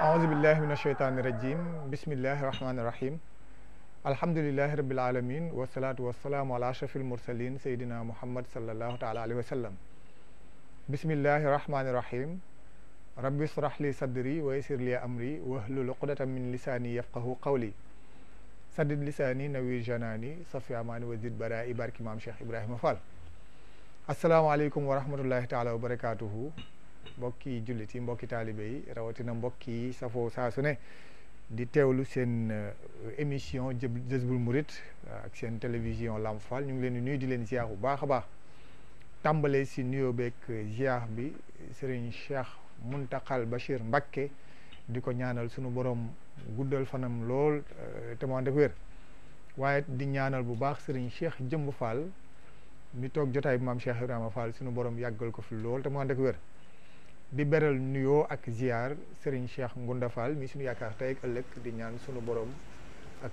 أعوذ بالله من الشيطان الرجيم بسم الله الرحمن الرحيم الحمد لله رب العالمين والصلاة والسلام على أشرف المرسلين سيدنا محمد صلى الله تعالى عليه وسلم بسم الله الرحمن الرحيم رب اشرح لي صدري ويسر لي أمري واحلل عقدة من لساني يفقهوا قولي سدد لساني نوير جناني صفي أماني وزد برائي بارك إمام شيخ إبراهيم فال السلام عليكم ورحمة الله تعالى وبركاته mbokki jullit yi mbokki taalibe yi rawatina mbokki yi safoo saa su ne di teewlu seen émission Jazboul Mouride ak seen télévision Lamp Fall ñu ngi leen di nuyu di leen ziar bu baax a baax tàmbalee si nuyoo beeg ziar bi Serigne Cheikh Mountakhal Bachir Mbacké di ko ñaanal sunu borom guddal fanam lool te mu ànd ak wér waaye di ñaanal bu baax Serigne Cheikh Jëmb Fall mi toog jotaay bi maam Cheikh Ibrahima Fall sunu borom yàggal ko fi lool te mu ànd ak wér. di beral nuyoo ak ziar Serigne Cheikh Ngunda Fall mi suñu yaakaar tey ak ëllëg di ñaan suñu borom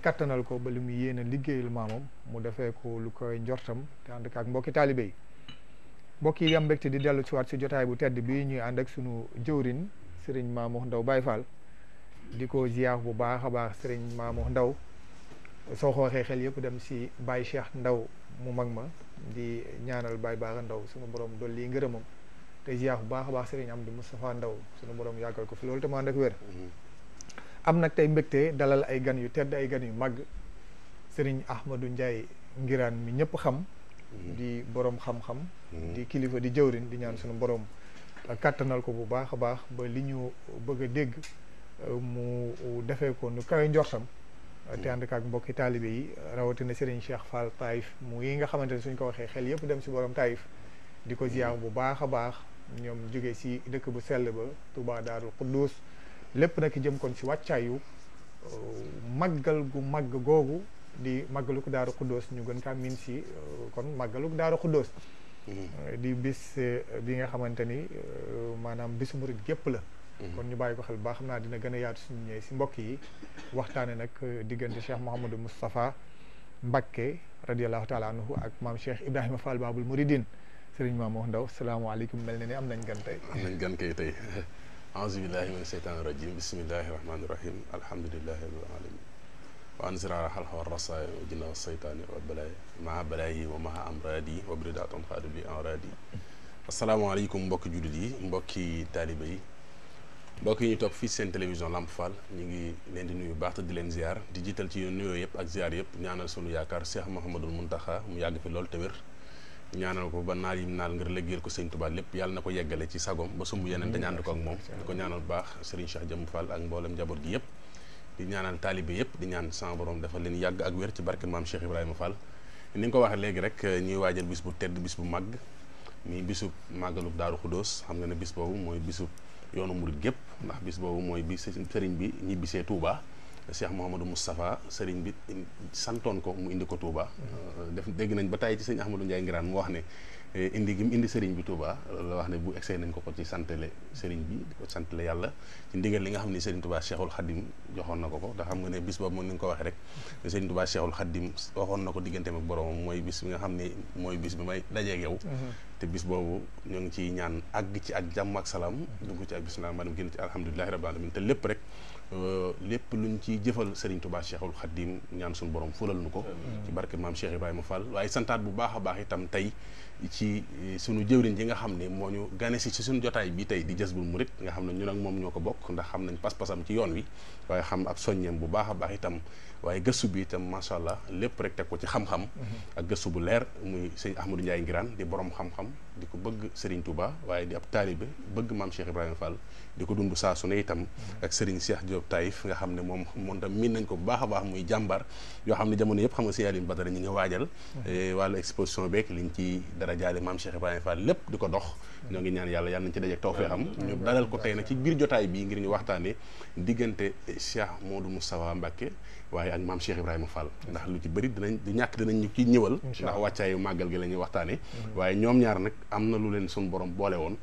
kattanal ko ba li mu yéene liggéeyal maamam mu defee ko lu koy njortam te ànd ak mbokki taalibe yi mbokk yi am mbégte di dellu si waat si jotaay bu tedd bi ñuy ànd ak sunu jëwrin Serigne Mamour Ndaw Baye Fall di ko ziar bu baax a baax Serigne Mamour Ndaw soo ko waxee xel yëpp dem si Baye Cheikh Ndaw mu mag ma di ñaanal Baye Baaxa Ndaw suñu borom dolli ngërëmam te ziar bu baax a baax Serigne Amdi Moustapha Ndaw sunu borom yàggal ko fi loolu te mu ànd ak wér am nag tey mbégte dalal ay gan yu tedd ay gan yu màgg Serigne Ahmadou Ndiaye Nguirane mi ñëpp xam di borom xam-xam di kilifa di jëwrin di ñaan sunu borom kàttanal ko bu baax a baax ba li ñu bëgg a dégg mu defee ko nu kawe njortam te ànd ak mbokki taalibe yi rawatina Serigne Cheikh Fall Taïf mu yi nga xamante ne suñ ko waxee xel yëpp dem si borom Taïf di ko ziar bu baax a baax ñoom jóge si dëkk bu sell ba Touba Daarul Quddus lépp nag jëm kon si wàccaayu màggal gu màgg googu di màggalu ko Daarul Quddus ñu gën kaa miin si kon màggalu ko Daarul Quddus di bis bi nga xamante ni maanaam bisu murit gépp la kon ñu bàyyi ko xel baax xam naa dina gën a yaatu suñu ñëwee si mbokk yi waxtaane nag diggante Cheikh Mouhamadou Moustapha Mbacké radiallahu taala anhu ak maam Cheikh Ibrahima Fall Babul Mouridine Serigne Mamour Ndaw salaamaaleykum mel na ni am nañ gan tey am nañ gan kay tey aouzu billahi min seytaani rajim bismillahi rahmani rahim alhamdulillahi rabbil alamin wa ansira xalxa wa rasaay wa jinna wa seytaani wa balaay maa balaayi wa maha amradi wa bridaton xaadu bi enradi asalaamaaleykum mbokki jullit yi mbokki taaliba yi mbokk yi ñu topp fii seen télévision Lamp Fall ñu ngi leen di nuyu baax te di leen ziar di jiital ci nuyoo yëpp ak ziar yëpp ñaanal sunu yaakaar Cheikh Mouhamadul Mountakha mu yàgg fi lool te wér ñaanal ko ba naal yim naal ngir liggéeyal ko sëñ Tuubaa lépp yàlla na ko yeggale ci sagom ba sumb yeneen te ñaan ko ak moom di ko ñaanal bu baax Serigne Cheikh Jëmb Fall ak mboolem njaboot gi yëpp di ñaanal taalibe yëpp di ñaan sama borom dafa leen yàgg ak wér ci barke maam Cheikh Ibrahima Fall ni nga ko waxee léegi rek ñuy waajal bis bu tedd bis bu màgg mi bisu màggalu Daaru Xuddoos xam nga ne bis boobu mooy bisu yoonu murit gépp ndax bis boobu mooy bis sëriñ bi ñibbisee Touba Cheikh Mouhamadou Moustapha sëriñ bi santoon ko mu indi ko Touba def dégg nañ ba tàyyi ci sëñ Ahmadou Ndiaye Nguirane mu wax ne indi gi mu indi sëriñ bi Touba loolu la wax ne bu egsee nañ ko ci santale sëriñ bi di ko santale yàlla ci ndigal li nga xam ne sëriñ Touba Cheikhul Khadim joxoon na ko ndax xam nga ne bis boobu moom ni nga ko waxee rek sëriñ Touba Cheikhul Khadim waxoon na ko digganteem ak boromam mooy bis bi nga xam ne mooy bis bi may dajeeg yow te bis boobu ñoo ngi ciy ñaan àgg ci ak jàmm ak salaam dugg ci ak bismillah maanaam génn ci alhamdulilahi rabbil alamin te lépp rek lépp luñ ci jëfal Serigne Touba Cheikhul Khadim ñaan suñu borom fulal nu ko ci barke maam Cheikh Ibrahima Fall waaye santaat bu baax a baax itam tey ci sunu jëwriñ ji nga xam ne moo ñu gane si ci suñu jotaay bi tey di Jazboul Mouride nga xam ne ñun ak moom ñoo ko bokk ndax xam nañ pas-pasam ci yoon wi waaye xam ak soññeem bu baax a baax itam waaye gëstu bi itam macha allah lépp rek teg ko ci xam-xam ak gëstu bu leer muy sëñ Ahmadou Ndiaye Nguirane di borom xam-xam di ko bëgg Serigne Touba waaye di ab taalibe bëgg maam Cheikh Ibrahima Fall di ko dund saa su ne itam ak Serigne Cheikh Diop Taïf nga xam ne moom tam miin nañ ko bu baax a baax muy jàmbar yoo xam ne jamono yëpp xam nga si Aline Badara ñi nga waajal wàllu exposition beeg liñ ci dara jaale maam Cheikh Ibrahima Fall lépp di ko dox ñoo ngi ñaan yàlla nañ ci dajeek tawfeex am ñu dalal ko tey nag ci biir jotaay bi ngir ñu waxtaane diggante Cheikh Modou Moustapha Mbacké waaye ak maam Cheikh Ibrahima Fall ndax lu ci bëri dinañ ñu ci ñëwal ndax wàccaayu màggal gi la ñuy waxtaane waaye ñoom ñaar ñaar nag am na lu leen suñu borom boole woon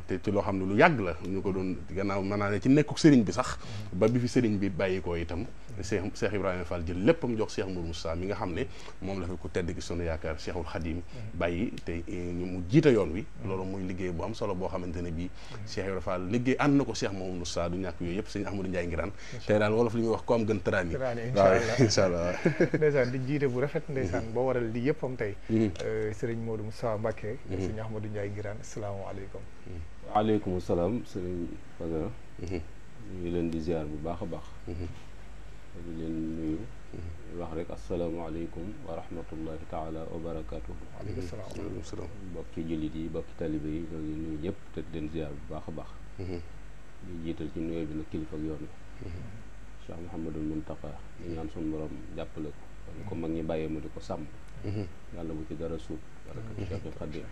te ci loo xam ne lu yàgg la ñu ko doon gannaaw mën naa ne ci nekkuk sëriñ bi sax ba bi fi sëriñ bi bàyyi ko itam Cheikh Ibrahima Fall jël léppam jox Cheikh Mourou Moussa mi nga xam ne moom la fi ku tedd ki sunu yaakaar Cheikhul Khadim bàyyi te mu jiite yoon wi loolu muy liggéey bu am solo boo xamante ne bii Cheikh Ibrahima Fall liggéey ànd na ko Cheikh Mourou Moussa du ñàkk yooyu yëpp sëñ Ahmadou Ndiaye Ngiraan tey daal wolof li ñuy wax ko am gën tëraani waaw incha allah ndeysaan di jiite bu rafet ndeysaan boo waral li yëpp am tey sëriñ Modou Moussa Mbacké sëñ Ahmadou Ndiaye Ngiraan asalaamaaleykum waaleykum salaam sëriñ Badara ñu ngi leen di ziar bu baax a baax di leen nuyu wax rek asalaamaaleykum wa rahmatullahi taala wa barakatuhu waaleykum salaam bokki jullit yi bokki talibe yi ñoo ngi nuyu ñëpp te di leen ziar bu baax a baax di jiital ci nuyoo bi nag kilifa ak yoon wi Cheikh Mouhamadul Mountakha ñu ñaan suñu borom jàppale ko mag ñi bàyyee mu di ko sàmm yàlla bu ci dara suut barakatu Cheikhul Khadim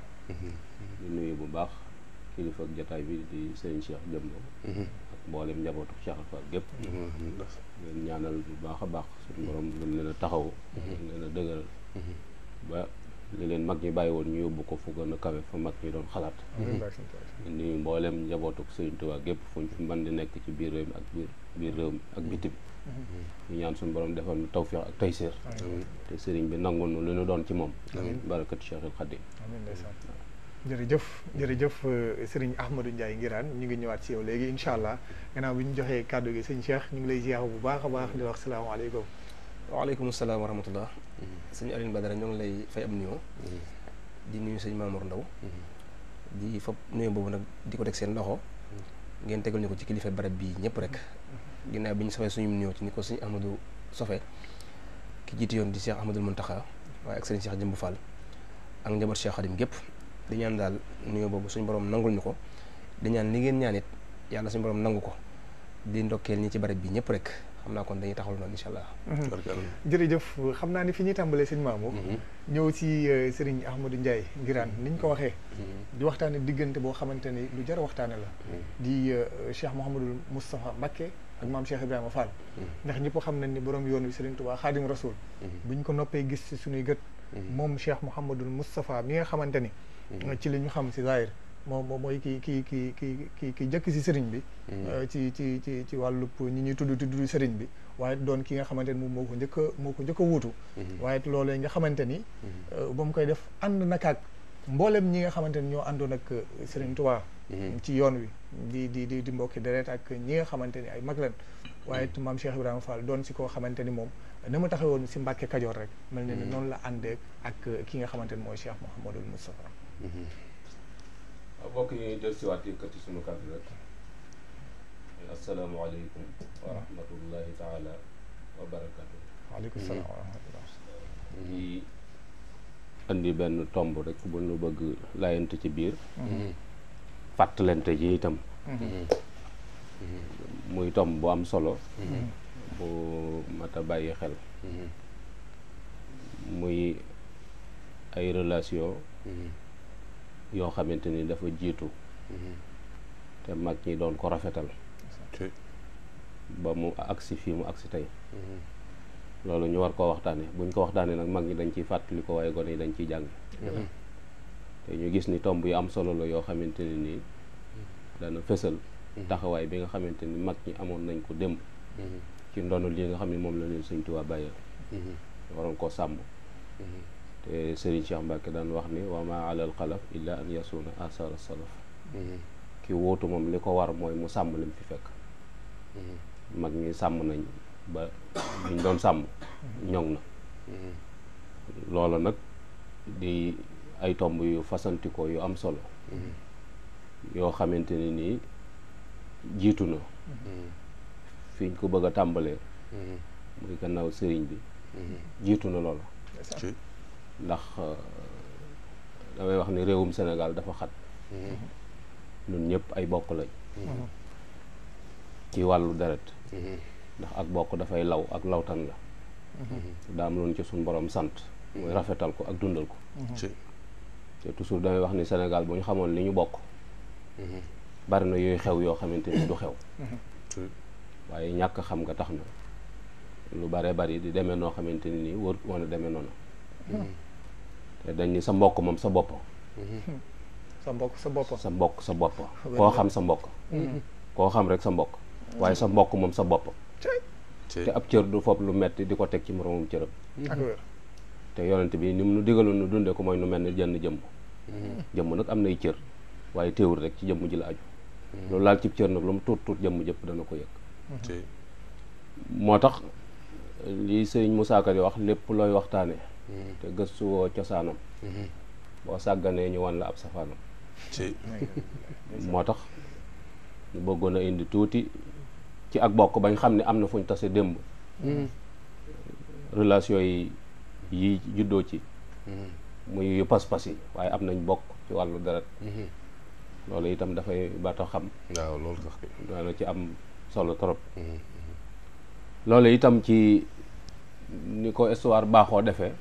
di nuyu bu baax kilifa ak jataay bi di sëriñ Cheikh Jëmbo ak mboolem njabootu Cheikh Fall gépp leen ñaanal bu baax a baax suñu borom gën leen a taxaw gën leen a dëgëral ba li leen mag ñi bàyyi woon ñu yóbbu ko fu gën a kawe fa mag ñi doon xalaat nuyu mboolem njabootuk sëriñ Tuubaa gépp fuñ fi mën di nekk ci biir réew mi ak biir réew mi ak bitim ñu ñaan suñu borom defal nu tawfiix ak tayseer te sëriñ bi nangul nu lu ñu doon ci moom barakatu Cheikhul Khadim jërëjëf sëriñ Ahmadou Ndiaye Ngiraan ñu ngi ñëwaat ci yow léegi incha allah gannaaw bi ñu joxee kàddu gi sëñ Cheikh ñu ngi lay ziar bu baax a baax di wax salaamaaleykum waaleykum salaam wa rahmatullah sëñ Alioune Badara ñoo ngi lay fay am nuyoo di nuyu sëñ Mamour Ndaw di fop nuyoo boobu nag di ko teg seen loxo ngeen tegal ñu ko ci kilifa barab bii ñëpp rek ginnaaw bi ñu sofee suñu nuyoo ci ni ko sëñ Ahmadou Sofé ki jiite yoon di Cheikh Ahmadul Mountakha waaye ak sëriñ Cheikh Jëmbu Fall ak njaboot Cheikh Khadim gépp di ñaan daal nuyoo boobu suñu borom nangul ñu ko di ñaan li ngeen ñaan it yàlla suñu borom nangu ko di ndokkeel ñi ci barab bi ñëpp rek xam naa kon dañuy taxawal noonu incha allah. jërëjëf xam naa ni fi ñuy tàmbalee sëñ Mamour ñëw ci sëriñ Ahmadou Ndiaye Ngiraan ni ñu ko waxee di waxtaane diggante boo xamante ni lu jar waxtaane la di Cheikh Mouhamadul Moustapha Mbacké ak maam Cheikh Ibrahima Fall ndax ñëpp xam nañ ni borom yoon wi Sëriñ Tuubaa Xaadim Rasul bu ñu ko noppee gis ci suñuy gët moom Cheikh Mouhamadul Moustapha mi nga xamante ni ci li ñu xam si zahir moom mooy ki jëkk si sëriñ bi ci wàllub ñi ñuy tudd sëriñ bi waaye doon ki nga xamante ni moom moo ko njëkk a wuutu waaye loolee nga xamante ni ba mu koy def ànd nakaak mboolem ñi nga xamante ni ñoo àndoon ak Sëriñ Tuubaa ci yoon wi di mbokki deret ak ñi nga xamante ni ay mag leen waaye maam Cheikh Ibrahima Fall doon si koo xamante ni moom na mu taxawoon si Mbàkke Kajoor rek mel na ni noonu la àndee ak ki nga xamante ni mooy Cheikh Mouhamadul Moustapha mbokk yi del siwaat yëkkati sunu kàddu rek asalaamaaleykum wa rahmatullahi taala wa barakatu waaleykum salaam wa rahmatullah di andi benn tomb rek bu ñu bëgg laayante ci biir fàttalante ji itam muy tomb bu am solo bu mat a bàyyi xel muy ay relation yoo xamante ni dafa jiitu te mag ñi doon ko rafetal ba mu agsi fii mu agsi tey loolu ñu war koo waxtaane buñ ko waxtaane nag mag ñi dañ ciy fàttali ko waaye gone yi dañ ciy jàng te ñu gis ni tomb yu am solo la yoo xamante ni nii dana fësal taxawaay bi nga xamante ni mag ñi amoon nañ ko démb ci ndono li nga xam ne moom la leen Sëñ Tuubaa bàyyee waroon koo sàmm te Serigne Cheikh Mbacké daan wax ni wa ma alal xalaf illa an yasuna asara salaf ki wóotu moom li ko war mooy mu sàmm lim fi fekk mag ñi sàmm nañ ba liñ doon sàmm ñoŋ na loolu nag di ay tomb yu fasantikoo yu am solo yoo xamante ni nii jiitu na fiñ ko bëgg a tàmbalee muy gannaaw sëriñ bi jiitu na loolu ndax damay wax ni réewum Sénégal dafa xat ñun ñëpp ay bokk lañ ci wàllu deret ndax ak bokk dafay law ak lawtan la daam loon ci suñ borom sant mooy rafetal ko ak dundal ko te toujours damay wax ni Sénégal bu ñu xamoon li ñu bokk bari na yooyu xew yoo xamante ni du xew waaye ñàkk xam nga tax na lu bare bari di demee noo xamante ni nii wër wane demee noonu te dañ ni sa mbokk moom sa bopp sa mbokk sa bopp. sa mbokk sa bopp koo xam sa mbokk koo xam rek sa mbokk waaye sa mbokk moom sa bopp te ab cër du fopp lu metti di ko teg ci moroomum cëram ak wér. te yonent bi ni mu nu digaloon nu dunde ko mooy nu mel ni jënn jëmm jëmm nag am nay cër waaye teewul rek ci jëmm ji la aju loolu laal ci cër nag lu mu tuut tuut jëmm jëpp dana ko yëg moo tax li sëriñ Moussa Ka di wax lépp looy waxtaane te gëstu woo cosaanam boo sàgganee ñu wan la ab safaanam moo tax ñu bëggoon a indi tuuti ci ak bokk bañ xam ne am na fu ñu tase démb relation yi juddoo ci muy yu pas-pas yi waaye am nañ bokk ci wàllu deret loolu itam dafay bata xam waaw loolu sax daana ci am solo trop loolu itam ci ni ko histoire baaxoo defee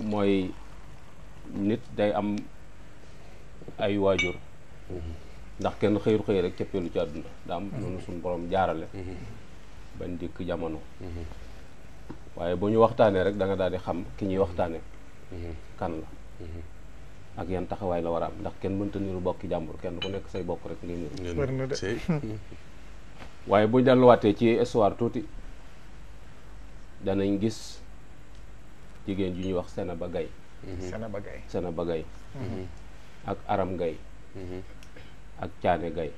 mooy nit day am ay waajur ndax kenn xëyul xëy rek cëppeelu ci àdduna daa am noonu suñu borom jaarale bañ dikk jamono waaye bu ñu waxtaanee rek da nga daal di xam ki ñuy waxtaane kan la ak yan taxawaay la war a am ndax kenn mënta niru bokki jàmbur kenn ku nekk say bokk rek ngay niru wér na de. waaye bu ñu delluwaatee ci histoire tuuti danañ gis jigéen ju ñuy wax Senaba Gaye Senaba Gaye. Senaba Gaye ak Aram Gaye ak Caane Gaye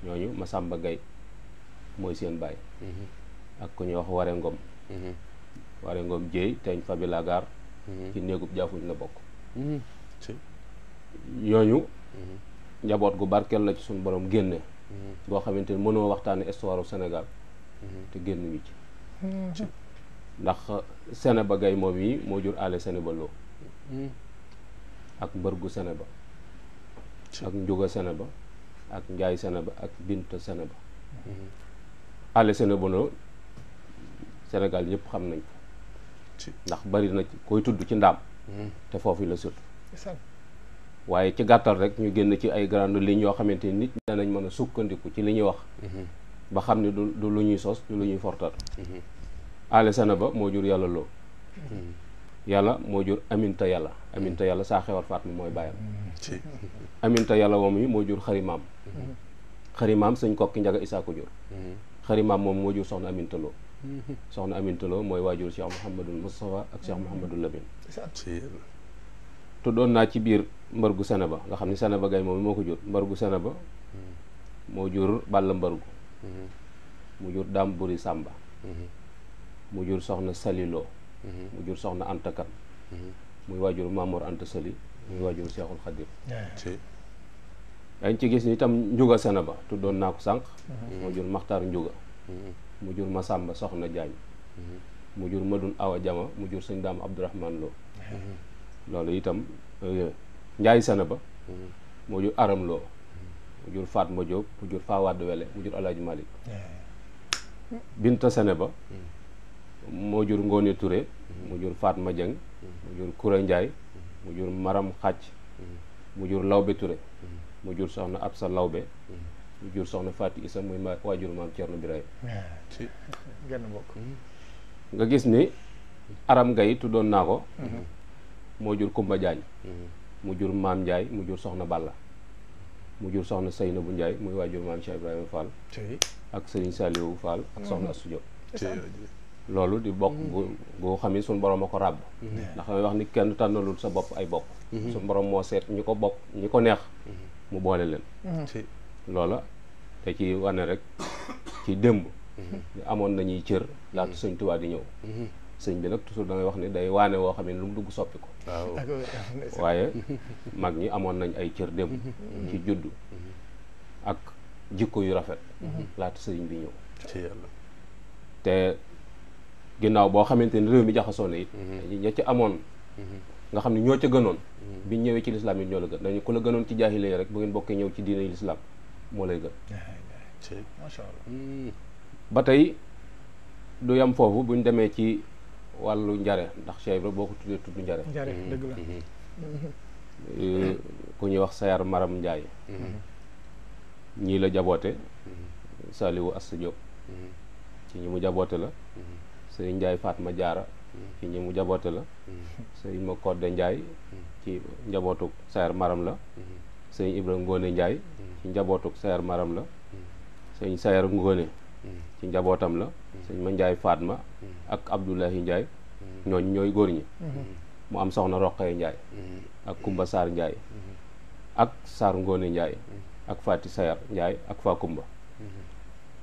ñooñu Masamba Gaye mooy seen baay ak ku ñuy wax Ware Ngom Ware Ngom jéey teeñ fabi lagaar ci néegub jaafuñ la bokk ñooñu njaboot gu barkeel la ci suñu borom génne boo xamante ni mënoo waxtaane histoire u Sénégal te génn ñu ci ndax Senaba Gaye moom yi moo jur ale Senaba Lo ak mbërgu Senaba ak njuga Senaba ak njaay Senaba ak bint Senaba ale Senaba Lo Sénégal yëpp xam nañ ko ndax bari na koy tudd ci ndaam te foofu la sut waaye ci gàttal rek ñu génn ci ay grandes lignes yoo xamante ni nit danañ mën a sukkandiku ci li ñuy wax ba xam ne du lu ñuy sos du lu ñuy fortal ale Senaba moo jur yàlla loo yàlla moo jur aminta yàlla saa xewar faat mi mooy bàyyam aminta yàlla moom yi moo jur xarimaam xarimaam sëñ kokki njaga isaa ko jur xarimaam moom moo jur soxna aminta loo soxna aminta loo mooy waajur Cheikh Mouhamadul Moustapha ak Cheikh Mouhamadul Lamine tuddoon naa ci biir mbargu Senaba nga xam ne Senaba Gaye moom moo ko jur mbargu Senaba moo jur Balla mbargu mu jur Daam Buri Sàmba mu jur soxna Saliloo mu jur soxna Anta Kan muy waajur Mamour Anta Sali muy waajur Seexul Xadim dañ ci gis ni itam njuga Senaba tuddoon naa ko sànq moo jur Maxtaar njuga mu jur Masamba soxna Jaañ mu jur Madun Awa Jama mu jur sëñ Daam Abdourahman Lo loolu itam Njaay Senaba moo jur Aram Lo mu jur Fatma Diop mu jur Fawad Wele mu jur Alaaji Malik Binta Senaba moo jur Ngoone Touré mu jur Fatma Dieng mu jur Koura Ndiaye mu jur Maram Xàcc mu jur Lawbe Touré mu jur soxna Absa Lawbe mu jur soxna Fati Isa muy waajur maam Cerno Birahim ci genn bokk. nga gis ni Aram Gaye tuddoon naa ko moo jur Kumba Jaañ mu jur maam Ndiaye mu jur soxna Balla mu jur soxna Seynabu Ndiaye muy waajur maam Cheikh Ibrahima Fall ak Serigne Saliou Fall ak soxna Astou Diop loolu di bokk gu xam ni suñu borom a ko ràbb ndax damay wax ni kenn tànnalul sa bopp ay bokk suñu borom moo seet ñi ko bokk ñi ko neex mu boole leen loola te ci wane rek ci démb amoon nañuy cër laata sëñ Tuubaa di ñëw sëñ bi nag toujours da ngay wax ni day waane woo xam ne lu mu dugg soppi ko waaye mag ñi amoon nañ ay cër démb ci juddu ak jikko yu rafet laata sëñ bi ñëw te ginnaaw boo xamante ni réew mi jaxasoo na it ña ca amoon nga xam ne ñoo ca gënoon biñ ñëwee ci lislaam it ñoo la gën dañu ku la gënoon ci jaahiliya rek bu ngeen bokkee ñëw ci diine lislaam moo lay gën macha allah. ba tey du yam foofu buñ demee ci wàllu njare ndax Cheikh Ibra boo ko tuddee tudd njare dëgg la. ku ñuy wax Sayar Maram Njaay ñii la jaboote Saliwu Asta Diop ci ñi mu jaboote la sëriñ Njaay Fatma Jaara ci ñi mu jaboote la sëriñ ma Kodde Njaay ci njabootuk Sayar Maram la sëriñ Ibra Ngóone Njaay ci njabootuk Sayar Maram la sëriñ Sayar Ngóone ci njabootam la sëriñ ma Njaay Fatma ak Abdoulahi Njaay ñooñ ñooy góor ñi mu am soxna Roqee Njaay ak Kumba Saar Njaay ak Saar Ngóone Njaay ak Faati Sayar Njaay ak Fa Kumba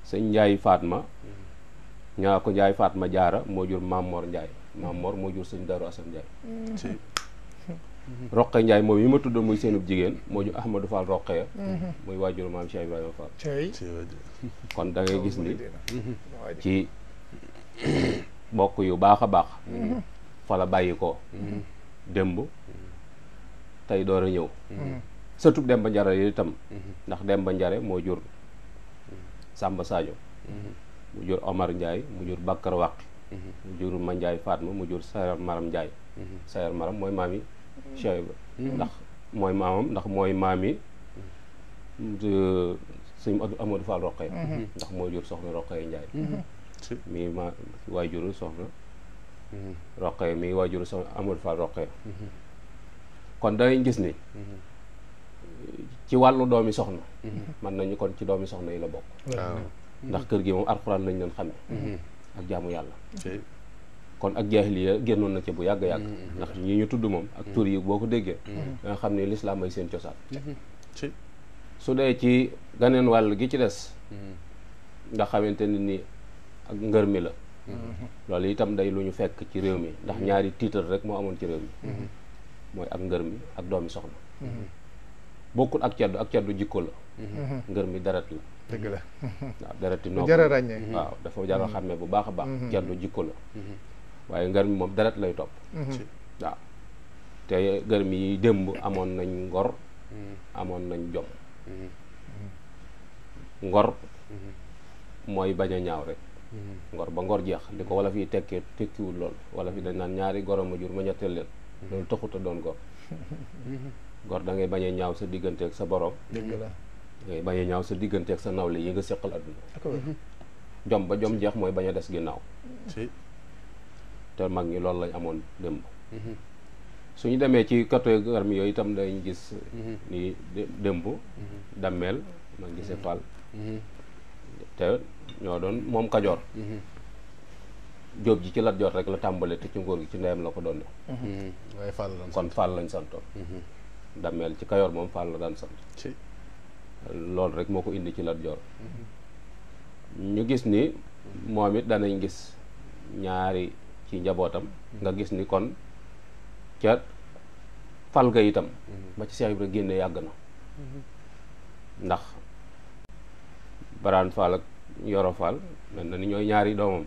sëñ Njaay Fatma ñaa ko Njaay Fatma Jaara moo jur Mamor Njaay Mamor moo jur sëñ Daaru Asan Njaay Roqee Njaay moom yi ma tudd muy seenub jigéen moo jur Ahmadou Fall Roqee muy waajur maam Cheikh Ibrahima Fall kon da ngay gis ni ci bokk yu baax a baax fa la bàyyi ko démb tey door a ñëw sëtub Demba Njare yi itam ndax Demba Njare moo jur Samba Sadio mu jur Omar Ndiaye mu jur Bakkar Waqi mu jur Ma Ndiaye Fatma mu jur Sayar Maram Ndiaye Sayar Maram mooy maam yi Cheikh Ibra ndax mooy maamam ndax mooy maam yi sëñ Amadou Fall Roqee ndax moo jur soxna Roqee Ndiaye mii ma waajuru soxna Roqee mii waajuru soxna Amadou Fall Roqee kon danañ gis ni ci wàllu doomi soxna mën nañu kon ci doomi soxna yi la bokk ndax kër gi moom alxuraan lañ leen xame ak jaamu yàlla kon ak jaahiliya génnoon na ci bu yàgg-yàgg ndax ñi ñu tudd moom ak tur yi boo ko déggee da nga xam ne lislaam ay seen cosaan su dee ci ganeen wàll gi ci des nga xamante ni ak ngër mi la loolu itam day lu ñu fekk ci réew mi ndax ñaari tiitar rek moo amoon ci réew mi mooy ak ngër mi ak doomi soxna bokkul ak caddu jikko la ngër mi deret la dëgg la waaw dereti noo jar a ràññee waaw dafa jar a xàmmee bu baax a baax caddu jikko la waaye ngër mi moom deret lay topp waaw te ngër mi yi démb amoon nañ ngor amoon nañ jom ngor mooy bañ a ñaaw rek ngor ba ngor jeex li ko wala fi tekkee tekkiwul lool wala fi dañ naan ñaari gorom a jur ma ñetteel leen loolu taxut a doon gor gor da ngay bañ a ñaaw sa diggante ak sa borom dëgg la ngay bañ a ñaaw sa diggante ak sa nawle yi nga seqal adduna jom ba jom jeex mooy bañ a des ginnaaw te mag ñi loolu lañ amoon démb suñu demee ci côté garmi yooyu itam dañ gis ni démb dammeel man gisee Fall te ñoo doon moom Kajoor Jóob ji ci Lat Joor rek la tàmbale te ci nguur gi ci ndeyam la ko doon waaye Fall lañ kon Fall lañ santoon dammeel ci Kajoor moom Fall la daan sant loolu rek moo ko indi ci Lat Joor ñu gis ni moom it danañ gis ñaari ci njabootam nga gis ni kon ca fal ga itam ba ci Cheikh Ibra génne yàgg na ndax Baraan Fall ak Yoro Fall mel na ni ñooy ñaari doomam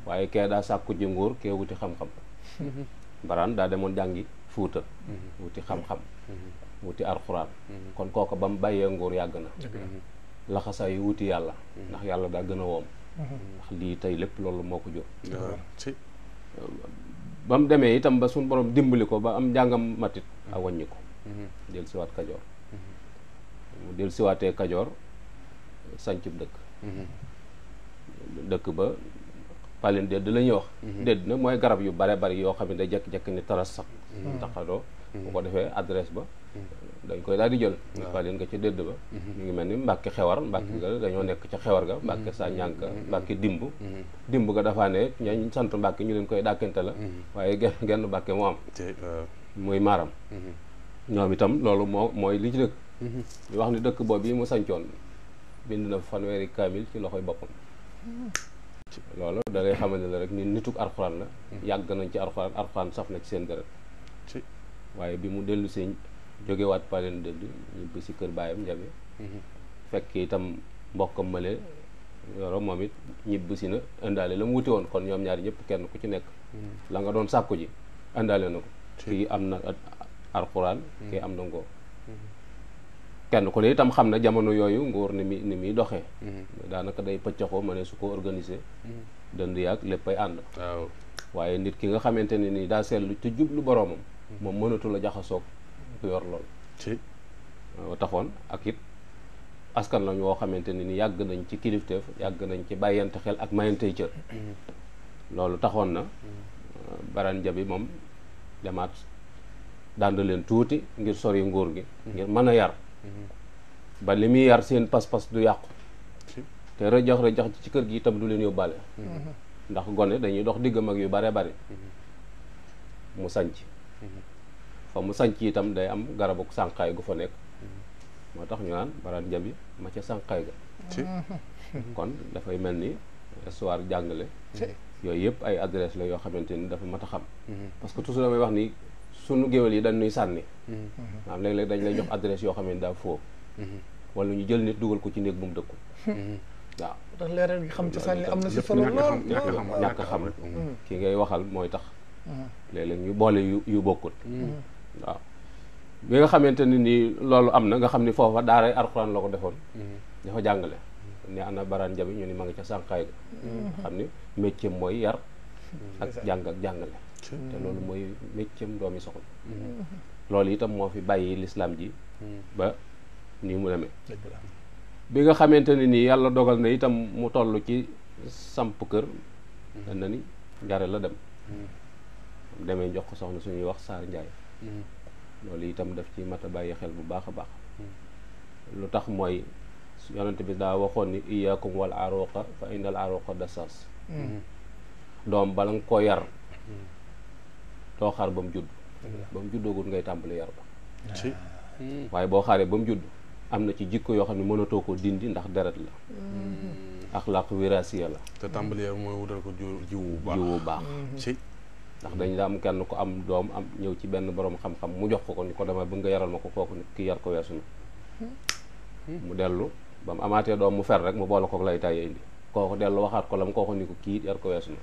waaye kee daa sàkku ji nguur kee wuti xam-xam Baraan daa demoon jàngi Fuuta wuti xam-xam wuti alxuraan kon kooka ba mu bàyyee nguur yàgg na laxasaa yi wuti yàlla ndax yàlla daa gën a woom ndax lii tey lépp loolu moo ko jur ba mu demee itam ba suñu borom dimbali ko ba am njàngam matit a wàññi ko del siwaat Kajoor mu del siwaatee Kajoor sancub dëkk ba paleen dédd la ñuy wax dédd nag mooy garab yu bare bari yoo xam ne day jekk-jekk ni taras sax taxadoo bu ko defee adresse ba dañ koy daal di jël paleen nga ca dédd ba ñu ngi mel ni Mbàkke Xewar Mbàkke ga dañoo nekk ca Xewar ga Mbàkke sa ñànk Mbàkke dimb ga dafaa ne ñañ sant Mbàkke ñu leen koy dàkkante la waaye genn Mbàkke moo am muy maaram ñoom itam loolu mooy li ci dëkk ñu wax ni dëkk boobu yi mu sancoon bind na fanweeri kaamil ci loxoy boppam loolu da ngay xamante ne la rek ni nituk alxuraan la yàgg nañ ci alxuraan saf na ci seen deret waaye bi mu dellu si jógewaat paleen dëdd ñibbi si kër baayam njabe fekk itam mbokkam male Yoro moom it ñibbi si na indaale la mu wuti woon kon ñoom ñaari ñëpp kenn ku ci nekk la nga doon sàkku ji indaale na ko kii am na alxuraan kii am na ngóor kenn ku ne itam xam na jamono yooyu nguur ni muy doxee daanaka day pëccaxoo ma ne su ko organisé dënd yaag léppay ànd waaye nit ki nga xamante ne nii daa seetlu te jublu boroomam moom mënatu la jaxasoog ku yor lool taxoon ak it askan lañ woo xamante ne ni yàgg nañ ci kilifteef yàgg nañ ci bàyyante xel ak mayantey cër loolu taxoon na Baran Jabi moom demaat dànd leen tuuti ngir sori nguur gi ngir mën a yar ba li muy yar seen pas-pas du yàqu te rëjax ci kër gi itam du leen yóbbaale ndax gone dañuy dox diggam ak yu bare bari mu sanc fa mu sanc itam day am garabu sànqaay gu fa nekk moo tax ñu naan Baran Jabi ma ca sànqaay ga kon dafay mel ni histoire jàngale yooyu yëpp ay adresse la yoo xamante ni dafa mat a xam parce que toujours damay wax ni sunu géwél yi dañ nuy sànni maanaam léeg-léeg dañ lay jox adresse yoo xam ne daa faux wala ñu jël nit dugal ko ci néeg bu mu dëkku waaw tax leeral gi xam ci sànni am na si solo lool ñàkk xam ki ngay waxal mooy tax léeg-léeg ñu boole yu bokkut waaw bi nga xamante ni nii loolu am na nga xam ni foofa daaray Alxuraan la ko defoon dafa jàngale ne ana Baran Jabi ñu ni ma nga ca sànqaay ga xam ni métier mooy yar ak jàng ak jàngale te loolu mooy métier doomi soxna loolu itam moo fi bàyyi lislaam ji ba nii mu demee bi nga xamante ne nii yàlla dogal na itam mu toll ci samp kër na ni njare la dem demee jox ko soxna suñuy wax Saar Njaay loolu itam daf ci mat a bàyyi xel bu baax a baax lu tax mooy yonent bi daa waxoon ni iyaakum wal aruqa fa innal aruqa dasas doom bala nga ko yar doo xaar ba mu judd ba mu juddoogut ngay tàmbali yar ba waaye boo xaaree ba mu judd am na ci jikko yoo xam ne mënatoo ko dindi ndax deret la axlaq wirasiya la te tàmbali yar mooy wutal ko jiwu baax ndax dañ daa am kenn ko am doom am ñëw ci benn borom xam-xam mu jox ko ni ko dama bëgg nga yaral ma ko kooku ni ki yar ko weesu na mu dellu ba mu amaatee doom mu fer rek mu boole ko lay tàyyee indi kooku dellu waxaat ko la mu ko waxoon ni ko kii yar ko weesu na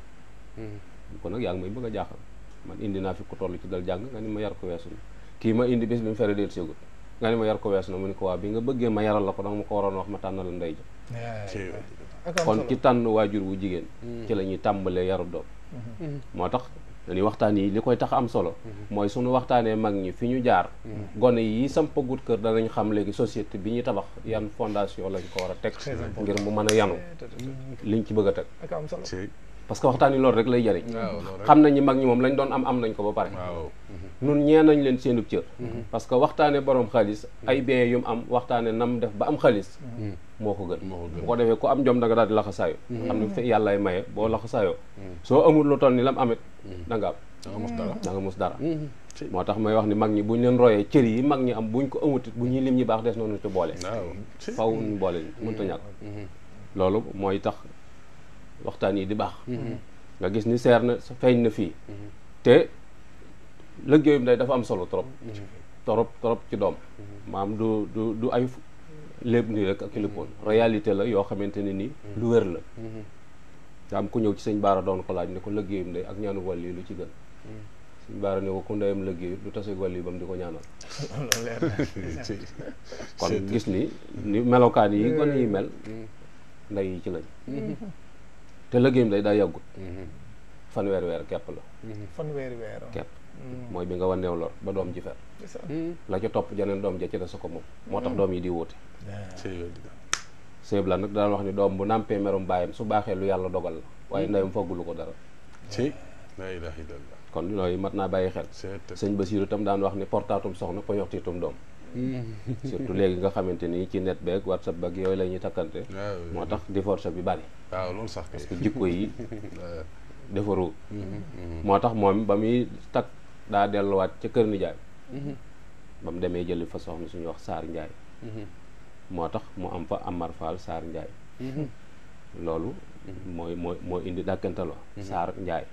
ko nag yaa ngi may bëgg a jaaxal man indi naa fi ko toll ci dal jàng nga ni ma yar ko weesu na kii ma indi bis bi mu fere déet ségut nga ni ma yar ko weesu na mu ni ko waa bi nga bëggee ma yaral la ko danga ma ko waroon wax ma tànnal ndey ja kon ci tànn waajur wu jigéen ci la ñuy tàmbalee yaru doom moo tax dañuy waxtaan yi li koy tax am solo mooy suñu waxtaanee mag ñi fi ñu jaar gone yi sampagut kër danañ xam léegi société bi ñuy tabax yan fondation lañ ko war a teg ngir mu mën a yanu liñ ci bëgg a teg parce que waxtaan yi loolu rek lay jariñ xam nañ ñi mag ñi moom lañ doon am nañ ko ba pare nun ñee nañ leen seenub cër parce que waxtaane borom xaalis ay bien yu mu am waxtaane nam def ba am xaalis moo ko gën bu ko defee ku am jom da nga daal di laxasaayo xam ne fi yàllaay maye boo laxasaayoo soo amul lu toll ni lam amit da nga am da nga mus dara moo tax may wax ni mag ñi buñ leen royee cër yi mag ñi am buñ ko amutit bu ñuy lim ñi baax des noonu ci boole faw ñu boole ñu mënta ñàkk loolu mooy tax waxtaan yi di baax nga gis ni seer na feeñ na fii te liggéeyum day dafa am solo trop ci doom maam du ay lépp nii rek ak kilippoon réalité la yoo xamante ne nii lu wér la daa am ku ñëw ci sëñ Baara doon ko laaj ne ko liggéeyum day ak ñaanu wàll yi lu ci gën sëñ Baara ne ko ku ndeyam liggéeyu du tase wàll yi ba mu di ko ñaanal kon gis ni melokaan yi gone yi mel ndey yi ci lañ te liggéeyam day daa yàggut fanweeri weer kepp la fanweeri weer kepp mooy bi nga waneew lor ba doom ji fer la ca topp jeneen doom ja ci des ko moom moo tax doom yi di wóote sëñ la nag daan wax ni doom bu nàmpee merum bàyyam su baaxee lu yàlla dogal la waaye ndeyam foggulu ko dara la ilaha illallah kon yooyu mat naa bàyyi xel sëñ Basiru tam daan wax ni portaatum soxna poñoxtiitum doom surtout léegi nga xamante ni ci net beeg WhatsApp beeg yooyu la ñuy takkante moo tax divorce bi bari waaw loolu sax parce que jikko yi defaru moo tax moom ba muy takk daa delluwaat ca kër nijaay ba mu demee jëli fa soxna suñu wax Saar Njaay moo tax mu am fa Amar Fall Saar Njaay loolu mooy indi dàkkantaloo Saar Njaay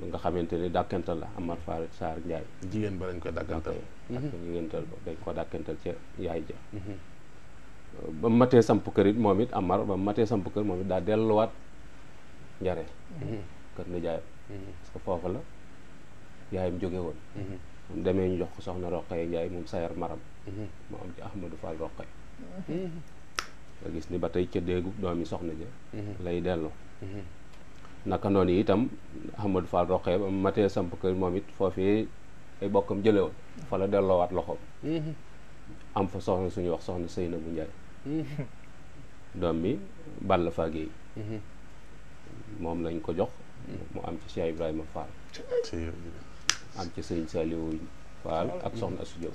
nga xamante ni dàkkantal la Amar Fall Saar Njaay jigéen ba dañ koy dàkkantal jigéental dañ ko dàkkantal ca yaay ja ba mu matee samp kër it moom it Amar ba mu matee samp kër moom it daa delluwaat njare kër nijaayam parce que foofu la yaayam jóge woon moom demee ñu jox ko soxna Roqaye Njaay moom sayar maram mu am ci Ahmadou Fall Roqaye nga gis ni ba tey ca déegu doomi soxna ja lay dellu naka noonu itam Ahmadou Fall Roqaye ba mu matee samp kër moom it foofii ay bokkam jële woon fa la delloowaat loxoom am fa soxna suñuy wax soxna Seynabou Njaay doom mi Balla Fagey moom lañ ko jox mu am ci Cheikh Ibrahima Fall am ci sëñ Saliou Fall ak soxna Assou Diop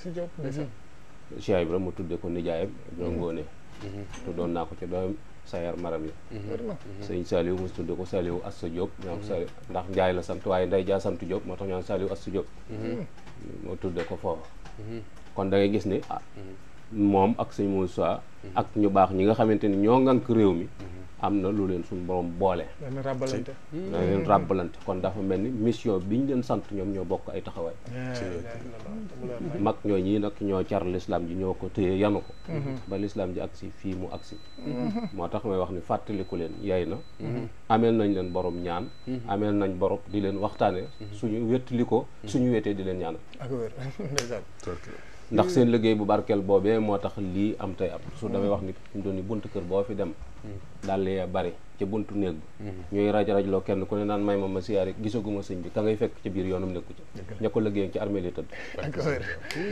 Cheikh Ibrahima mu tudde ko nijaayam Ibrahima Ngoone tuddoon naa ko ci doom sayar maram yi sëñ Saliou mu tudde ko Saliou Assou Diop ñoom Saliou ndax Njaay la sant waaye nday jaa sant Diop moo tax ñoom Saliou Assou Diop mu tudde ko foofu kon da ngay gis ni moom ak sëñ Moussa ak ñu baax ñi nga xamante ni ñoo ngànk réew mi am na lu leen suñu borom boole da leen ràbbalante kon dafa mel ni mission bi ñu leen sant ñoom ñoo bokk ay taxawaay mag ñoo ñii nag ñoo car l'islam ji ñoo ko téye yanu ko ba l'islam ji agsi fii mu agsi moo tax may wax ni fàttaliku leen yay na ameel nañ leen borom ñaan ameel nañ borom di leen waxtaane suñu wéttali ko suñu wéetee di leen ñaanal ndax seen liggéey bu barkeel boobee moo tax lii am tey am su damay wax ni ñu doon ni buntu kër boo fi dem daal yee bari ci buntu néeg bi ñuy raj-rajloo kenn ku ne naan may ma siyaare gisaguma sëñ bi ka ngay fekk ci biir yoonam nekku ci ña ko liggéey ci armée li tëdd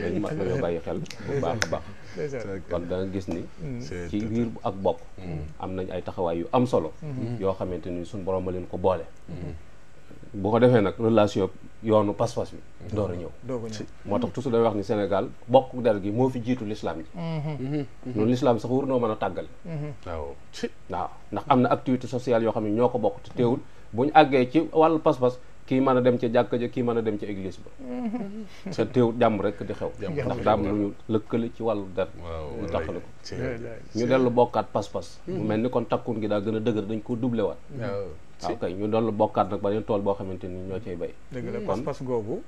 lañu mat nañoo bàyyi xel bu baax a baax kon da nga gis ni ci biir ak bokk am nañ ay taxawaay yu am solo yoo xamante ni suñ borom ma leen ko boole bu ko defee nag relation yoonu pas-pas bi door a ñëw moo tax toujours damay wax ni Sénégal bokk der gi moo fi jiitu l'islam ji noonu l'islam sax wur noo mën a tàggale waaw ndax am na activité sociale yoo xam ne ñoo ko bokk te teewul bu ñu àggee ci wàllu pas-pas kii mën a dem ca jàkka ja kii mën a dem ca église ba te teewul jàmm rek di xew ndax daam lu ñu lëkkale ci wàllu der ñu taxale ko ñu dellu bokkaat pas-pas mu mel ni kon takkun gi daa gën a dëgër dañ ko doublé waat waaw kay ñu doon bokkaat nag ba leen tool boo xamante ni ñoo cay bay dëgg la pas-pas googu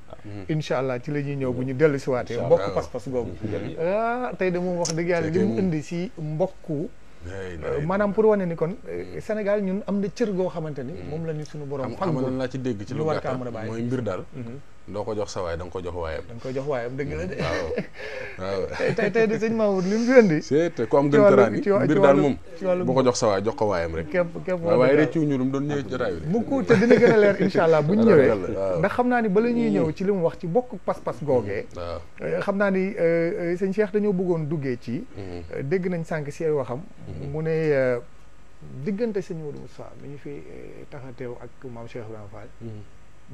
incha allah ci la ñuy ñëw bu ñu dellu si waatee mbokk pas-pas googu tey de moom wax dëgg yàlla li mu indi si mbokku maanaam pour wane ni kon Sénégal ñun am na cër goo xamante ni moom la ñu suñu borom xam nga laa ci dégg ci lu gàttal mën a bàyyi mooy mbir daal doo ko jox sa waay da nga ko jox waayam da nga ko jox waayam dëgg la de waaw tey de sëñ Mamour li mu fi indi c'est ku am gën tëraan yi mbir daal moom boo ko jox sa waay jox ko waayam rek képp waaye rëccu ñu lu mu doon ñëwee jotaay bi mu ko te dina gën a leer incha allah bu ñu ñëwee ndax xam naa ni bala ñuy ñëw ci li mu wax ci bokk pas-pas googee xam naa ni sëñ Cheikh dañoo bëggoon duggee ci dégg nañ sànq si ay waxam mu ne diggante sëñ Modou Moussa mi ñu fi tax a teew ak maam Cheikh Ibrahima Fall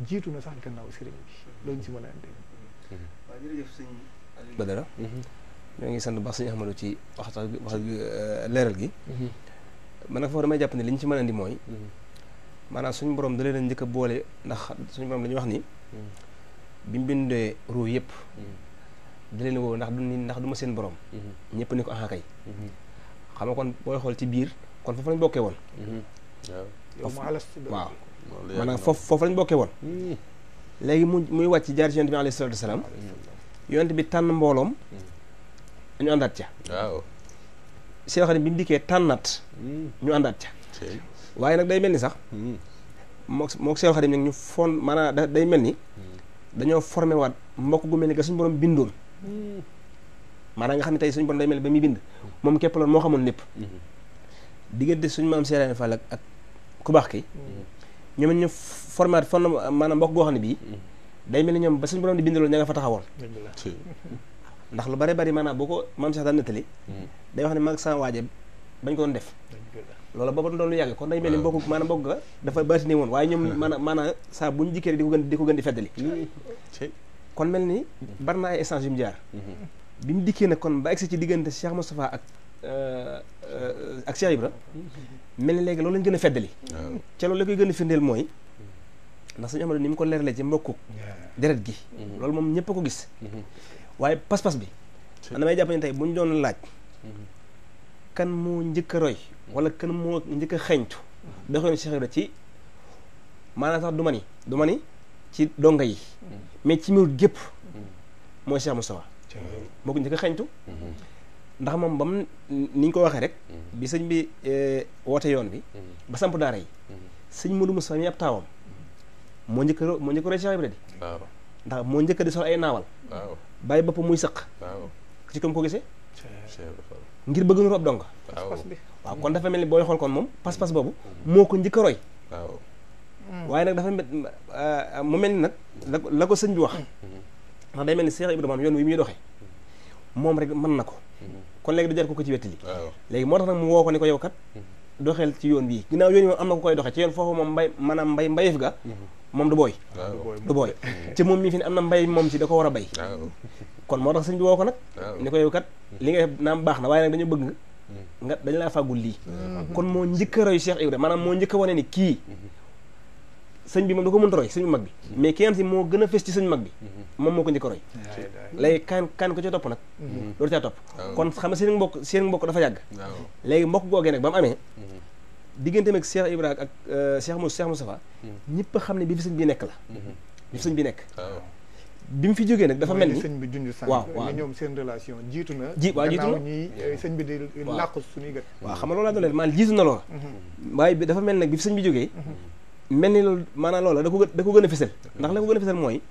jiitu na sax gannaaw sëriñ bi loolu si mën a andi. waaw jërëjëf sëñ Aliou Badara ñoo ngi sant baax sëñ Ahmadou ci wax leeral gi man nag foofu damay jàpp ne li ñu ci mën a andi mooy maanaam suñu borom da leen a njëkk a boole ndax suñu borom dañuy wax ni bi mu bindee ruu yëpp da leen woo ndax du ma seen borom ñëpp ni ko aha kay xam nga kon booy xool ci biir kon foofu lañ bokkee woon waaw maanaam foofu lañ bokkee woon léegi muy wàcc jaar ci yonent bi alayhi salaatu wasalaam yonent bi tànn mbooloom ñu àndaat ca waaw Seex Xaadim bi mu dikkee tànnaat ñu àndaat ca waaye nag day mel ni sax moo Seex Xaadim nag ñu maanaam day mel ni dañoo formé waat mbokk gu mel ni que suñu borom bindoon maanaam nga xam ne tey suñu borom day mel ni ba muy bind moom képp loolu moo xamoon lépp diggante suñu maam Cheikh Ibrahima Fall ak ku baax ki ñoom ñu format maanaam mbokk goo xam ne bii day mel ni ñoom ba suñu borom di bind loolu ña nga fa taxawoon ndax lu bari bari maanaam boo ko maam Cheikh daan nettali day wax ne maag sama waaje bañ ko doon def loolu booba doon lu yàgg kon day mel ni mbokk maanaam mbokk ga dafa baatine woon waaye ñoom maanaam saa buñu jikkee di ko gën di feddali kon mel ni bari na ay échange yu mu jaar bi mu dikkee nag kon ba egsi ci diggante Cheikh Moustapha ak Cheikh Ibra mel ni léegi loolu lañ gën a feddali ca loolu la koy gën a firndeel mooy ndax suñu Amadou ni mu ko leeralee ci mbokku deret gi loolu moom ñëpp a ko gis waaye pas-pas bi damay jàpp ne tey bu ñu doon laaj kan moo njëkk a roy wala kan moo njëkk a xeeñtu doxoon Cheikh Ibra ci maanaam sax du ma ni ci donga yi mais ci miwut gépp mooy Cheikh Moustapha moo ko njëkk a xeeñtu ndax moom ba mu ni ñu ko waxee rek bi sëñ bi woote yoon bi ba samp daara yi sëñ Modou Moustapha mi ab taawam moo njëkk a roy Cheikh Ibra di ndax moo njëkk a di sol ay naawal bàyyi bopp muy sëq ci comme ko gisee ngir bëgg nu rob donga waaw kon dafa mel ni booy xool kon moom pas-pas boobu moo ko njëkk a roy waaye nag dafa mu mel ni nag la ko sëñ bi wax ndax day mel ni Cheikh Ibra moom yoon wi muy doxee moom rek mën na ko kon léegi da jar ko ci wettali léegi moo tax nag mu woo ko ni ko yow kat doxeel ci yoon bii ginnaaw yoon yi moom am na ko koy doxee ci yoon foofu moom mbay maanaam mbayif ga moom du booy du booy ci moom mii fi ne am na mbay moom ci da ko war a bay kon moo tax sëñ bi woo ko nag ni ko yow kat li nga def naam baax na waaye nag dañu bëgg nga dañu laa fàggul lii kon moo njëkk a roy Cheikh Ibra maanaam moo njëkk a wane ni kii sëñ bi moom da ko mënta roy sëñ mag bi mais ki nga xam si moo gën a fës ci sëñ mag bi moom moo ko njëkk a roy léegi kan ko ca topp nag loolu caa topp kon xam nga seen mbokk dafa yàgg léegi mbokk googee nag ba mu amee digganteem ak Cheikh Ibra ak Cheikh Moustapha ñëpp a xam ne bi fi sëñ bi nekk la bi fi sëñ bi nekk bi mu fi jógee nag dafa mel ni sëñ bi junj sànq waaw ñoom seen relation jiitu na ñi sëñ bi di làqu suñuy gët waaw xam nga loolu laa doon leen maanaam jiitu na loola waaye bi dafa mel nag bi fi sëñ bi jógee mel ni loolu maanaam loola da ko gën a fësal ndax la ko gën a fësal mooy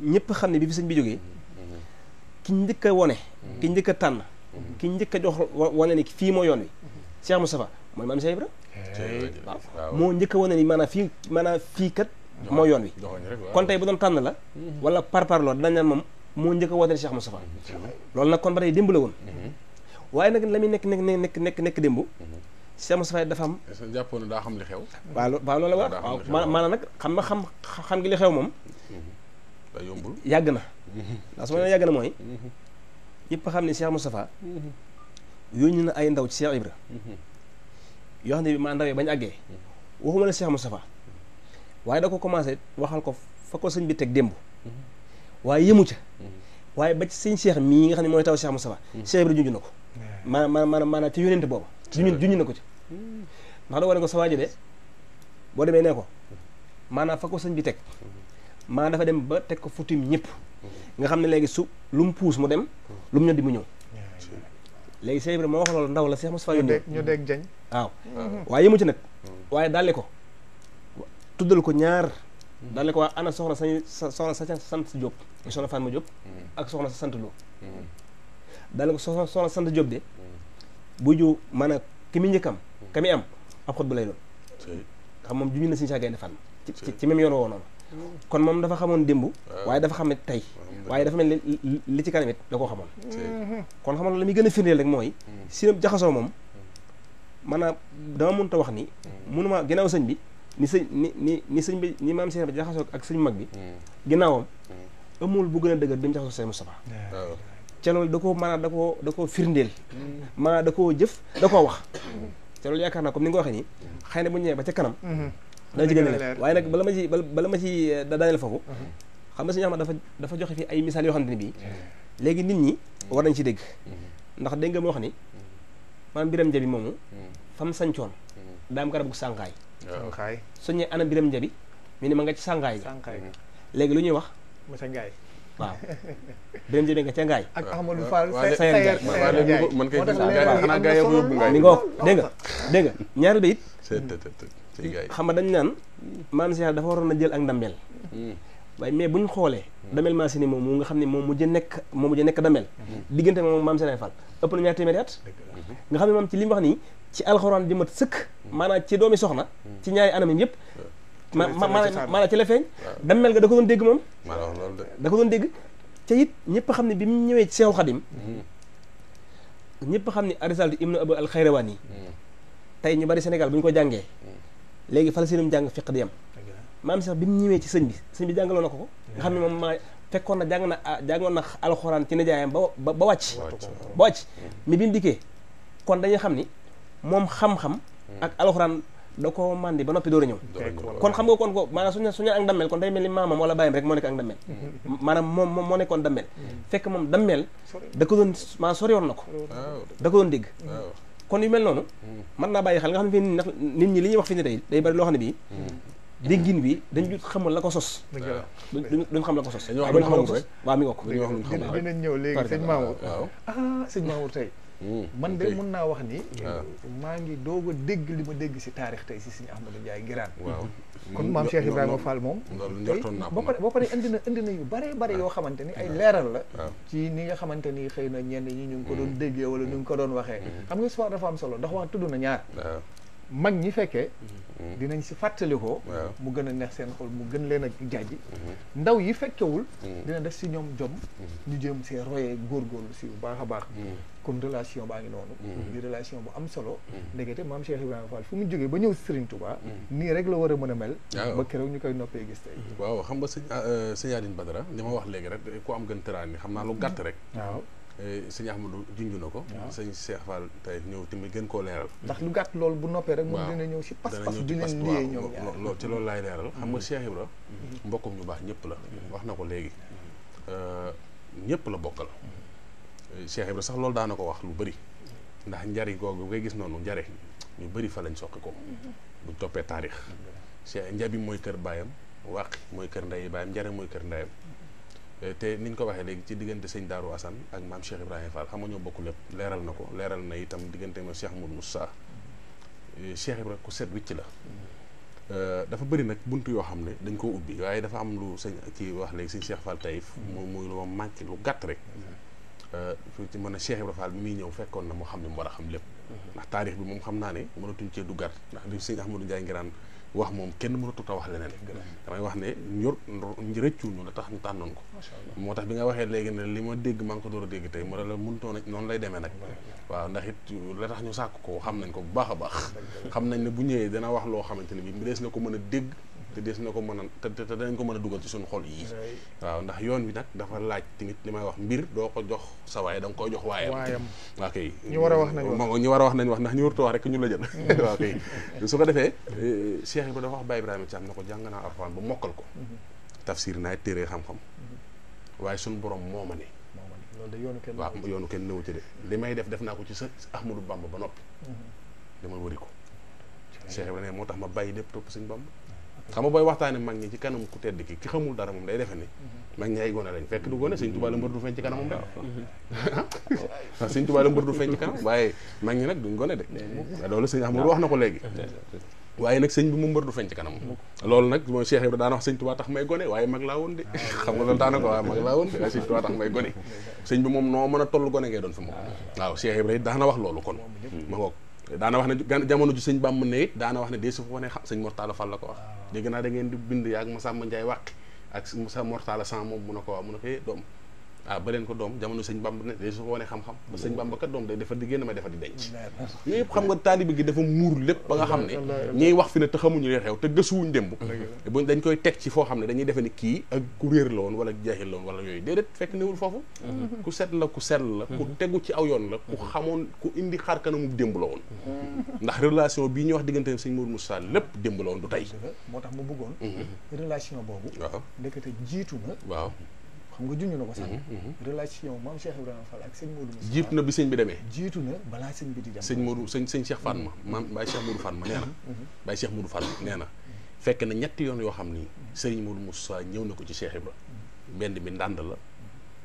ñëpp xam ne bi fi sëñ bi jógee ki njëkk a wone ki njëkk a tànn ki njëkk a jox wane ni fii moo yoon wi Cheikh Moustapha mooy maam Cheikh Ibra waaw moo njëkk a wane ni maanaam fii kat moo yoon wi kon tey bu doon tànn la wala parparloo dinañ naan moom moo njëkk a woote Cheikh Moustapha loolu nag kon ba tey démb la woon waaye nag la muy nekk démb Cheikh Moustapha dafa am jàppoon na daa xam li xew waaw loolu la waaw maanaam nag xam gi li xew moom da yombul yàgg na ndax su ma nee yàgg na mooy ñëpp xam ne Cheikh Moustapha yónni na ay ndaw ci Cheikh Ibra yoo xam ne bi maa ndawee bañ àggee waxuma la Cheikh Moustapha waaye da ko commencé waxal ko fa ko sëñ bi teg démb waaye yëmu ca waaye ba ci sëñ Cheikh mii nga xam ne mooy taw Cheikh Moustapha Cheikh Ibra junj na ko maanaam ci yónente booba junj na ko ci ndax da war ne ko sa waaji de boo demee nee ko maanaam fa ko sëñ bi teg maa dafa dem ba teg ko futim ñëpp nga xam ne léegi su lu mu puus mu dem lu mu ñoddi mu ñëw léegi Cheikh Ibra moo wax loolu ndaw la Cheikh Moustapha yónni ñu dégg jañ waaw waaye yëmu ci nag waaye daal ko tuddal ko ñaar daal ko waa ana soxna sa sant Diop soxna Fatma Diop ak soxna sa sant Lo daal ko soxna sant Diop de bu ju maanaam ki mi njëkkam ka mi am ab xot bu lay doon xam moom juñu na siñu saagay defan ci même yoon woo noonu kon moom dafa xamoon démb waaye dafa xam ne tey waaye dafa mel ni li ci kanam it da koo xamoon kon xamoon la muy gën a firndeel rek mooy si jaxasoo moom maanaam dama mënut a wax ni mënuma ginnaaw sëñ bi ni sëñ bi ni maam Cheikh bi jaxasoo ak sëñ mag bi ginnaawam amul bu gën a dëgër bi mu jaxasoo Cheikh Moustapha ca loolu da koo maanaam da koo firndeel maanaam da koo jëf da koo wax ca loolu yaakaar naa comme ni nga ko waxee nii xëy na bu ñu ñëwee ba ca kanam dana ci gën a leer waaye nag bala ma ci daaneel foofu xam nga suñu xam dafa joxe fi ay misaal yoo xamante ne bii léegi nit ñi war nañ ci dégg ndax dégg nga ma wax ni maanaam Biram Njabi moomu fam sañcoon daam garab gu sànqaay suñu ana Biram Njabi ñu ne ma nga ci sànqaay ga léegi lu ñuy wax monsieur Ngaye waaw Biram Njabi nga ca Ngaay ak Amadou Fall Sayar Ngaye man kay gis xanaa Ngaye bu yóbbu Ngaye mi nga dégg nga ñaari bayit it xam nga dañ naan maam Cheikh dafa waroon a jël ak ndamel waaye mais buñ xoolee damel maa si ni moom mu nga xam ne moom mujj nekk damel diggante moom maam Serigne Fall ëpp na ñaar téeméeri at nga xam ne moom ci li mu wax nii ci alxuraan di mat sëkk maanaam ci doomi soxna ci ñaari anam yi yëpp maanaam ci la feeñ damel nga da ko doon dégg moom da ko doon dégg ca it ñëpp xam ne bi mu ñëwee ci Seexul Xadim ñëpp xam ne Arisaltu ibnu Abu al-Xayrawaan yi tey ñu bari Sénégal bu ñu ko jàngee léegi fa la seenum jàng fiq di yam maam sax bi mu ñëwee ci sëñ bi jàngaloon na ko nga xam ne moom maa fekkoon na jàngoon na alxuraan ci nijaayam ba wàcc mais bi mu dikkee kon dañuy xam ni moom xam-xam ak alxuraan da ko mandi ba noppi door a ñëw kon xam nga kon ko maanaam suñu ak dammel kon day mel ni maamam wala bàyyam rek moo nekk ak dammel maanaam moom moo nekkoon dammel fekk moom dammel da ko doon maanaam sori woon na ko da ko doon dégg kon yu mel noonu mën naa bàyyi xel nga xam ne fii ndax nit ñi li ñuy wax fi ni tey day bari loo xam ne bii déggin bi dañ jut xamul la ko sos duñ xam la ko sos waaw mi nga ko dinañ ñëw léegi sëñ Mamour sëñ Mamour tey man de mun naa wax ni maa ngi doog a dégg li ma dégg si taarix tey si sëñ Ahmadou Ndiaye Nguirane kon maam Cheikh Ibrahima Fall moom tey ba pare indi na yu bare yoo xamante ni ay leeral la ci ni nga xamante ni xëy na ñenn ñi ñu ngi ko doon déggee wala ñu ngi ko doon waxee xam nga histoire dafa am solo ndax wax tudd na ñaar mag ñi fekkee dinañ si fàttalikoo mu gën a neex seen xol mu gën leen a jàjji ndaw yi fekkewul dina def si ñoom jom ñu jéem see royee góorgóorlu si bu baax a baax kon relation baa ngi noonu di relation bu am solo ndekete maam Cheikh Ibrahima Fall fu mu jógee ba ñëw Serigne Touba nii rek la war a mën a mel ba keroog ñu koy noppee gis tey waaw xam nga sëñ Aline Badara li ma wax léegi rek ku am gën tëraan ni xam naa lu gàtt rek waaw sëñ Ahmadou junj na ko sëñ Cheikh Fall tey ñëw tamit gën koo leeral ndax lu gàtt loolu bu noppee rek moom dina ñëw si pas-pas bi leen liyee ñoom ñaar ci loolu laay leeral xam nga Cheikh Ibra mbokkum ñu baax ñëpp la wax na ko léegi ñëpp la bokkal Cheikh Ibra sax loolu daana ko wax lu bëri ndax njari googu ngay gis noonu njare ñu bëri fa lañ soqi ko buñ toppee taarix Cheikh njabi mooy kër baayam wàqi mooy kër ndey baayam njare mooy kër ndeyam te niñ ko waxee léegi ci diggante sëñ Daaru Assane ak maam Cheikh Ibrahima Fall xam nga ñoo bokk lépp leeral na ko leeral na itam diggante ma Cheikh Moudou Moussa Cheikh Ibrahima ku set wicc la dafa bëri nag bunt yoo xam ne dañ koo ubbi waaye dafa am lu sëñ ci wax léegi sëñ Cheikh Fall Taïf muy lu ma manqué lu gàtt rek fi ci mën a Cheikh Ibrahima Fall bi muy ñëw fekkoon na moo xam ne mu war a xam lépp ndax taarix bi moom xam naa ne mënatuñ cee duggaat ndax li sëñ Ahmadou Ndiaye Ngiraan wax moom kenn mënatut a wax leneen damay wax ne rëccuñu la tax ñu tànnoon ko moo tax bi nga waxee léegi ne li ma dégg maa ngi ko door a dégg tey mu ne la mënutoon noonu lay demee nag waaw ndax it la tax ñu sàkk ko xam nañ ko bu baax a baax xam nañ ne bu ñëwee dana wax loo xamante ne bi dees na ko mën a dégg te dees na ko mën a te danañ ko mën a dugal ci suñu xol yi waaw ndax yoon bi nag dafa laaj tamit li may wax mbir doo ko jox sa waaye da nga koy jox waayam waa kay ñu war a wax nañ wax ndax ñu warut a wax rek ñu la jël waaw kay su ko defee Cheikh Ibrahima dafa wax Baye Ibrahima Thiam na ko jàng naa Alxuraan ba mokkal ko tafsir naay téere xam-xam waaye suñu borom moo ma ne waaw yoonu kenn néew ci de li may def naa ko ci sa Ahmadou Bamba ba noppi dama wëri ko Cheikh Ibrahima moo tax ma bàyyi lépp topp Sëñ Bamba xam nga booy waxtaane mag ñi ci kanam ku tedd ki xamul dara moom day defe ni mag ñi ay gone lañ fekk du gone Sëñ Tuubaa la mbër du feeñ ci kanamam rek waaw Sëñ Tuubaa la mbër du feeñ ci kanam waaye mag ñi nag duñ gone de loolu sëñ Ahmadou wax na ko léegi waaye nag sëñ bi mu mbër du feeñ ci kanam loolu nag mooy Cheikh Ibrahima daana wax Sëñ Tuubaa tax may gone waaye mag laa woon de xam nga loolu daana ko waaye mag laa woon de waaye Sëñ Tuubaa tax may gone sëñ bi moom noo mën a toll gone ngay doon fi moom waaw Cheikh Ibrahima daana wax loolu kon ma ngoog daana wax ne jamono ju sëñ Bàmba ne it daana wax ne dee su fa wane xam sëñ Mortala Fall la ko wax dégg naa da ngeen di bind yaag Masamba Ndiaye wàqi ak Moussa Mortala Sam moom mun na ko wax mun na ko doom ba leen ko doom jamono sëñ Bàmba ne dee su fa wane xam-xam ba sëñ Bàmba kat doom day defar di génn may defar di denc yooyu yëpp xam nga taalibe gi dafa muur lépp ba nga xam ne ñiy wax fi ne te xamuñu li xew te gësuwuñ démb buñ dañ koy teg ci foo xam ne dañuy defe ni kii ak ku réer la woon wala jeexil la woon wala yooyu déedéet fekk newul foofu ku set la ku sell la ku tegu ci aw yoon la ku xamoon ku indi xaar kanamu démb la woon ndax relation bii ñuy wax diggante sëñ Mourou Moussa lépp démb la woon du tey moo tax mu bëggoon relation boobu waaw ndekete jiitu na waaw xam nga junj na ko sax relation maam Cheikh Ibrahima Fall ak sëñ Modou Moussa jiitu na bi sëñ bi demee jiitu na balaa sëñ bi di dem sëñ Modou sëñ Cheikh Fatma maam Baye Cheikh Modou Fatma nee na Baye Cheikh Modou Fatma nee na fekk na ñetti yoon yoo xam ni sëriñ Modou Moussa ñëw na ko ci Cheikh Ibra benn bi Ndànd la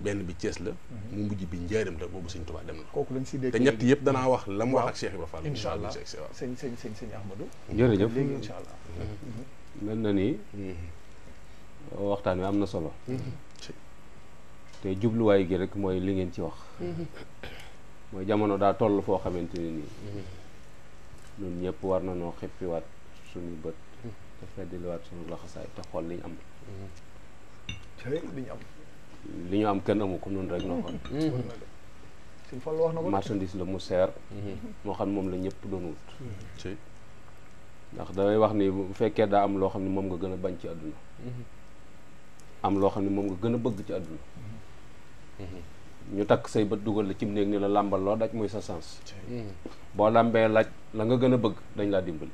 benn bi Thiès la mu mujj bi Njaaréem la boobu sëñ Tuubaa dem na kooku lañ si dégg te ñett yëpp danaa wax la mu wax ak Cheikh Ibra Fall incha allah sëñ Ahmadou jërëjëf léegi incha allah mel na ni waxtaan wi am na solo te jubluwaay gi rek mooy li ngeen ci wax mooy jamono daa toll foo xamante ne nii ñun ñëpp war na noo xippiwaat suñu bët te feddiliwaat suñu laxasaay te xool li ñu am li ñu am kenn amu ko noonu rek noo xool marchandise la mu seer moo xam moom la ñëpp doon wut ndax damay wax ni bu fekkee daa am loo xam ne moom nga gën a bañ ci àdduna am loo xam ne moom nga gën a bëgg ci àdduna ñu takk say bët dugal la cim néeg ni la làmbal loo daj muy sa sens boo làmbee laaj la nga gën a bëgg dañ laa dimbali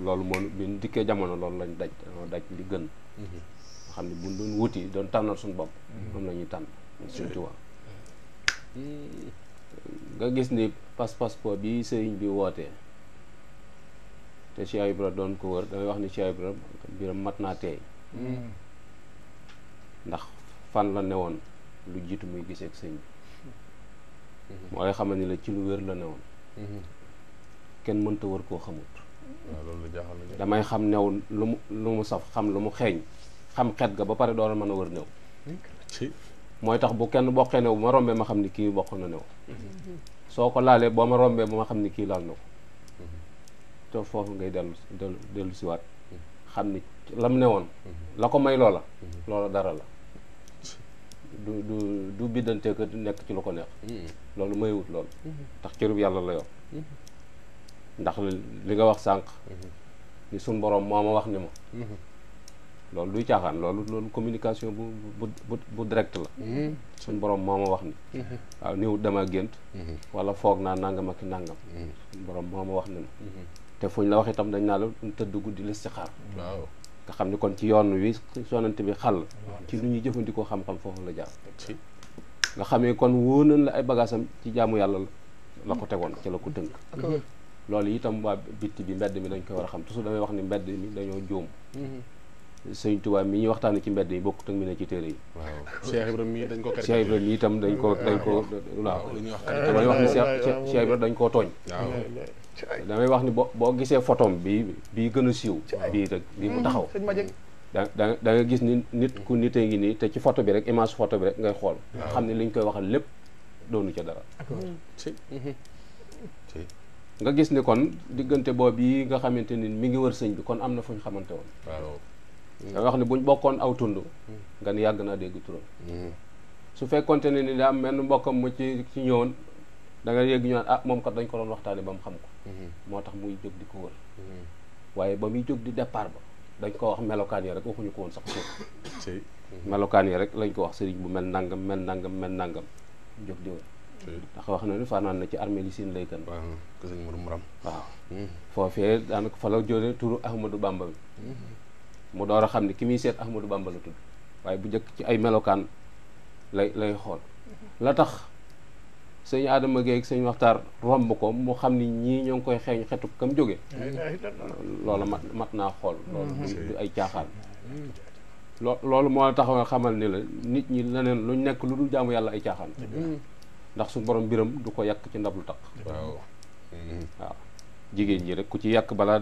loolu moo bi ñu dikkee jamono loolu lañ daj dañoo daj li gën nga xam ne buñ doon wuti doon tànnal suñu bopp moom la ñuy tànn suñu Tuubaa nga gis ni pas-pas po bi sëriñ bi wootee te Cheikh Ibra doon ko wër damay wax ni Cheikh Ibra biram mat naa teey ndax fan la newoon lu jiitu muy gisee ak sëñ bi mooy xamal ni la ci lu wér la newoon kenn mënta wër koo xamut waaw loolu la jaaxal na damay xam new lu mu saf xam lu mu xeeñ xam xet ga ba pare door a mën a wër new mooy tax bu kenn bokkee new bu ma rombee ma xam ni kii bokk na new soo ko laalee boo ma rombee ba ma xam ni kii laal na ko te foofu ngay dellu siwaat xam ni lam newoon la ko may loola dara la du biddante ko nekk ci lu ko neex loolu mayewut loolu tax cërub yàlla la yor ndax li nga wax sànq ni suñ borom moo ma wax ni ma loolu duy caaxaan loolu communication bu direct la suñ borom moo ma wax ni waaw néew dama gént wala foog naa nangam ak nangam suñ borom moo ma wax ni ma te fuñ la wax itam dañ naa la tëdd guddi listixaar waaw nga xam ni kon ci yoon wi sonante bi xàll ci lu ñuy jëfandikoo xam-xam foofu la jaar nga xamee kon wóor nañ la ay bagaasam ci jaamu yàlla la ko tegoon ci la ko tënk loolu itam waa bitti bi mbedd mi dañ koy war a xam toujours damay wax ni mbedd mi dañoo jóom Sëñ Tuubaa mi ñuy waxtaane ci mbedd yi bokkut ak mi ne ci téere yi waaw Cheikh Ibrahima mii dañ ko Cheikh Ibrahima mi itam dañ ko waaw damay wax ni Cheikh Ibrahima dañ koo tooñ damay wax ni boo gisee photom bii gën a siiw bii rek bii mu taxaw da nga gis ni nit ku nitee ngi nii te ci photo bi rek image photo bi rek ngay xool xam ne liñ koy waxal lépp doonu ca dara nga gis ni kon diggante boobu yi nga xamante ni mi ngi wër sëñ bi kon am na fu ñu xamante woon da wax ni buñ bokkoon aw tund nga ni yàgg naa dégg turam su fekkonte ne ni daa am menn mbokkam mu ci ñëwoon da nga yégg ñu naan ah moom kat dañ ko doon waxtaane ba mu xam ko moo tax muy jóg di ko wër waaye ba muy jóg di départ ba dañ ko wax melokaan yi rek waxuñu ko woon sax suuf melokaan yi rek lañ ko wax sëriñ bu mel nangam mel nangam jóg di wër ndax wax na ni fanaan na ci armée li siin laykan ko sëñ Mourou Mouram waaw foofee daanaka fa la jóge turu Ahmadou Bamba bi mu door a xam ne ki muy seet Ahmadou Bamba la tudd waaye bu njëkk ci ay melokaan lay xool la tax sëñ Adama Gueye ak sëñ Maxtaar romb ko mu xam ni ñii ñoo ngi koy xeeñ xetu kam jóge loola mat naa xool loolu du ay caaxaan loolu moo tax nga xamal ni la nit ñi leneen luñ nekk lu dul jaamu yàlla ay caaxaan ndax su borom biram du ko yàq ci ndab lu taq waaw jigéen ñi rek ku ci yàq balaa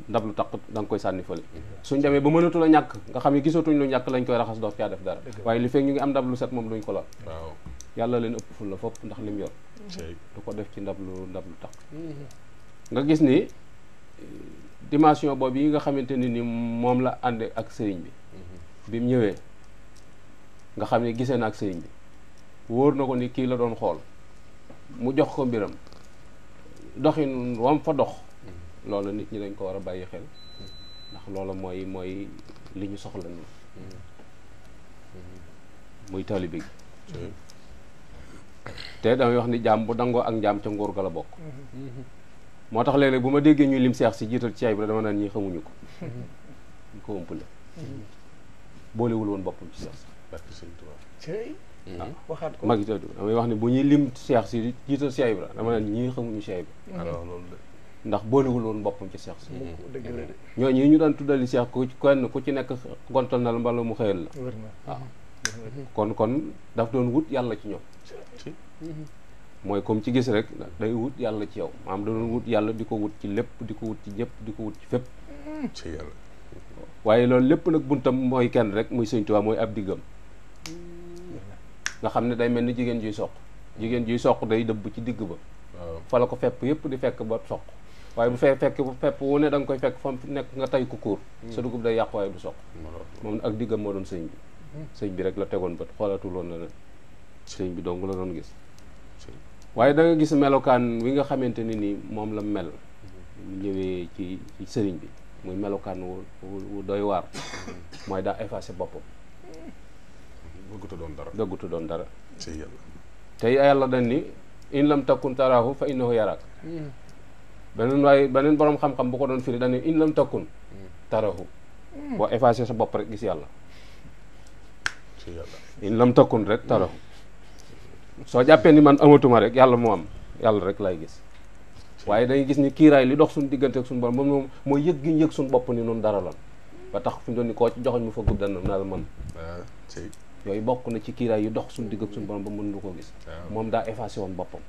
ndab lu taq da nga koy sànni fële suñ demee ba mënatu la ñàkk nga xam ne gisatuñ lu ñàkk lañ koy raxas doot caa def dara waaye li fekk ñu ngi am ndab lu set moom duñ ko laal yàlla leen ëpp ful la fopp ndax lim yor du ko def ci ndab lu taq nga gis ni dimension boobu yi nga xamante ni moom la ànde ak sëriñ bi mu ñëwee nga xam ne gisee na ak sëriñ bi wóor na ko ni kii la doon xool mu jox ko mbiram doxin wam fa dox loolu nit ñi dañ ko war a bàyyi xel ndax loolu mooy li ñu soxla ni muy taalibe gi te damay wax ni jaam bu dangoo ak njaam ca nguur ga la bokk moo tax léeg-léeg bu ma déggee ñuy lim seex si jiital ci ay bi dama naan ñi xamuñu ko ñu ko ëmpale boolewul woon boppam ci seex si waxaat ko mag damay wax ni bu ñuy lim seex si jiital Cheikh Ibra dama naan ñii xamuñu Cheikh Ibra alors loolu ndax boolewul woon boppam ci seex si dëgg la de ñooñu ñu daan tuddali seex ku ci nekk gontal na la mbala mu xëyal la wër na waaw kon daf doon wut yàlla ci ñoom mooy comme ci gis rek day wut yàlla ci yow maanaam da doon wut yàlla di ko wut ci lépp di ko wut ci ñëpp di ko wut ci fépp ci yàlla waaye loolu lépp nag buntam mooy kenn rek muy Sëñ Tuubaa mooy ab diggam nga xam ne day mel ni jigéen juy soq day dëbb ci digg ba fa la ko fepp yëpp di fekk ba soq waaye bu fekk fepp wu ne da nga koy fekk fa nekk nga tay ku kuur sa dugub day yàqu waaye du soq moom ak diggam moo doon sëñ bi rek la tegoon bët xoolatul woon la ne sëñ bi dong la doon gis waaye da nga gis melokaan wi nga xamante ni nii moom la mel mu ñëwee ci sëriñ bi muy melokaan wu doy waar mooy daa effacé boppam dëggutu doon dara ci yàlla te yàlla dañ ni in lam takkun taraahu fa innahu yaraak beneen boroom xam-xam bu ko doon firi dañ ni in lam takkun taraahu boo effacé sa bopp rek gis yàlla ci yàlla in lam takkun rek taraahu soo jàppee ni man amatuma rek yàlla moo am yàlla rek lay gis waaye dañuy gis ni kiiraay li dox suñu diggante ak suñu borom moom mooy yëg gi ñu yëg suñu bopp ni noonu dara lan ba tax fi ñu doon ni koo ci joxoñ mu fa gudd dana naa la mën yooyu bokk na ci kiiraay yu dox suñu digg ak suñu borom ba mën lu ko gis moom daa effacé woon boppam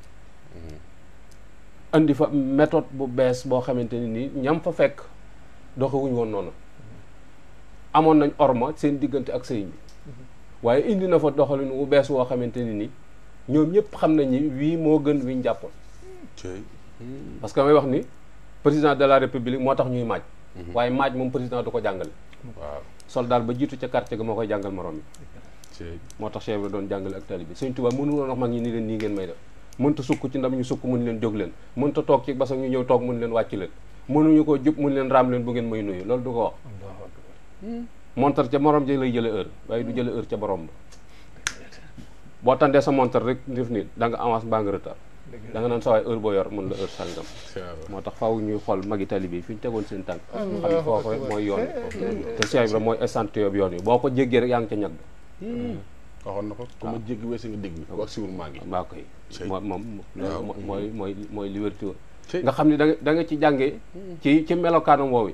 andi fa méthode bu bees boo xamante ni nii ñam fa fekk doxewuñ woon noonu amoon nañ orma seen diggante ak sëriñ bi waaye indi na fa doxalin wu bees woo xamante ni nii ñoom ñëpp xam nañ ni wii moo gën wi ñu jàppoon parce que may wax ni président de la république moo tax ñuy maaj waaye maaj moom président du ko jàngale waaw soldat ba jiitu ca quartier ga moo koy jàngal morom yi moo tax Cheikh Ibra doon jàngale ak taalibe bi Sëñ Tuubaa mënu woon wax mag ñi ni leen nii ngeen may def mënta sukk ci ndam ñu sukk mun leen jóg leen mënta toog ci basang ñu ñëw toog mun leen wàcc leen mënuñu ko jub mun leen raam leen bu ngeen may nuyu loolu du ko wax montar ca morom ji lay jële heure waaye du jële heure ca borom ba boo tàndee sa montar rek def nit da nga avance baa nga retard da nga naan sawaay heure boo yor mun la heure sàngam moo tax faaw ñuy xool magi taalibe yi fi ñu tegoon seen tànk xam ne foofu mooy yoon te Cheikh Ibra mooy échantillon yoon yi boo ko jéggee rek yaa ngi ca ñag waxoon na ko ku ma jéggi weesu nga dégg ko ak siwul maa ngi maa koy moom mooy li wérti woon nga xam ne da nga ci jàngee ci melokaanam woowu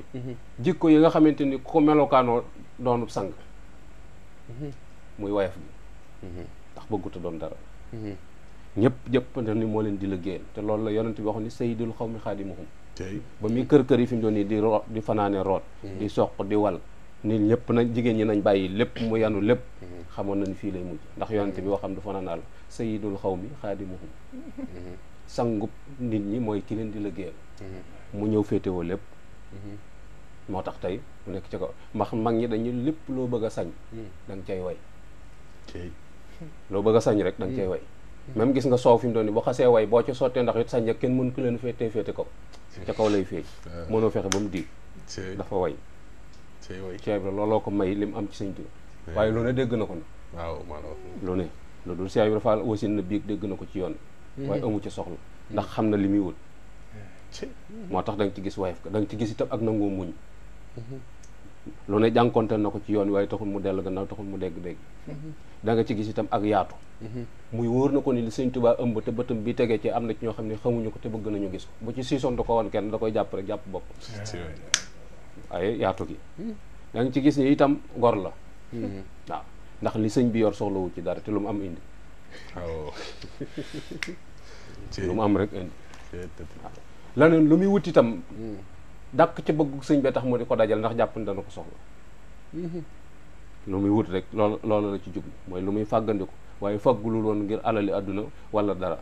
jikko yi nga xamante ni ko melokaanoo doonu sang muy wayaf bi ndax bëgguta doon dara ñëpp na ni moo leen di liggéeyal te loolu la yonent bi waxoon ni sayyidul xawmi xaadimuhum ba muy kër yi fi mu doon nii di root di fanaane root di soq di wal nit ñëpp nañ jigéen ñi nañ bàyyi lépp mu yanu lépp xamoon na ni fii lay mujj ndax yonent bi waxam dafa naan sayyidul xawmi xaadimuhum sangub nit ñi mooy ki leen di liggéeyal mu ñëw féetewoo lépp moo tax tey mu nekk ci kaw ndax mag ñi dañu lépp loo bëgg a sañ da nga cay way loo bëgg a sañ rek da nga cay way même gis nga soow fi mu doon ni boo xasee way boo ci sottee ndax it sañ ak kenn mën ku leen féete kaw ca kaw lay feeñ mënoo fexe ba mu diig dafa way Cheikh Ibra looloo ko may lim am ci sëñ Tuubaa waaye lu ne dégg na ko na waaw maanaam lu ne lu dul Cheikh Ibra Fall wasin na biig dégg na ko ci yoon waaye amu ci soxla ndax xam na li muy wut moo tax da nga ci gis wayef ko da nga ci gis itam ak nangoo muñ lu ne jànkonteel na ko ci yoon waaye taxul mu dellu gannaaw taxul mu dégg-dégg da nga ci gis itam ak yaatu muy wóor na ko ni li sëñ Tuubaa ëmb te bëtam bi tegee ci am na ci ñoo xam ne xamuñu ko te bëgg nañu gis ko bu ci siisoon da ko wan kenn da koy jàpp rek jàpp bopp waaye yaatu gi da nga ci gis ni itam gor la waaw ndax li sëñ bi yor soxlawu ci dara te lu mu am indi waaw lu mu am rek indi waaw leneen lu muy wut itam dàq ca bëggu sëñ bee tax mu di ko dajal ndax jàpp ni dana ko soxla lu muy wut rek loolu la ci jublu mooy lu muy fàggandiku waaye faggulul woon ngir alali àdduna wala dara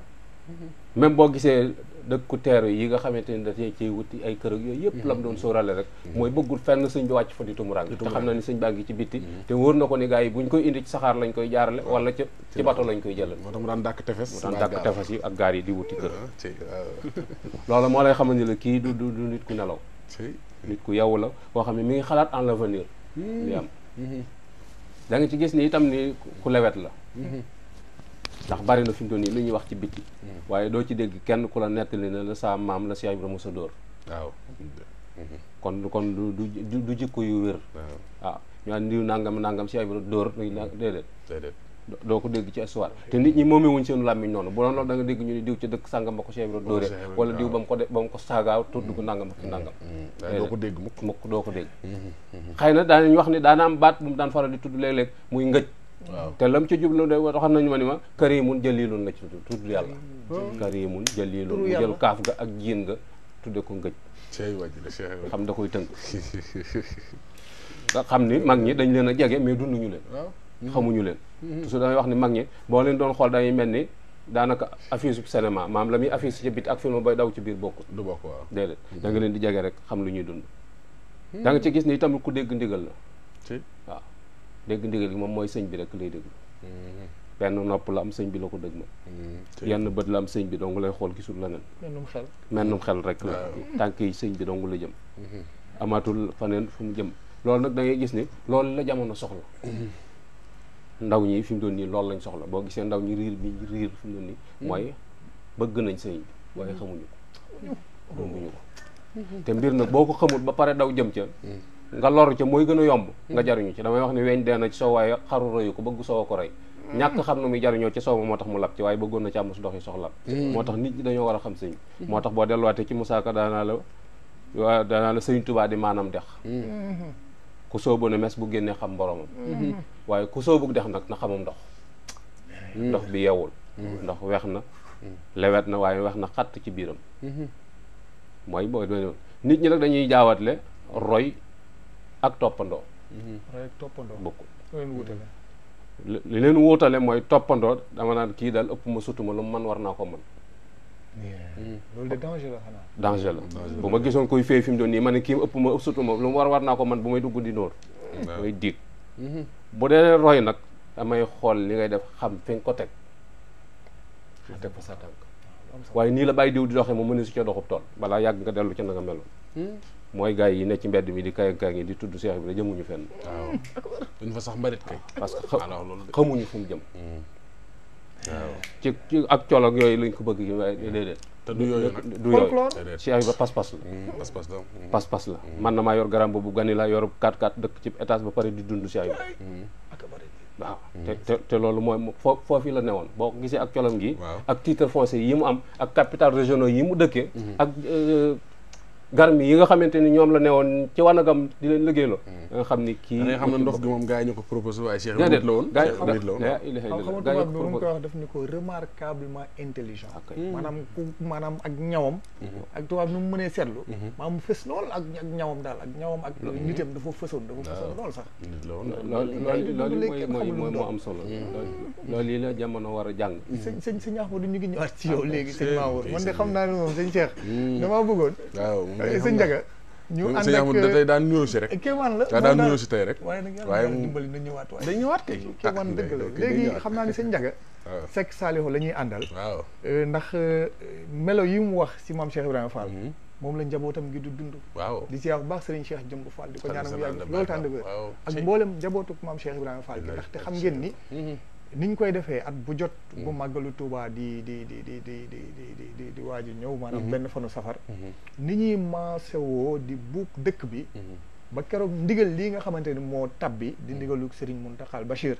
même boo gisee dëkku teeru yi nga xamante ni da ciy wuti ay kër ak yooyu yëpp la mu doon sóorale rek mooy bëggul fenn sëñ bi wàcc fa di tumurang te xam na ni sëñ baa ngi ci bitti te wóor na ko ni gars yi buñ koy indi ci saxaar lañ koy jaarale wala ci bato lañ koy jëlal moo tax mu daan dàkk tefes yi ak gaar yi di wuti kër loolu moo lay xamal ni la kii du nit ku nelaw nit ku yeewu la boo xam ne mi ngi xalaat en l'avenir li am da nga ci gis ni itam ni ku lewet la ndax bari na fi mu toll nii lu ñuy wax ci bitti waaye doo ci dégg kenn ku la nettali ne la sa maam la Cheikh Ibra Moussa dóor waaw kon du jikko yu wér waaw ñu naan ndiw nangam Cheikh Ibra dóor déedéet doo ko dégg ci histoire te nit ñi moomee wuñ seen làmmiñ noonu bu doon loolu da nga dégg ñu ni diw ci dëkk sàngam ba ko Cheikh Ibra dóoree wala diw ba mu ko saagaaw tudd ko nangam ak nangam doo ko dégg mukk doo ko dégg xëy na daanañ wax ni daana am baat bu mu daan faral di tudd léeg-léeg muy ngëj waaw te lam ci jublu de waxoon nañu ma ni ma karimun jaliilun la ci tudd yàlla karimun jaliilun mu jël kaaf ga ak jiin nga tudde ko ngëj xam da koy tënk nga xam ni mag ñi dañ leen a jege mais dunduñu leen xamuñu leen toujours damay wax ni mag ñi boo leen doon xool dañuy mel ni daanaka affiche cinéma maam la muy affiche ci bit ak film bay daw ci biir bokkul du bokk waaw déedéet da nga leen di jege rek xam lu ñuy dund da nga ci gis ni tamit ku dégg ndigal la waaw dégg ndigal gi moom mooy sëñ bi rek lay dégg benn nopp la am sëñ bi la ko dëgg ma yenn bët la am sëñ bi dong lay xool gisul leneen mennum xel rek la tànk yi sëñ bi dong la jëm amatul faneen fu mu jëm loolu nag da ngay gis ni loolu la jamono soxla ndaw ñi fi mu doon nii loolu lañ soxla boo gisee ndaw ñi riir fi mu doon nii mooy bëgg nañ sëñ bi waaye xamuñu ko xamuñu ko te mbir nag boo ko xamul ba pare daw jëm ca nga loru ca mooy gën a yomb nga jariñu ci damay wax ni weñ dee na ci soow waaye xaru royu ko bëgg soow ko rey ñàkk xam na muy jariñoo ci soow moo tax mu lab ci waaye bëggoon na ci am su dox yi soxla moo tax nit ñi dañoo war a xam sëñ bi moo tax boo delluwaatee ci Musaa Ka daanaa la sëñ Tuubaa di maanaam dex ku soobu ne mes bu génnee xam boromam waaye ku soobu dex nag na xamum ndox bi yeewul ndox weex na lewet na waaye weex na xatt ci biiram mooy boo nit ñi nag dañuy jaawatle roy ak toppandoo bokkul li leen wuutale mooy toppandoo dama naan kii daal ëpp ma sutuma lu mu man war naa ko mën loolu de danger la xanaa danger la bu ma gisoon koy fee fi mu doon nii ma ne kii ëpp ma sutuma lu mu war naa ko man bu may dugg di nóor mooy diig bu dee roy nag damay xool li ngay def xam fi nga ko teg nga teg fa sa tànk waaye nii la bàyyi diw di doxee moom mëne su ca doxub tool balaa yàgg nga dellu ca na nga meloon mooy gars yi ne ci mbedd mi di kay ngi di tudd Cheikh bi da jëmuñu fenn waaw duñ fa sax mbarit kay parce que xamuñu fu mu jëm waaw ci ak col ak yooyu lañ ko bëgg yi waaye déedéet te du yooyu nag du yooyu Cheikh bi pas-pas la pas-pas la man na maa yor garam bu gani la yor 4x4 dëkk ci étage ba pare di dund Cheikh bi waaw te loolu mooy foofu la newoon boo ko gisee ak colam gi ak titre foncier yi mu am ak capital régionaux yi mu dëkkee ak garmi yi nga xamante ni ñoom la newoon ci wanagam di leen liggéeyloo da nga xam ni kii da nga xam ne ndox gi moom gars yi ñu ko proposé waaye Cheikh déedéet la woon gars yi nit la woon xam nga tubaab bi mu koy wax daf ni ko remarquablement intelligent maanaam maanaam ak ñawam ak tubaab nu mu mënee seetlu maanaam mu fës lool ak ñawam daal ak ñawam ak nitam dafa fësoon lool sax nit la woon loolu mooy moo am solo loolu yi la jamono war a jàng sëñ Ahmadou ñu ngi ñëwaat ci yow léegi sëñ Mamour man de xam naa ne moom sëñ Cheikh damaa bëggoon sëñ Ndiaga ñu ànd sëñ Ahmadou da tey daan nuyoo si rek kéemaan la daan nuyoo si tey rek waaye nag yàlla dimbali na ñëwaat waaye day ñëwaat kay kéemaan dëgg la léegi xam naa ni sëñ Ndiaga Seck Saliou la ñuy àndal waaw ndax melo yi mu wax si maam Cheikh Ibrahima Fall moom la njabootam gi du dund waaw di siyaar bu baax Serigne Cheikh Jëmb Fall di ko ñaanal mu yàgg loolu tànd bi ak mboolem njabootuk maam Cheikh Ibrahima Fall gi ndax te xam ngeen ni niñ koy defee at bu jot bu màggalu Touba di waaju ñëw maanaam benn fanu safar ni ñuy maasewoo di buub dëkk bi ba keroog ndigal lii nga xamante ni moo tabbi di ndigalu Serigne Mountakha Bachir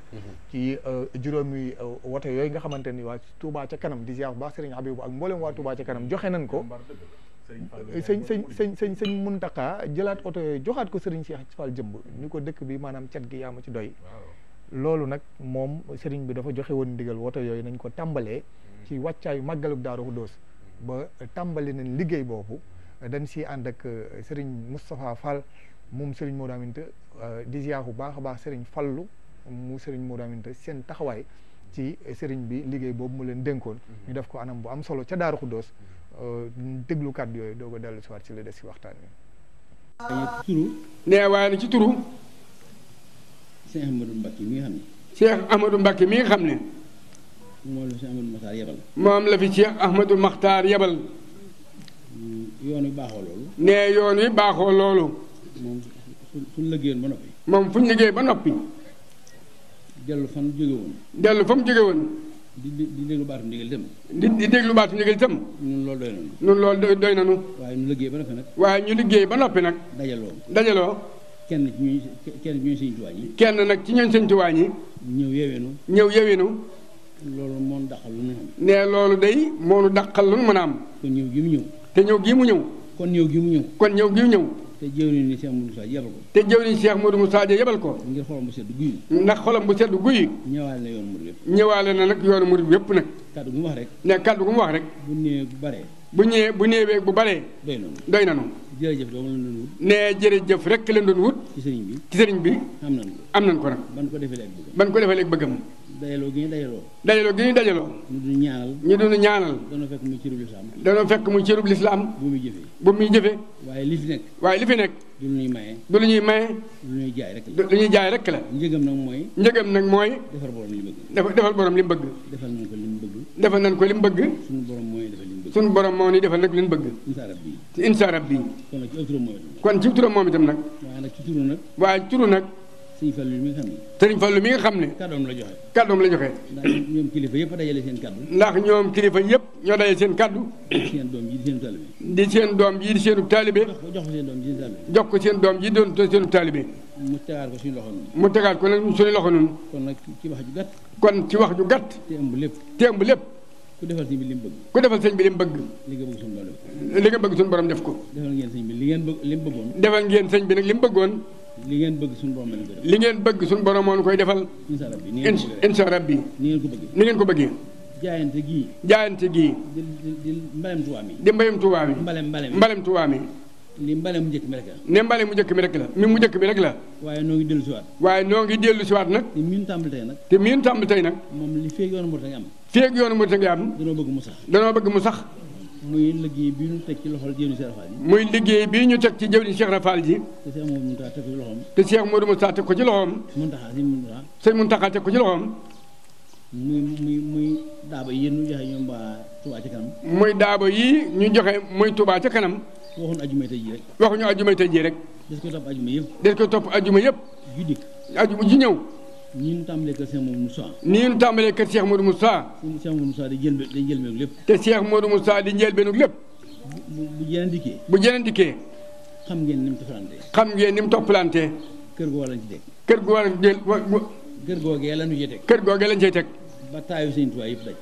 ci juróomi wote yooyu nga xamante ni waa Touba ca kanam di ziar bu baax Serigne Habibou ak mboolem waa Touba ca kanam joxe nañ ko sëñ Mountakha jëlaat oto yooyu joxaat ko Serigne Cheikh Fall Jëmb ni ko dëkk bi maanaam cet gi yaa ma ci doy loolu nag moom Serigne bi dafa joxe woon ndigal woto yooyu nañ ko tàmbalee ci wàccaayu màggalub Daaru Xudoos ba tàmbali nañ liggéey boobu dañ si ànd ak Serigne Moustapha Fall moom Serigne Modou Aminta di ziar bu baax a baax Serigne Fallu mu Serigne Modou Aminta seen taxawaay ci Serigne bi liggéey boobu mu leen dénkoon ñu def ko anam bu am solo ca Daaru Xudoos déglu kàddu yooyu doo ko dellu si waat ci la des si waxtaan wi nee waaye na ci turu Cheikh Ahmadou Mbacké mi nga xam ne Cheikh Ahmadou Mbacké mi nga xam ne moom la fi Cheikh Ahmadou Makhtar yebal moom la fi Cheikh Ahmadou Makhtar yebal yoon wi baaxoo loolu nee yoon wi baaxoo loolu moom suñ liggéeyoon ba noppi moom fuñ liggéey ba noppi dellu fa mu jóge woon dellu fa mu jóge woon di déglu baatu ndigal itam di déglu baatu ndigal itam ñun loolu doy nañu ñun loolu doy nañu waaye ñu liggéey ba noppi nag waaye ñu liggéey ba noppi nag dajaloo kenn ci ñuy sëñ Tuubaa ñi kenn nag ci ñooñ sëñ Tuubaa ñi ñëw yeweenu loolu moonu dàqal lu ñu am ne loolu day moonu dàqal lu ñu mën a am kon ñëw gi mu ñëw te ñëw gi mu ñëw kon ñëw gi mu ñëw kon ñëw gi mu ñëw te jëwriñ ni Cheikh Modou Moussa yebal ko te jëwriñ Cheikh Modou Moussa yebal ko ngir xolam bu sedd guy ndax xolam bu sedd guy ñëwaale na yoonu murid yëpp ñëwaale na nag yoonu murid yëpp nag kàddu gu mu wax rek ne kàddu gu mu wax rek bu néewee bu baree bu néewee bu baree doy nanu jërëjëf doomu lañ doon wut ne jërëjëf rek leen doon wut ci sëriñ bi am nañ ko nag ban ko defee léegi bëggam dajaloo gi ñu dajaloo ñu duñu ñaanal danoo fekk muy cërub lislaam bu muy jëfee waaye li fi nekk du lu ñuy maye du lu ñuy maye lu ñuy jaay rek la njëgam nag mooy defal borom li mu bëgg defal nañ ko li mu bëgg suñu borom moo ni defal nag li mu bëgg insa rabbi kon ci turam moom itam nag waaye turu nag Sëriñ Fallu mi nga xam ne kàddoom la joxe ndax ñoom kilifa yëpp dajale seen kàddu ndax ñoom kilifa yëpp ñoo dajale seen kàddu di seen doom ji di seenu taalibe jox ko seen doom ji doon seenu taalibe mu tegaat ko nag suñu loxo nun kon nag ci wax ju gàtt te ëmb lépp ku defal sëñ bi li mu bëgg ku defal sëñ bi li mu bëgg li nga bëgg suñu borom def ko defal ngeen sëñ bi li mu bëggoon defal ngeen sëñ bi nag li mu bëggoon li ngeen bëgg suñu borom li ngeen bëgg suñu borom moo koy defal insa rabbi ni ngeen ko bëggee jaayante gii di mbalem Tuubaa mi di mbalem Tuubaa mi mbalem Tuubaa mi li mbale mu njëkk mi rek la ne mbale mu njëkk mi rek la waaye noo ngi dellu siwaat nag te miin tàmbali tey nag moom li feeg yoonu murit nga am danoo bëgg mu sax muy liggéey bi ñu teg ci loxol jëwriñ Cheikh Rafal ji. muy liggéey bii ñu teg ci jëwriñ Cheikh Rafal ji. te Cheikh Modou Moussa teg ko ci loxoom. te Cheikh Modou Moussa teg ko ci loxoom. Muntaxa sëñ Muntaxa teg ko ci loxoom. muy daaba yi ñu joxe ñoom waa Touba ca kanam. muy daaba yi ñu joxe muy Touba ca kanam. waxuñu ajumay tey jii rek. waxuñu ajumay tey jii rek. des koy topp ajuma yëpp. des koy topp ajuma yëpp. ju dikk. ajuma ji ñëw. nii ñu tàmbalee kër Cheikh Modou Moussa. nii ñu tàmbalee kër Cheikh Modou Moussa. Cheikh Modou Moussa day jëlbeenu lépp. te Cheikh Modou Moussa di njëlbeenu lépp. bu jeneen dikkee. bu jeneen dikkee. xam ngeen ni mu toppalantee. xam ngeen ni mu toppalantee. kër goo lañ ci teg. kër goo lañ jël kër googee lañu ci teg. kër googee lañ cay teg. ba taayu Sëñ Tuubaa yëpp daj.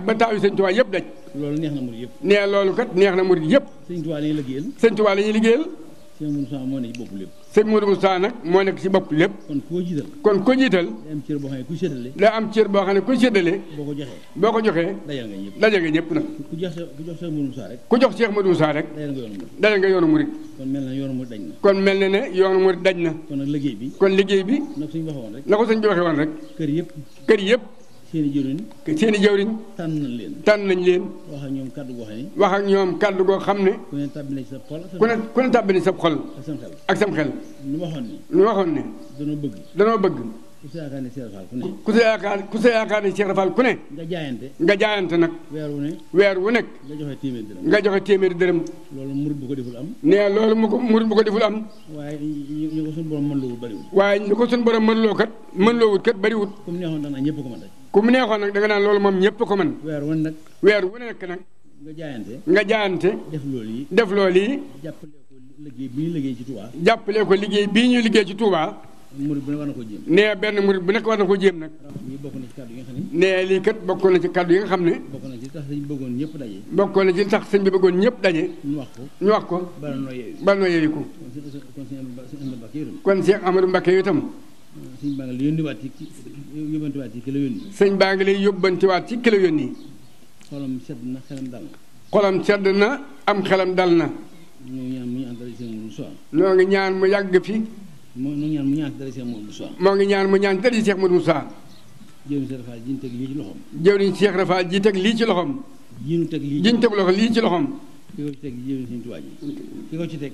ba taayu Sëñ Tuubaa yëpp daj. loolu neex na murid yëpp. nee loolu kat neex na murid yëpp. Sëñ Tuubaa la ñuy liggéeyal. Sëñ Tuubaa la ñuy liggéeyal. Sëñ Modou Moussa moo ne ci bopp lépp. Sëñ Modou Moussa nag moo nekk ci bopp lépp. kon koo jiital. kon ko jiital. day am cër boo xam ne ku séddale. day am cër boo xam ne ku séddale. boo ko joxee. boo ko joxee. dajal nga ñëpp. dajal nga ñëpp nag. ku jox Cheikh Modou Moussa rek. ku jox Cheikh Modou Moussa rek. dajal nga yoonu murid. dajal nga yoonu murid. kon mel na yoonu murid daj na. kon mel na ne yoonu murid daj na. kon nag liggéey bi. kon liggéey bi. nag suñu waxee woon rek. na ko sëñ bi waxee woon rek. kër yëpp. kër yëpp. seeni jëwriñ. seeni jëwriñ. tànn nañ leen. tànn nañ leen. wax ak ñoom kàddu goo xam ne. wax ak ñoom kàddu goo xam ne. ku ne tàbbi na ci sa xol. ku ne tàbbi na ci sa xol. ak sam xel. ak sam xel. ñu waxoon ni. ñu waxoon ne. danoo bëgg. ku sa yaakaar ne Cheikh Rafal ku ne. ku sa yaakaar ne Cheikh Rafal ku ne. nga jaayante nag. weer wu nekk. nga joxe téeméeri dërëm. loolu murid bu ko deful am. nee loolu murid bu ko deful am. waaye ñu ko suñu borom mën loowut bariwut. waaye ñu ko suñu borom mën loowut kat bariwut. comme neexoon da nga naan ñëpp ko mën rek. ku mu neexoon nag da nga naan loolu moom ñëpp ko mën. weer wu nekk nag. nga jaayante. def loolu yi. jàppale ko liggéey bii ñuy liggéey ci Touba. murid bu nekk war na ko jéem. nee benn murid bu nekk war na ko jéem nag. lii bokk na ci kàddu yi nga xam ne. nee lii kat bokkoon na ci kàddu yi nga xam ne. bokk na ci tax sëñ bi bëggoon ñëpp daje. bokkoon na ci tax sëñ bi bëggoon ñëpp daje. ñu wax ko. bala noo yeewi ko. kon Cheikh Amadou Mbacké yow itam. sëñ baa ngi lay yóbbantiwaat ci ki la yónni. sëñ baa ngi lay yóbbantiwaat ci ki la yónni. xolam sedd na xelam dal na. xolam sedd na am xelam dal na. ñoo ngi ñaan mu yàgg fi. moo ngi ñaan mu ñaan dara Cheikh Modou Moussa. moo ngi ñaan mu ñaan dara Cheikh Modou Moussa. jëwriñ Cheikh Rafal ji teg lii ci loxoom. jëwriñ Cheikh Rafal ji teg lii ci loxoom. ji ñu teg loxo lii ci loxoom. ki ko ci teg jëwriñ Sëñ Tuubaa ji. ki ko ci teg.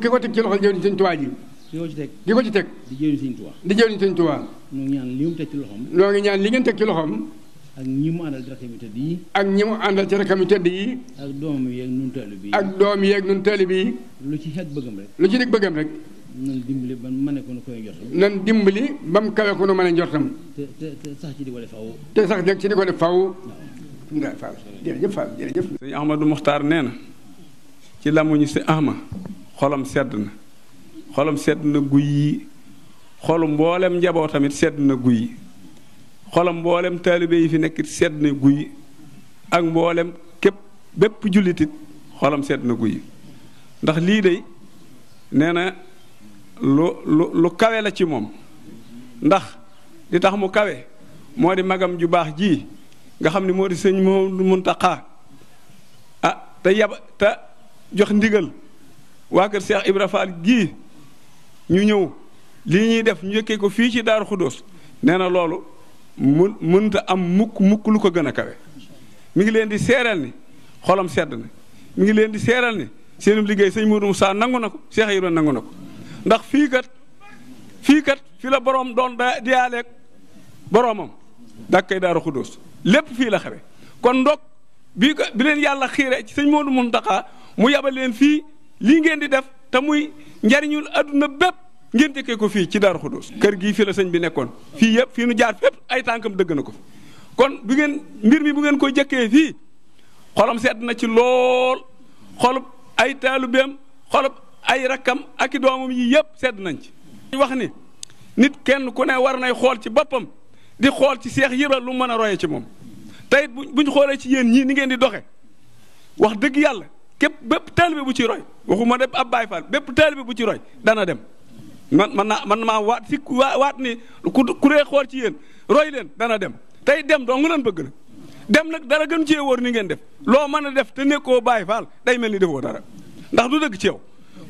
ki ko teg ci loxo jëwriñ Sëñ Tuubaa ji. ki ko ci teg. ki ko ci teg. di jëwriñ Sëñ Tuubaa. di jëwriñ Sëñ Tuubaa. ñoo ngi ñaan li mu teg ci loxoom. ñoo ngi ñaan li ngeen teg ci loxoom. ak ñi mu àndal ci rakkam yu tëdd yi. ak ñi mu àndal ci rakkam yu tëdd yi. ak doomam yeeg nun taalibe yi. ak doom yeeg nun taalibe yi. lu ci xet bëggam rek. lu ci dig bëggam rek. nan dimbali ba mu mën ko nu koy njortam. nan dimbali ba mu kawe ko nu mën a njortam. te sax ci di ko def faw. te sax nag ci di ko def faw. waaw Fall jërëjëf Fall jërëjëf. sëñ Ahmadou Mokhtar nee na ci lamuñu si Ahma xolam sedd na xolam sedd na guy yi xolu mboolem njaboo tamit sedd na guy yi xolam mboolem taalibe yi fi nekk sedd na guy ak mboolem képp bépp jullitit xolam sedd na guy ndax lii de nee na lu kawe la ci moom ndax li tax mu kawe moo di magam ju baax ji nga xam ne moo di sëñ Mouhamadou Mountakha te jox ndigal waa kër Cheikh Ibra Fall gii ñu ñëw lii ñuy def ñu yëkkee ko fii ci Daaru Xudóos nee na loolu mënta am mukk lu ko gën a kawe mi ngi leen di seeral ni xolam sedd na mi ngi leen di seeral ni seenum liggéey sëñ Modou Moussa nangu na ko Cheikh Ibra nangu na ko ndax fii kat fi la boroom doon diyaaleeg boroomam dàkkay Daaru Xudóos lépp fii la xewe kon ndok bi leen yàlla xiire ci sëñ Modou Mountakha mu yabal leen fii lii ngeen di def te muy njariñul adduna bépp ngeen jëkkee ko fii ci Daaru Xudóos kër gii fi la sëñ bi nekkoon fii yëpp fii nu jaar fépp ay tànkam dëgg na ko fi kon mbir mi bu ngeen koy jëkkee fii xolam sedd na ci lool xolub ay taalubeem xolub ay rakkam ak i doomam yi yëpp sedd nañ ci wax ni nit kenn ku ne war nay xool ci boppam di xool ci Seex Ibra lu mën a roye ci moom tey buñ xoolee ci yéen ñii ni ngeen di doxe wax dëgg yàlla képp bépp taalibe bu ci roy waxuma def ab Baay Faal bépp taalibe bu ci roy dana dem man maa waat ni ku ree xool ci yéen roy leen dana dem tey dem doo nga leen bëgg na dem nag dara gën cee wóor ni ngeen def loo mën a def te nekkoo Baay Faal day mel ni defoo dara ndax du dëgg ci yow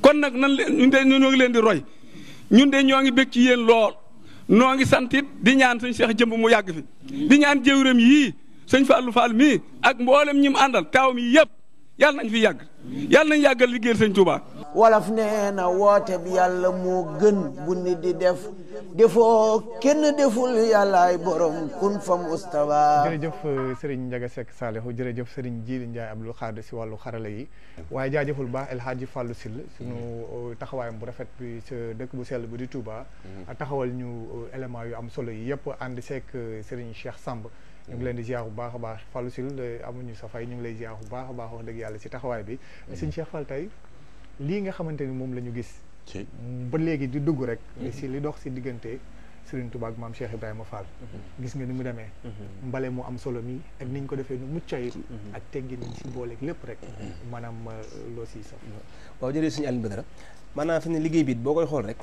kon nag nan ñun de ñoo ngi leen di roy ñun de ñoo ngi bég ci yéen lool noo ngi santit di ñaan sëñ Cheikh Jëmb mu yàgg fi di ñaan jëwram yii sëñ Fallou Fall mii ak mboolem ñi mu àndal taawam yi yëpp yàlla nañ fi yàgg yàlla nañ yàggal liggéeyal sëñ Touba. wolof nee na woote bi yàlla moo gën bu nit di def defoo kenn deful yàllaay borom kun fa mustawa. jërëjëf Serigne Ndiaga Seck Saliou jërëjëf Serigne Djili Ndiaye Abdou Khadre si wàllu xarala yi waaye jaajëful baax El Hadji Fallou Syll suñu taxawaayam bu rafet bi sa dëkk bu sell bu di Touba taxawal ñu élément yu am solo yi yëpp ànd seek Serigne Cheikh Samb ñu ngi leen di ziar bu baax a baax Fallou Syll amuñu sa fay ñu ngi lay ziar bu baax a baax wax dëgg yàlla si taxawaay bi Serigne Cheikh Fall tey lii nga xamante ni moom la ñu gis ba léegi di dugg rek si li dox si diggante Serigne Touba ak maam Cheikh Ibrahima Fall gis nga ni mu demee mbale mu am solo mi ak niñ ko defee nu mucc ayib ak teggi niñ si booleeg lépp rek maanaam loo siy saf waaw jërëjëf suñu Alioune Badara maanaam fi ne liggéey bi boo koy xool rek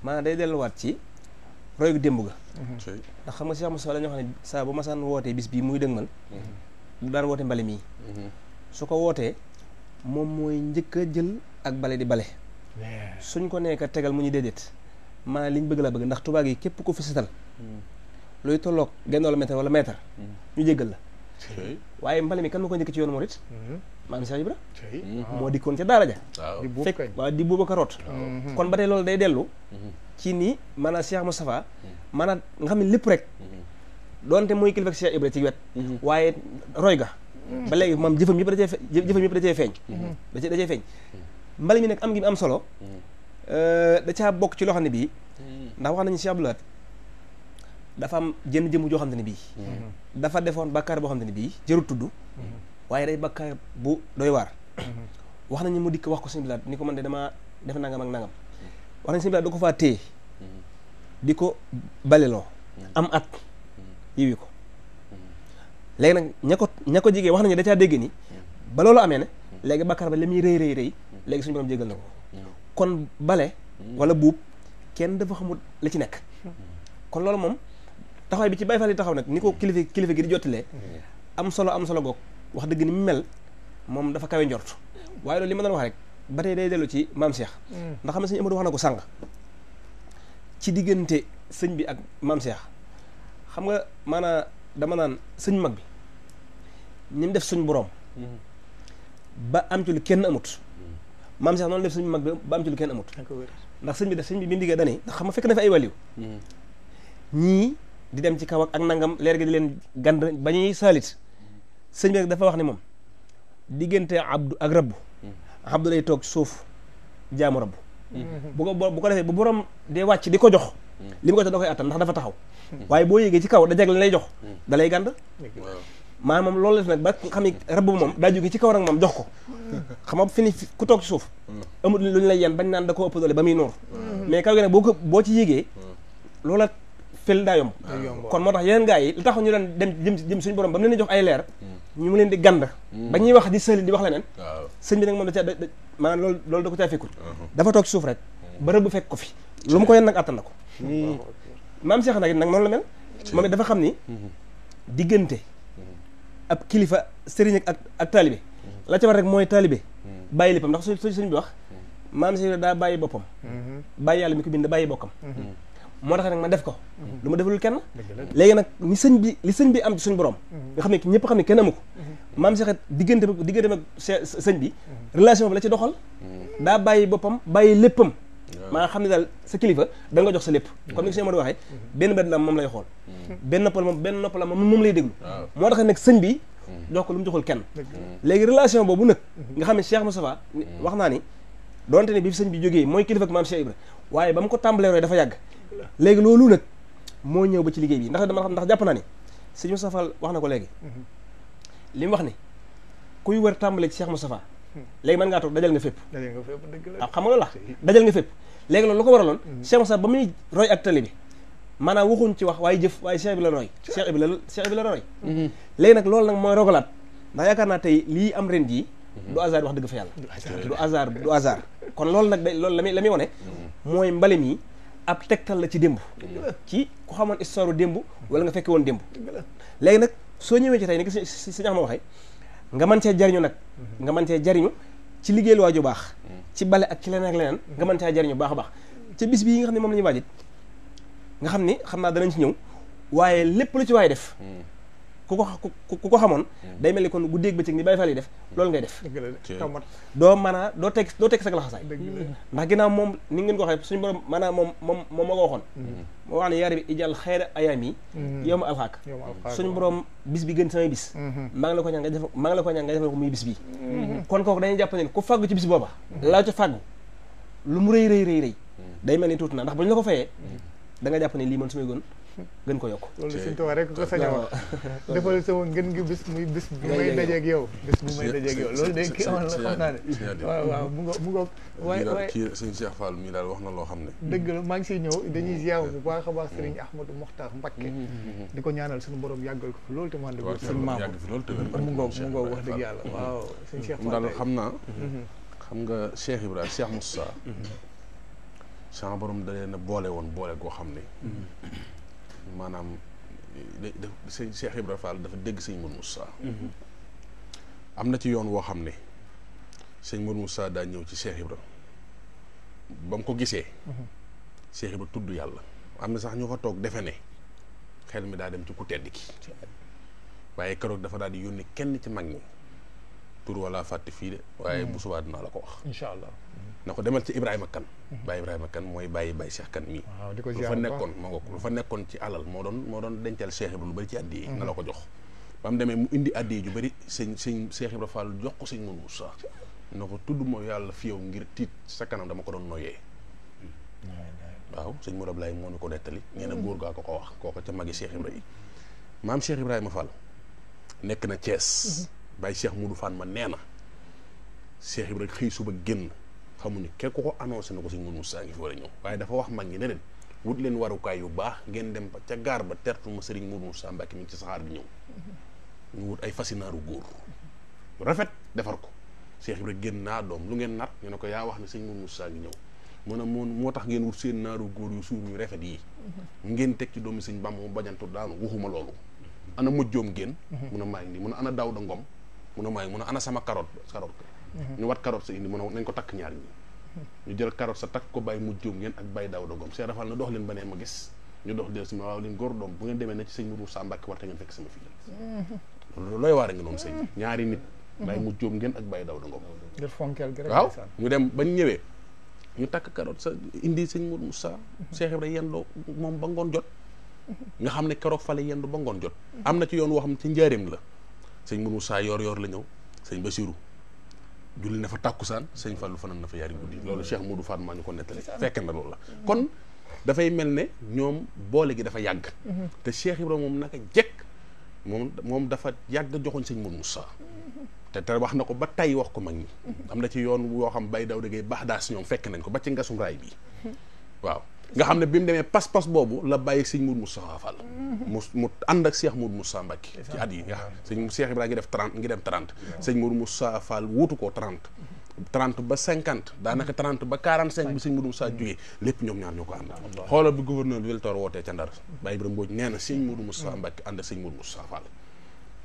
maanaam day delluwaat ci roy gu démb ga ndax xam nga Cheikh Moussa la ñoo xam ne saa bu masaan wootee bis bii muy dëgmal du daan woote mbale mii su ko wootee moom mooy njëkk a jël ak bale di bale suñ ko nekk tegal mu ñu déedéet maanaam liñ bëgg la bëgg ndax tubaab yi képp ko fi setal luy tolloog genn wala mètre wala mètre ñu jéggal la waaye mbale mi kan ma ko njëkk ci yoonu murit maam Cheikh Ibra moo dikkoon ca daara ja fekk waaw di Boubacar root kon ba tey loolu day dellu ci nii maanaam Cheikh Moustapha maanaam nga xam ne lépp rek doonte mooy kilifa ak Cheikh Ibra ci wet waaye roy ga ba léegi moom jëfam yëpp da cee feeñ da cee feeñ mbale mi nag am gi am solo da caa bokk ci loo xam ne bii ndax wax nañu Cheikh Abdoulaye dafa am jënn jëmm joo xam ne bii dafa defoon bakkaar boo xam ne bii jërul tudd waaye day bakkaar bu doy waar wax nañu mu dikk wax ko Sëñ Bilaat ni ko man de damaa def nangam ak nangam wax nañu Sëñ Bilaat da ko faa téye di ko baleloo am at yiwi ko léegi nag ña ko jigee wax nañu da caa dégg ni ba loolu amee ne léegi bakkaar ba li muy rëy léegi suñu borom jégal na ko kon bale wala buub kenn dafa xamul la ci nekk kon loolu moom taxawaay bi ci Baay Faal yi taxaw nag ni ko kilifa gi di jottalee am solo goog wax dëgg ni mu mel moom dafa kawe njort waaye loolu li ma doon wax rek ba tey day dellu ci maam Cheikh ndax xam ne sëñ Amadou wax na ko sàng ci diggante sëñ bi ak maam Cheikh xam nga maanaam dama naan sëñ mag bi ni mu def suñ borom ba am ci lu kenn amut maam Cheikh noonu def sëñ mag bi ba am ci lu kenn amut ndax sëñ bi bi ndigee dane ndax xam nga fekk na fi ay wàliw ñii di dem ci kaw ak nangam leer gi di leen gand ba ñuy saalit sëñ bi dafa wax ne moom diggante abdu ak rabbu abdu lay toog suuf jaamu rabbu bu ko defee bu borom dee wàcc di ko jox li mu ko jox da koy attan ndax dafa taxaw waaye boo yéegee ci kaw da jag la lay jox da lay gand maanaam moom loolu la def nag ba xam ni rabbu moom daa jóge ci kaw nag moom jox ko xam nga fi ni ku toog ci suuf amul lu ñu lay yen bañ naan da ko ëpp doole ba muy nuur mais kaw gi nag boo ci yéegee loola fel daa yomb kon moo tax yeneen gaa yi li tax ñu leen dem jëm suñu borom ba mu leen di jox ay leer ñu mu leen di gand ba ñuy wax di sëli di wax leneen sëñ bi nag moom da ca maanaam loolu da ko caa fekkul dafa toog ci suuf rek ba rëbb fekk ko fi lu mu ko yen nag attan na ko maam Cheikh nag noonu la mel moom it dafa xam ni diggante ab kilifa sëriñ ak taalibe la ca war rek mooy taalibe bàyyi léppam ndax suñ bi wax maam Cheikh daa bàyyi boppam bàyyi yàlla mi ko bind bàyyi bokkam moo tax nag ma def ko lu ma defalul kenn léegi nag li sëñ bi am ci suñu borom nga xam ne ñëpp xam ne kenn amu ko maam Cheikh diggante mag sëñ bi relation bi la ci doxal daa bàyyi boppam bàyyi léppam maa xam ne daal sa kilifa da nga jox sa lépp comme ni ko sëñ Amadou waxee benn bët la moom lay xool benn nopp la moom lay déglu moo tax nag sëñ bi jox ko lu mu joxul kenn léegi relation boobu nag nga xam ne Cheikh Moustapha wax naa ni doonte ne bi sëñ bi jógee mooy kilifa ak maam Cheikh Ibra waaye ba mu ko tàmbalee roy dafa yàgg léegi loolu nag moo ñëw ba ci liggéey bi ndax dama xam ndax jàpp naa ni sëñ Moustapha wax na ko léegi li mu wax ni kuy wër tàmbalee ci Cheikh Moustapha léegi mën ngaa toog dajal nga fépp waaw xam nga loolu la dajal nga fépp léegi loolu lu ko waraloon Cheikh Moustapha ba muy roy ak tali bi maanaam waxuñ ci wax waaye jëf waaye Cheikh bi la roy Cheikh bi la roy léegi nag loolu nag mooy rogalaat ndax yaakaar naa tey lii am ren jii du hasard wax dëgg fa yàlla du hasard kon loolu nag day loolu la muy wone mooy mbale mi ab tegtal la ci démb ci ku xamoon histoire démb wala nga fekke woon démb léegi nag soo ñëwee ci tey ni si ñax ma waxee nga mën cee jariñu nag nga mën cee jariñu ci liggéeyal waaju baax ci bale ak ci leneen ak leneen nga mën cee jariñu baax a baax ci bis bii nga xam ne moom la ñuy waajit nga xam ni xam naa danañ ci ñëw waaye lépp lu ci waaye def ku ko xamoon day mel ni kon guddeeg bëccëg ni Baye Fall yi def loolu ngay def doo mën a doo tekk sa laxasaay ndax ginnaaw moom ni ngeen ko waxee suñu borom maanaam moom moo ko waxoon moo wax ne yaari bi ijal xayra ayaam yi yow ma alxaak suñu borom bis bi gën samay bis maa ngi la ko ñaan nga defal ko muy bis bi kon kooku dañuy jàpp ne ku fàggu ci bis booba laa ca fàggu lu mu rëy day mel ni tuuti na ndax bu ñu la ko fayee da nga jàpp ne lii man su may gën ko yokk loolu suñu tubaab rek ko sañ a wax defal sama ngën gi bis muy bis bu may dajeeg yow bis bu may dajeeg yow loolu day kii amal la xam naa ne waaw mu ngoog waaye kii sëñ Cheikh Fall mii daal wax na loo xam ne dëgg la maa ngi siy ñëw dañuy ziar bu baax a baax Serigne Ahmadou Mokhtar Mbacké di ko ñaanal suñu borom yàggal ko fi loolu te man dëgg sëñ maam mu ngoog wax dëgg yàlla waaw sëñ Cheikh Fall daal xam naa xam nga Cheikh Ibrahima Cheikh Moussa sama borom da leen a boole woon boole goo xam ne maanaam sëñ Cheikh Ibrahima Fall dafa dégg sëñ Mourou Moussa am na ci yoon woo xam ne sëñ Mourou Moussa daa ñëw ci Cheikh Ibrahima ba mu ko gisee Cheikh Ibrahima tudd yàlla am na sax ñu fa toog defe ne xel mi daa dem ci ku tedd ki waaye keroog dafa daal di yónni kenn ci mag ñi tur wala fàtte fii de waaye bu subaa dinaa la ko wax incha allah na ko demal ci Ibrahima Kane Baye Ibrahima Kane mooy Baye Cheikh Kane mii lu fa nekkoon ma nga lu fa nekkoon ci alal moo doon dencal Cheikh Ibrahima lu bëri ci addi yi na la ko jox ba mu demee mu indi addi yi ju bëri sëñ Cheikh Ibrahima Fall jox ko sëñ Mourou Moussa na ko tudd mooy yàlla fi yow ngir tiit sa kanam dama ko doon noyyee waaw sëñ Mourou Ablaye moo ñu ko nettali nee na góor gaa ko wax kooko ca magi Cheikh Ibrahima maam Cheikh Ibrahima Fall nekk na Thiès Baye Cheikh Moudou Fall ma nee na Cheikh Ibrahima xëy suba génn xamuñu kenn ku ko annoncé na ko sëñ Mourou Moussa ngi fi war a ñëw waaye dafa wax mag ñi ne leen wut leen warukaay yu baax ngeen dem ba ca gaar ba tertu ma sëriñ Mourou Moussa Mbacké mi ngi ci saxaar bi ñëw ñu wut ay fasinaaru góor rafet defar ko Cheikh Ibrahima génn naa doom lu ngeen nar ñu ne ko yaa wax ne sëñ Mourou Moussa ngi ñëw mu ne moo tax ngeen wut seen naaru góor yu suur yu rafet yi ngeen teg ci doomi sëñ Bamba mu bajantu daanu waxuma loolu ana mujjoom ngeen mun a maa ngi nii mun a ana Daawda Ngom mun a maa ngi mun a ana sama carotte ñu wat carotte sa indi mun a nañ ko takk ñaar ñi ñu jël carotte sa takk ko bàyyi mujjoom ngeen ak bàyyi Daawda Ngom Cheikh rafal na dox leen ba nee ma gis ñu dox del si ma waaw leen góor doom bu ngeen demee na ci sëñ Mourou Moussa Mbacké war te ngeen fekk sama fii looy waar a nga noonu sëñ ñaari nit bàyyi mujjoom ngeen ak bàyyi Daawda Ngom ngir fonkeel gi rek waaw ñu dem bañ ñëwee ñu takk carotte sa indi sëñ Mourou Moussa Cheikh Ibrahima yendoo moom ba ngoon jot nga xam ne keroog fale yendu ba ngoon jot am na ci yoon woo xam ci njaareem la sëñ Mourou Moussa yor la ñëw sëñ Bassirou julli na fa tàkkusaan sëñ Fallou fanaan na fa yaari guddi loolu Cheikh Moudou Fatma ñu ko nettali fekk na loolu la kon dafay mel ne ñoom boole gi dafa yàgg te Cheikh Ibrahima moom naka jekk moom dafa yàgg joxoñ sëñ Mourou Moussa te wax na ko ba tey wax ko mag ñi am na ci yoon yoo xam Baye Daouda Gueye baax daas ñoom fekk nañ ko ba ci ngasum raay bi waaw nga xam ne bi mu demee pas-pas boobu la bàyyi sëñ Mourou Moussa Fall mu ànd ak Cheikh Mourou Moussa Mbacké ci at yi nga xam sëñ Cheikh Ibrahima ngi def 30 ngi dem 30 sëñ Mourou Moussa Fall wuutu ko 30 ba 50 daanaka 30 ba 45 bi sëñ Mourou Moussa jógee lépp ñoom ñaar ñoo ko ànd xoolal bi gouverneur Wiltor wootee ca Ndar Baye Ibrahima Mbodj nee na sëñ Mourou Moussa Mbacké ànd ak sëñ Mourou Moussa Fall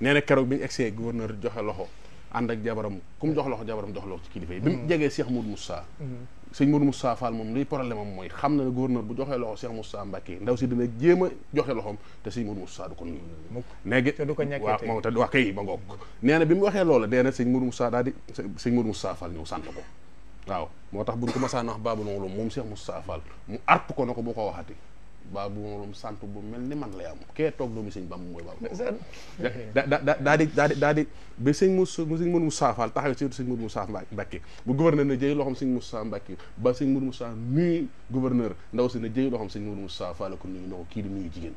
nee na keroog bi ñu egsee gouverneur joxe loxo ànd ak jabaram ku mu jox loxo jabaram jox loxo ci kilifa yi bi mu jegee Cheikh Mourou Moussa sëñ Mourou Moussa Fall moom liy problème am mooy xam na ne gouverneur bu joxee loxo Cheikh Moussa Mbacké ndaw si dina jéem a joxe loxoom te sëñ Mourou Moussa du ko nuyu léegi waaw moom te wax kay ba ngoog nee na bi mu waxee loola nee na sëñ Mourou Moussa daal di sëñ Mourou Moussa Fall ñëw sant ko waaw moo tax buñ ko masaan wax Babou Ngom moom Cheikh Moussa Fall mu arp ko na ko bu ko waxati Babou Ngom sant bu mel ni man la am kee toog doomi sëñ Bamba mooy Babou daa di ba sëñ Mourou Moussa Fall taxaw ci sëñ Mourou Moussa Mbacké bu gouverneur ne jëy loxoom sëñ Moussa Mbacké ba sëñ Mourou Moussa nuyu gouverneur ndaw si ne jëy loxoom sëñ Mourou Moussa Fall ko nuyu na ko kii di nuyu jigéen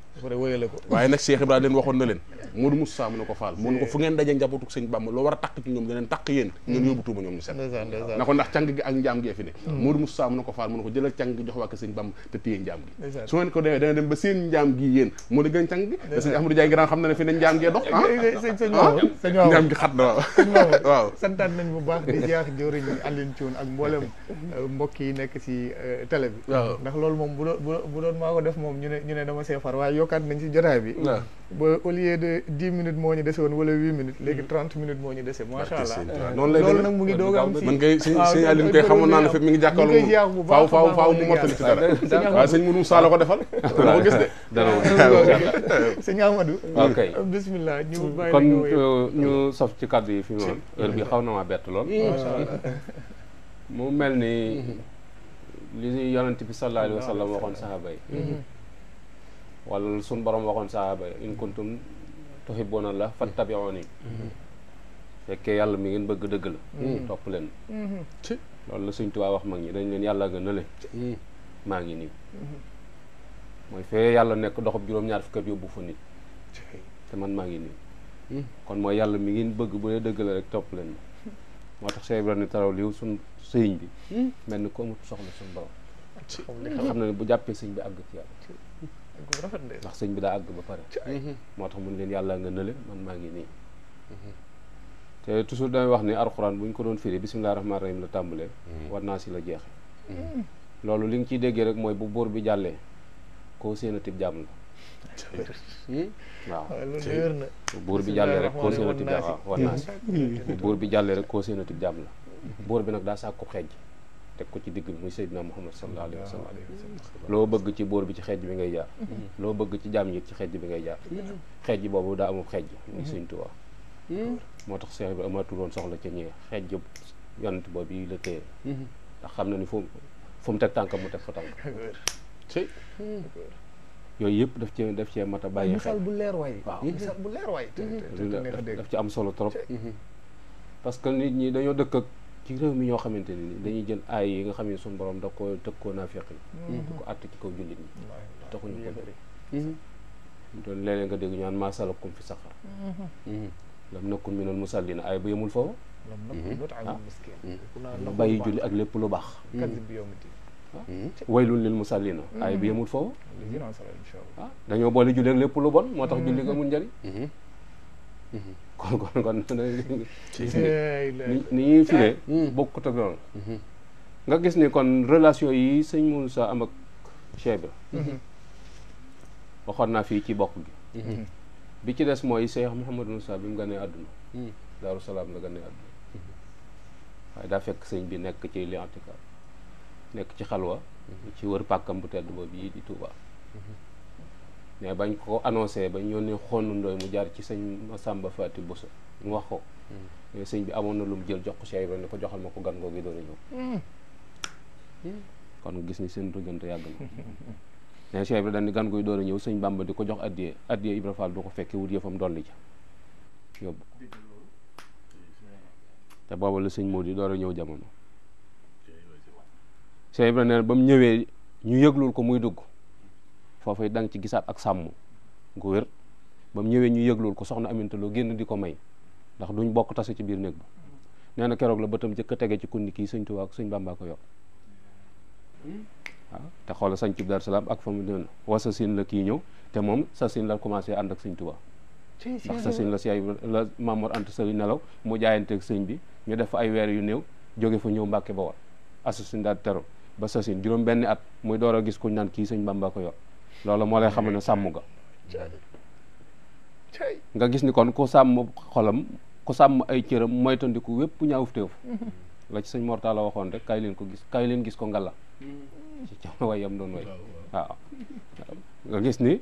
waaye nag Cheikh Ibrahima leen waxoon na leen Mourou Moussa mu ne ko Fall mu ne ko fu ngeen dajee njabootu sëñ Bamba loo war a takk ci ñoom ngeen takk yéen ngeen yóbbu tuuma ñoom ñu set na ko ndax càng gi ak njaam gee fi ne Mourou Moussa mu ne ko Fall mu ne ko jëlal càng gi jox waa sëñ Bamba te téye njaam gi su ngeen ko demee dana dem ba seen njaam gi yéen moo di gën càng gi te sëñ Ahmadou Diaye Grand xam na ne fi ne njaam gee dox njaam gi xat na waaw santaan nañ bu baax di jaax jëwriñ Alioune Thioune ak mboolem mbokk yi nekk ci télé bi ndax loolu moom bu doon maa ko def moom ñu ne dama see far waaye yokkaat nañ ci jotaay bi ba au lieu de 10 minutes moo ñu dese woon wala 8 minutes léegi 30 minutes moo ñu dese macha allah loolu nag mu ngi doog am si man kay sëñ Alioune koy xamoon naa ne fi mi ngi jàkkaarloo faaw mu mottali ci dara waaw sëñ Mourou Moussa la ko defal dana ko gis de. dana ko gis. sëñ Amadou. ok bismillah ñu bàyyi kon la nga wéy. ñu sof ci kàddu yi fi moom heure bi xaw na maa bett lool. mu mel ni li yonent bi sallallahu alayhi wa sallam waxoon sahaaba yi wala suñ borom waxoon sahaaba yi in kuntum tuhibbuna Allah fattabi'uni fekkee yàlla mi ngeen bëgg dëgg la topp leen loolu la Sëñ Tuubaa wax mag ñi dañ leen yàlla nga nële maa ngi nii mooy fee yàlla nekk doxub juróom-ñaar fukk yóbbu fa nit te man maa ngi nii kon mooy yàlla mi ngeen bëgg bu dee dëgg la rek topp leen moo tax Cheikh Ibrahima taraw liw suñ sëriñ bi mel ni ko amut soxla suñ borom xam na ne bu jàppee sëñ bi àgg ci yàlla ndax sëñ bi daa àgg ba pare moo tax mun leen yàlla nga nële man maa ngi nii te toujours damay wax ni alxuraan bu ñu ko doon firi bisimilah rahmaani rahim la tàmbalee war naa si la jeexe loolu li nga ciy déggee rek mooy bu buur bi jàllee koo séenatib jàmm la waaw buur bi jàllee rek koo séenatib jàmm waaw war naa si bu buur bi jàllee rek koo séenatib jàmm la buur bi nag daa sàkku xeej teg ko ci digg bi muy Seydina Muhammad sallallahu alayhi wa sallam loo bëgg ci buur bi ci xeej bi ngay jaar loo bëgg ci jàmm yi ci xeej bi ngay jaar xeej boobu daa amul xeej muy Sëñ Tuubaa moo tax Cheikh bi amatul woon soxla ca ñëwee xeej jëpp yonent boobu yi la téye ndax xam na ni fu mu teg tànkam mu teg fa tànk yooyu yëpp daf cee mat a bàyyi xel bu leer waay waaw misaal bu leer waay daf ci am solo trop parce que nit ñi dañoo dëkk ak ci réew mi ñoo xamante ni dañuy jël aay yi nga xam ne suñu borom da ko tëkkoo naafeq yi di ko àtt ci kaw jullit ñi taxuñu ko bëri doon léeg-léeg nga dégg ñu naan maa salakum fi saqar lam nakun minal musallin ay ba yemul foofu bàyyi julli ak lépp lu baax waylun lil musallina ay bi yemul foofu dañoo boole julli ak lépp lu bon moo tax julli ko amul njëriñ kon ni ñuy firee bokkut ak loolu nga gis ni kon relation yi sëñ Moussa am ak Cheikh bi waxoon naa fii ci bokk gi bi ci des mooy Cheikh Mouhamadou Moussa bi mu gënee àdduna Daaru Salaam la gënee àdduna waaye daa fekk sëñ bi nekk ci li'tikaaf nekk ci xalwa ci wër pàkkam bu tedd boobu yi di Touba mais bañ ko annoncé bañ yónnee xonnu ndooy mu jaar ci sëñ Massamba Fati Bousso mu wax ko mais sëñ bi amoon na lu mu jël jox ko Cheikh Ibrahima ne ko joxal ma ko gan googu doon ñëw kon gis ni seen diggante yàgg na mais Cheikh Ibrahima dañ ni gan googu doon ñëw sëñ Bamba di ko jox addiyee Ibra Fall du ko fekkee wut yëfam dolli ca yóbbu te booba la sëñ Modou door a ñëw jamono Cheikh Ibrahima nee na ba mu ñëwee ñu yëglul ko muy dugg foofu da nga ci gisaat ak sàmm gu wér ba mu ñëwee ñu yëglul ko soxna Aminta Lo génn di ko may ndax duñ bokk tase ci biir néeg ba nee na keroog la bëtam jëkk a tege ci kundi kii sëñ Tuubaa ak sëñ Bàmbaa ko yor waaw te xoola sañ ci Daaru Salaam ak fa mu ne wa sa sin la kii ñëw te moom sa sin la commencé ànd ak sëñ Tuubaa ndax sa sin la si ay la Mamoor Anta Sali nelaw mu jaayanteeg sëñ bi ñu def fa ay weer yu néew jóge fa ñëw Mbàkke Bawol assasine daal tero ba sa sin juróom benni at muy door a gis kuñ naan kii sëñ Bàmbaa ko yor loolu moo lay xam ne sàmm ga nga gis ni kon ku sàmm xolam ku sàmm ay cëram moytandiku wépp ñaawuf teef la ci sëñ Mortala waxoon rek kaay leen gis ko ngalla ci ca wayam doon way waaw nga gis ni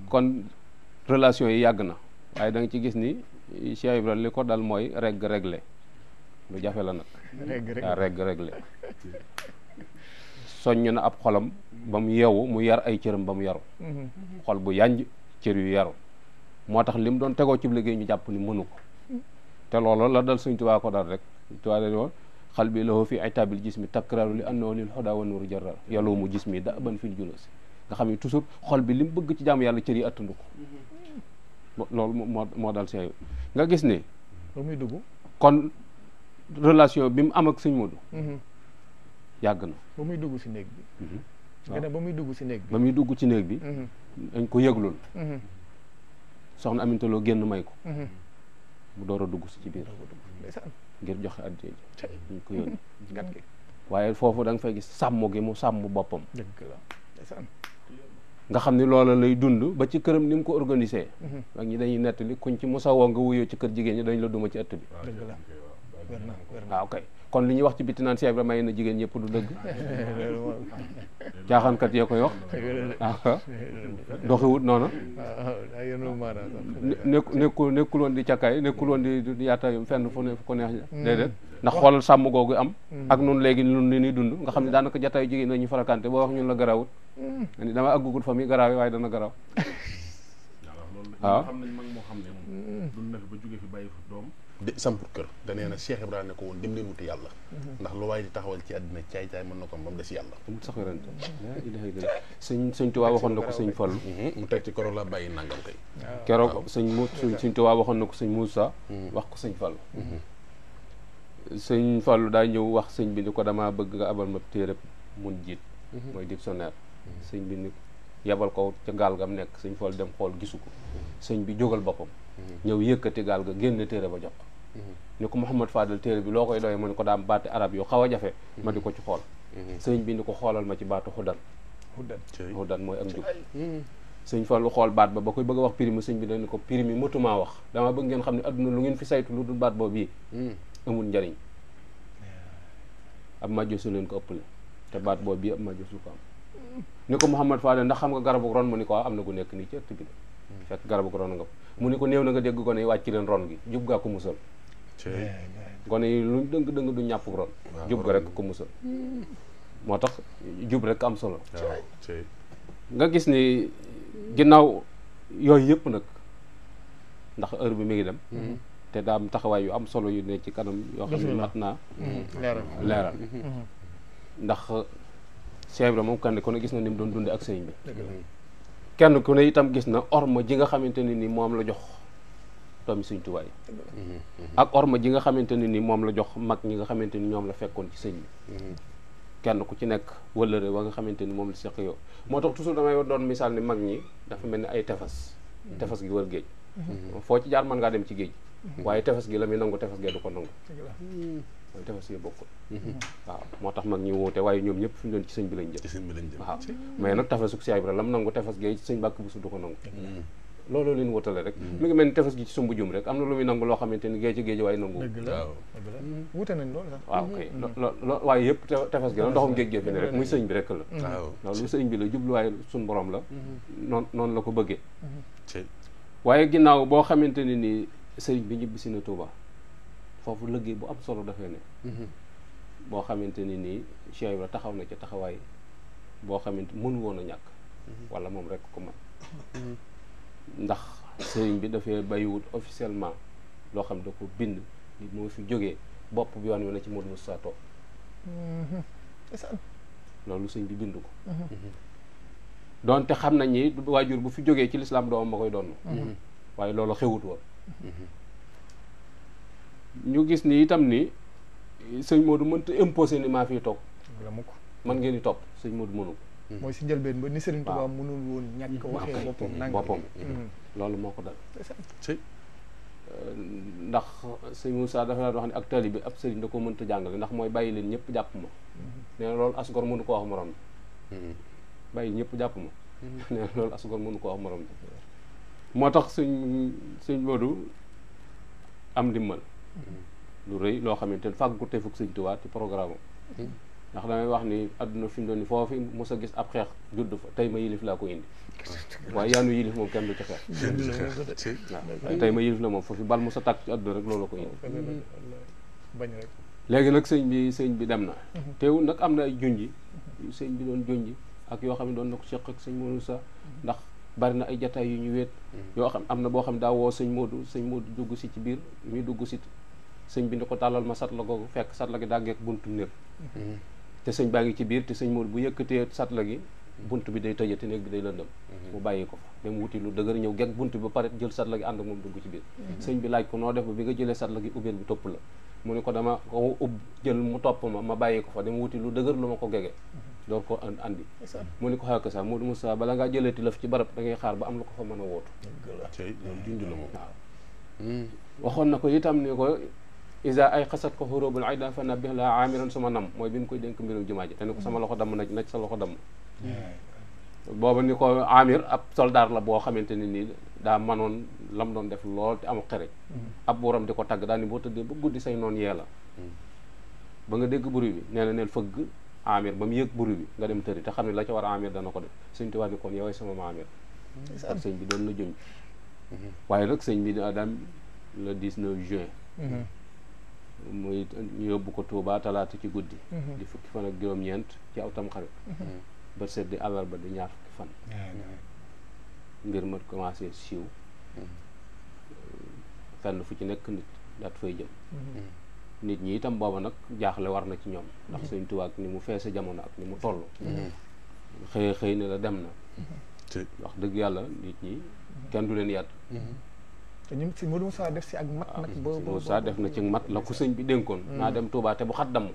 kon relation yi yàgg na waaye da nga ci gis ni Cheikh Ibrahima li ko dal mooy réglé lu jafe la nag waaw réglé soññ na ab xolam ba mu yeewu mu yar ay cëram ba mu yaru xol bu yanj cër yu yaru moo tax li mu doon tegoo ci liggéey ñu jàpp ni mënu ko te loolu la dal Sëñ Tuubaa ko dal rek Tuubaa dañu woon xal bi lahu fi itaabil jismi takraaru li annahu lil hudaa wa nuuru jarrar yàllu mu jismi da ban fil juloosi nga xam ne toujours xol bi li mu bëgg ci jaamu yàlla cër yi attandu ko loolu moo dal see nga gis ni ba muy dugg kon relation bi mu am ak Sëñ Moodu yàgg na ba muy dugg si néeg bi nga ne ba muy dugg si néeg bi ba muy dugg ci néeg bi dañ ko yëglul soxna Aminta Lo génn may ko mu door a dugg si ci biir ngir joxe addiya ji ñu ko yónni waaye foofu da nga fay gis sàmm gi mu sàmm boppam nga xam ni loola lay dund ba ci këram ni mu ko organisé ak ñi dañuy nettali kuñ ci musa woo nga wuyoo ci kër jigéen ñi dañ la duma ci ëtt bi waaw kay kon li ñuy wax ci bitti naan Cheikh Ibra may na jigéen ñëpp du dëgg caaxaankat yee koy wax doxiwut noonu nekkul woon di cakkaay nekkul woon di yaata fenn fu ne fu ko neex déedéet ndax xoolal sàmm googu am ak nun léegi nun li ñuy dund nga xam ne daanaka jataayu jigéen la ñu farakante boo wax ñun la garawut ni dama àggugul fa mi garaaw waaye dana garaaw waaw xam nañ mag moo xam ne moom dund na fi ba jóge fi bàyyi fi doom de sampur kër da nee na Cheikh Ibrahima ne ko woon dem leen wuti yàlla ndax lu waaye di taxawal ci àddina caay-caay mën na ko ba mu des yàlla amul sax werante ilaha illa sëñ Tuubaa waxoon na ko sëñ Fallu mu teg ci koro la bàyyi nangam kay keroog sëñ Tuubaa waxoon na ko sëñ Muusa wax ko sëñ Fallu sëñ Fallu daa ñëw wax sëñ bi ni ko damaa bëgg nga abal ma téere mun jiit mooy dictionnaire sëñ bi ni yabal ko ca gaal gam nekk sëñ Fallu dem xool gisu ko sëñ bi jógal boppam ñëw yëkkati gaal ga génne téere ba jox ko ni ko Mouhamad Fadal téere bi loo koy doyee mu ni ko daam baati arab yu xaw a jafe ma di ko ci xool sëñ bi ni ko xoolal ma ci baatu xudan mooy ak njub sëñ Fallu xool baat ba koy bëgg a wax primi sëñ bi dañ ni ko primi mëtumaa wax dama bëgg ngeen xam ne adduna lu ngeen fi saytu lu dul baat boobu yi amul njariñ ab majjosu leen ko ëppale te baat boobu bii ab majjosu ko am ni ko Mouhamad Fadal ndax xam nga garabu ron mu ni ko am na ku nekk nii ci ëtt bi de fekk garabu ron nga mu ni ko néew na nga dégg gone yi wàcc leen ron gi jub gaa ko musal gone yi lu dëng du ñàpp ron jub ga rek ko musal moo tax jub rek am solo nga gis ni ginnaaw yooyu yëpp nag ndax heure bi mi ngi dem te daa am taxawaay yu am solo yu ne ci kanam yoo xam ne mat naa leeral ndax Cheikh Ibra moom kenn ku ne gis na ni mu doon dunde ak sëñ bi kenn ku ne itam gis na orma ji nga xamante ne ni moom la jox doomi Sëñ Tuubaa yi ak orma ji nga xamante ne ni moom la jox mag ñi nga xamante ni ñoom la fekkoon ci sëñ bi kenn ku ci nekk wëllëre wa nga xamante ni moom la seq yow moo tax toujours damay doon misaal ni mag ñi dafa mel ni ay tefes gi wër géej foo ci jaar mën ngaa dem ci géej waaye tefes gi la muy nangu tefes gee du ko nangu mooy tefes gi bokkul waaw moo tax mag ñi wuute waaye ñoom ñëpp fi ñu doon ci sëñ bi lañ jëm waaw mais nag tefesu Cheikh Ibra lam nangu tefes gee ci sëñ Mbàkke Buso du ko nangu loolu leen wutale rek mi ngi mel ni tefes gi ci sumbu jum rek am na lu muy nangu loo xamante ni géej ci géej waaye nangu wute nañ loolu sax waaw kay waaye yëpp tefes gi la ndoxam géej gee fi ne rek muy sëñ bi rek la loolu sëñ bi la jubluwaaye suñ borom la noonu la ko bëggee waaye ginnaaw boo xamante ni nii sëriñ bi ñibbisi na Touba foofu liggéey bu am solo dafay ne boo xamante ni nii Cheikh Ibra taxaw na ci taxawaay boo xamante mënu woon a ñàkk wala moom rek ko man ndax sëriñ bi dafay bàyyiwut officiellement loo xam da ko bind ni moo fi jógee bopp bi yoon wi na ci Modou Moussa toog loolu sëriñ bi bind ko doonte xam nañ ni waajur bu fi jógee ci lislaam doomam ma koy doon waaye loolu xewut woon ñu gis ni itam ni sëñ Modou mënta imposé ni maa fiy toog man ngeen di topp sëñ Modou mënu ko mooy si njëlbeen ba ni Sëriñ Tuubaa mënul woon ñàkk waxee boppam loolu moo ko dal ndax sëñ Moussa dafa daan wax ne ak taalibe bi ab sëriñ da ko mënta jàngale ndax mooy bàyyi leen ñëpp jàpp ma nee na loolu asgor mënu ko wax morom bi bàyyi ñëpp jàpp ma nee na loolu asgor mënu ko wax morom bi moo tax sëñ Modou am ndimbal lu rëy loo xamante ne fàggu te fukk sëñ Tuubaa ci programme ndax damay wax ni adduna fi mu doon ni foofu mos a gis ab xeex judd fa tey ma yilif laa ko indi waaye yaanu yilif moom kenn du ci xeex waaw tey ma yilif la moom foofu bal mos a tàkk ci adduna rek loolu ko indi léegi nag sëñ bi dem na teewul nag am na ay junji sëñ bi doon junji ak yoo xam ne doon na ko seq ak sëñ Modou sa ndax bari na ay jataay yu ñu weet yoo xam am na boo xam daa woo sëñ Modou dugg si ci biir ñuy dugg si sëñ bi ni ko tàllal ma satla googu fekk satla gi dàggeek buntu néeg te sëñ baa ngi ci biir te sëñ Modou bu yëkkatee satla gi bunt bi day tëjati néeg bi day lëndëm mu bàyyi ko fa dem wuti lu dëgër ñëw gekk bunt bi ba pare jël satla gi ànd ak moom dugg ci biir sëñ bi laaj ko noo def ba bi nga jëlee satla gi ubbeen bi topp la mu ni ko dama ko jël mu topp ma bàyyi ko fa dem wuti lu dëgër lu ma ko gege door ko andi mu ni ko xaaka sax Modou Moussa bala ngaa jëleeti lëf ci barab da ngay xaar ba am lu ko fa mën a wootu loolu junj la moom waaw waxoon na ko itam ni ko isa ay xasat ko xurubul ayda fa nabih la amiran suma nam mooy bi mu koy dénk mbirum jumaa ji te ni ko sama loxo damm na sa loxo damm booba ni ko Amir ab soldaar la boo xamante ne nii daa manoon la mu doon def lool te amul xere ab buuram di ko tagg daal ni boo tëddee ba guddi say noonu yee la ba nga dégg buri bi nee na neel fëgg Amir ba mu yëg buri bi nga dem tëri te xam ne la ca war a Amir dana ko def sëñ Tuubaa ni kon yow sama ma Amir ak sëñ bi doon na junj waaye nag sëñ bi daa daan le 19 juin muy ñu yóbbu ko Touba talaata ci guddi di fukki fan ak juróom-ñeent ci aw Tamxarit ba set di àllarba di ñaar fukki fan mbir ma commencé siiw fenn fu ci nekk nit daat fay jëm nit ñi itam booba nag jaaxle war na ci ñoom ndax sëñ Tuubaa ak ni mu feese jamono ak ni mu toll xëy ne la dem na wax dëgg yàlla nit ñi kenn du leen yàtt te ñun si Modou Moussa def si ak mat nag Moussa def na ci mat la ko sëñ bi dénkoon naa dem Touba te bu xat damm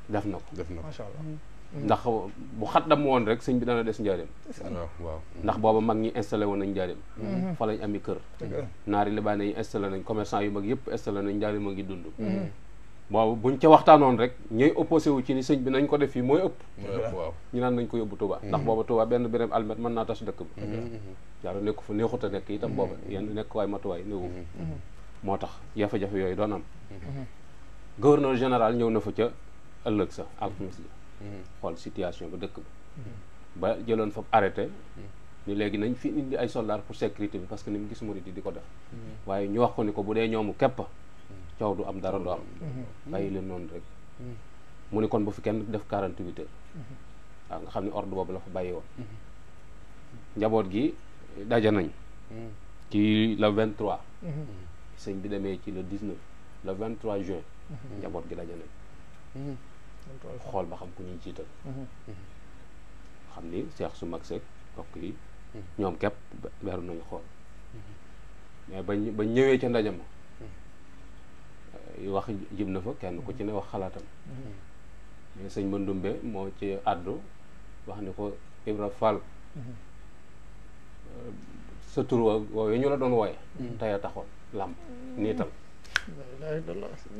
def na ko macha allah ndax bu xat damm woon rek sëñ bi dana des njaareem waaw ndax booba mag ñi installé woon nañ njaareem fa lañ ami kër naari libaane yi installé nañ commerçant yu mag yëpp installé nañ njaareem a ngi dund boobu buñ ca waxtaanoon rek ñooy opposé wu ci ni sëñ bi nañ ko def fii mooy ëpp waaw ñu naan nañ ko yóbbu Touba ndax booba Touba benn biram almet mën naa tas dëkk bi yàlla nekku fa neexut a nekk itam booba yenn nekk waay matuwaay néewu moo tax jafe-jafe yooyu doon am gouverneur général ñëw na fa ca ëllëg sa alxames ji xool situation ba dëkk ba jëloon fa arrêté ni léegi nañ fi indi ay soldats pour sécurité bi parce que ni mu gis murid yi di ko def waaye ñu wax ko ni ko bu dee ñoomu képp coow du am dara du am bàyyi leen noonu rek mu ni kon bu fi kenn def 48 heures waaw nga xam ne ordre boobu la fa bàyyi woon njaboot gi daje nañ ci le 23 sëñ bi demee ci le 19 le 23 juin njaboot gi daje nañ xool ba xam ku ñuy jiital xam ni seex su mag seeg mbokk yi ñoom képp beru nañu xool mais bañ ñëwee ca ndaje ma wax jib na fa kenn ku ci ne wax xalaatam mais sëñ Mandumbe moo ci àddu wax ni ko Ibra Fall sa tur woowe ñu la doon wooye tey a taxoon làmp niital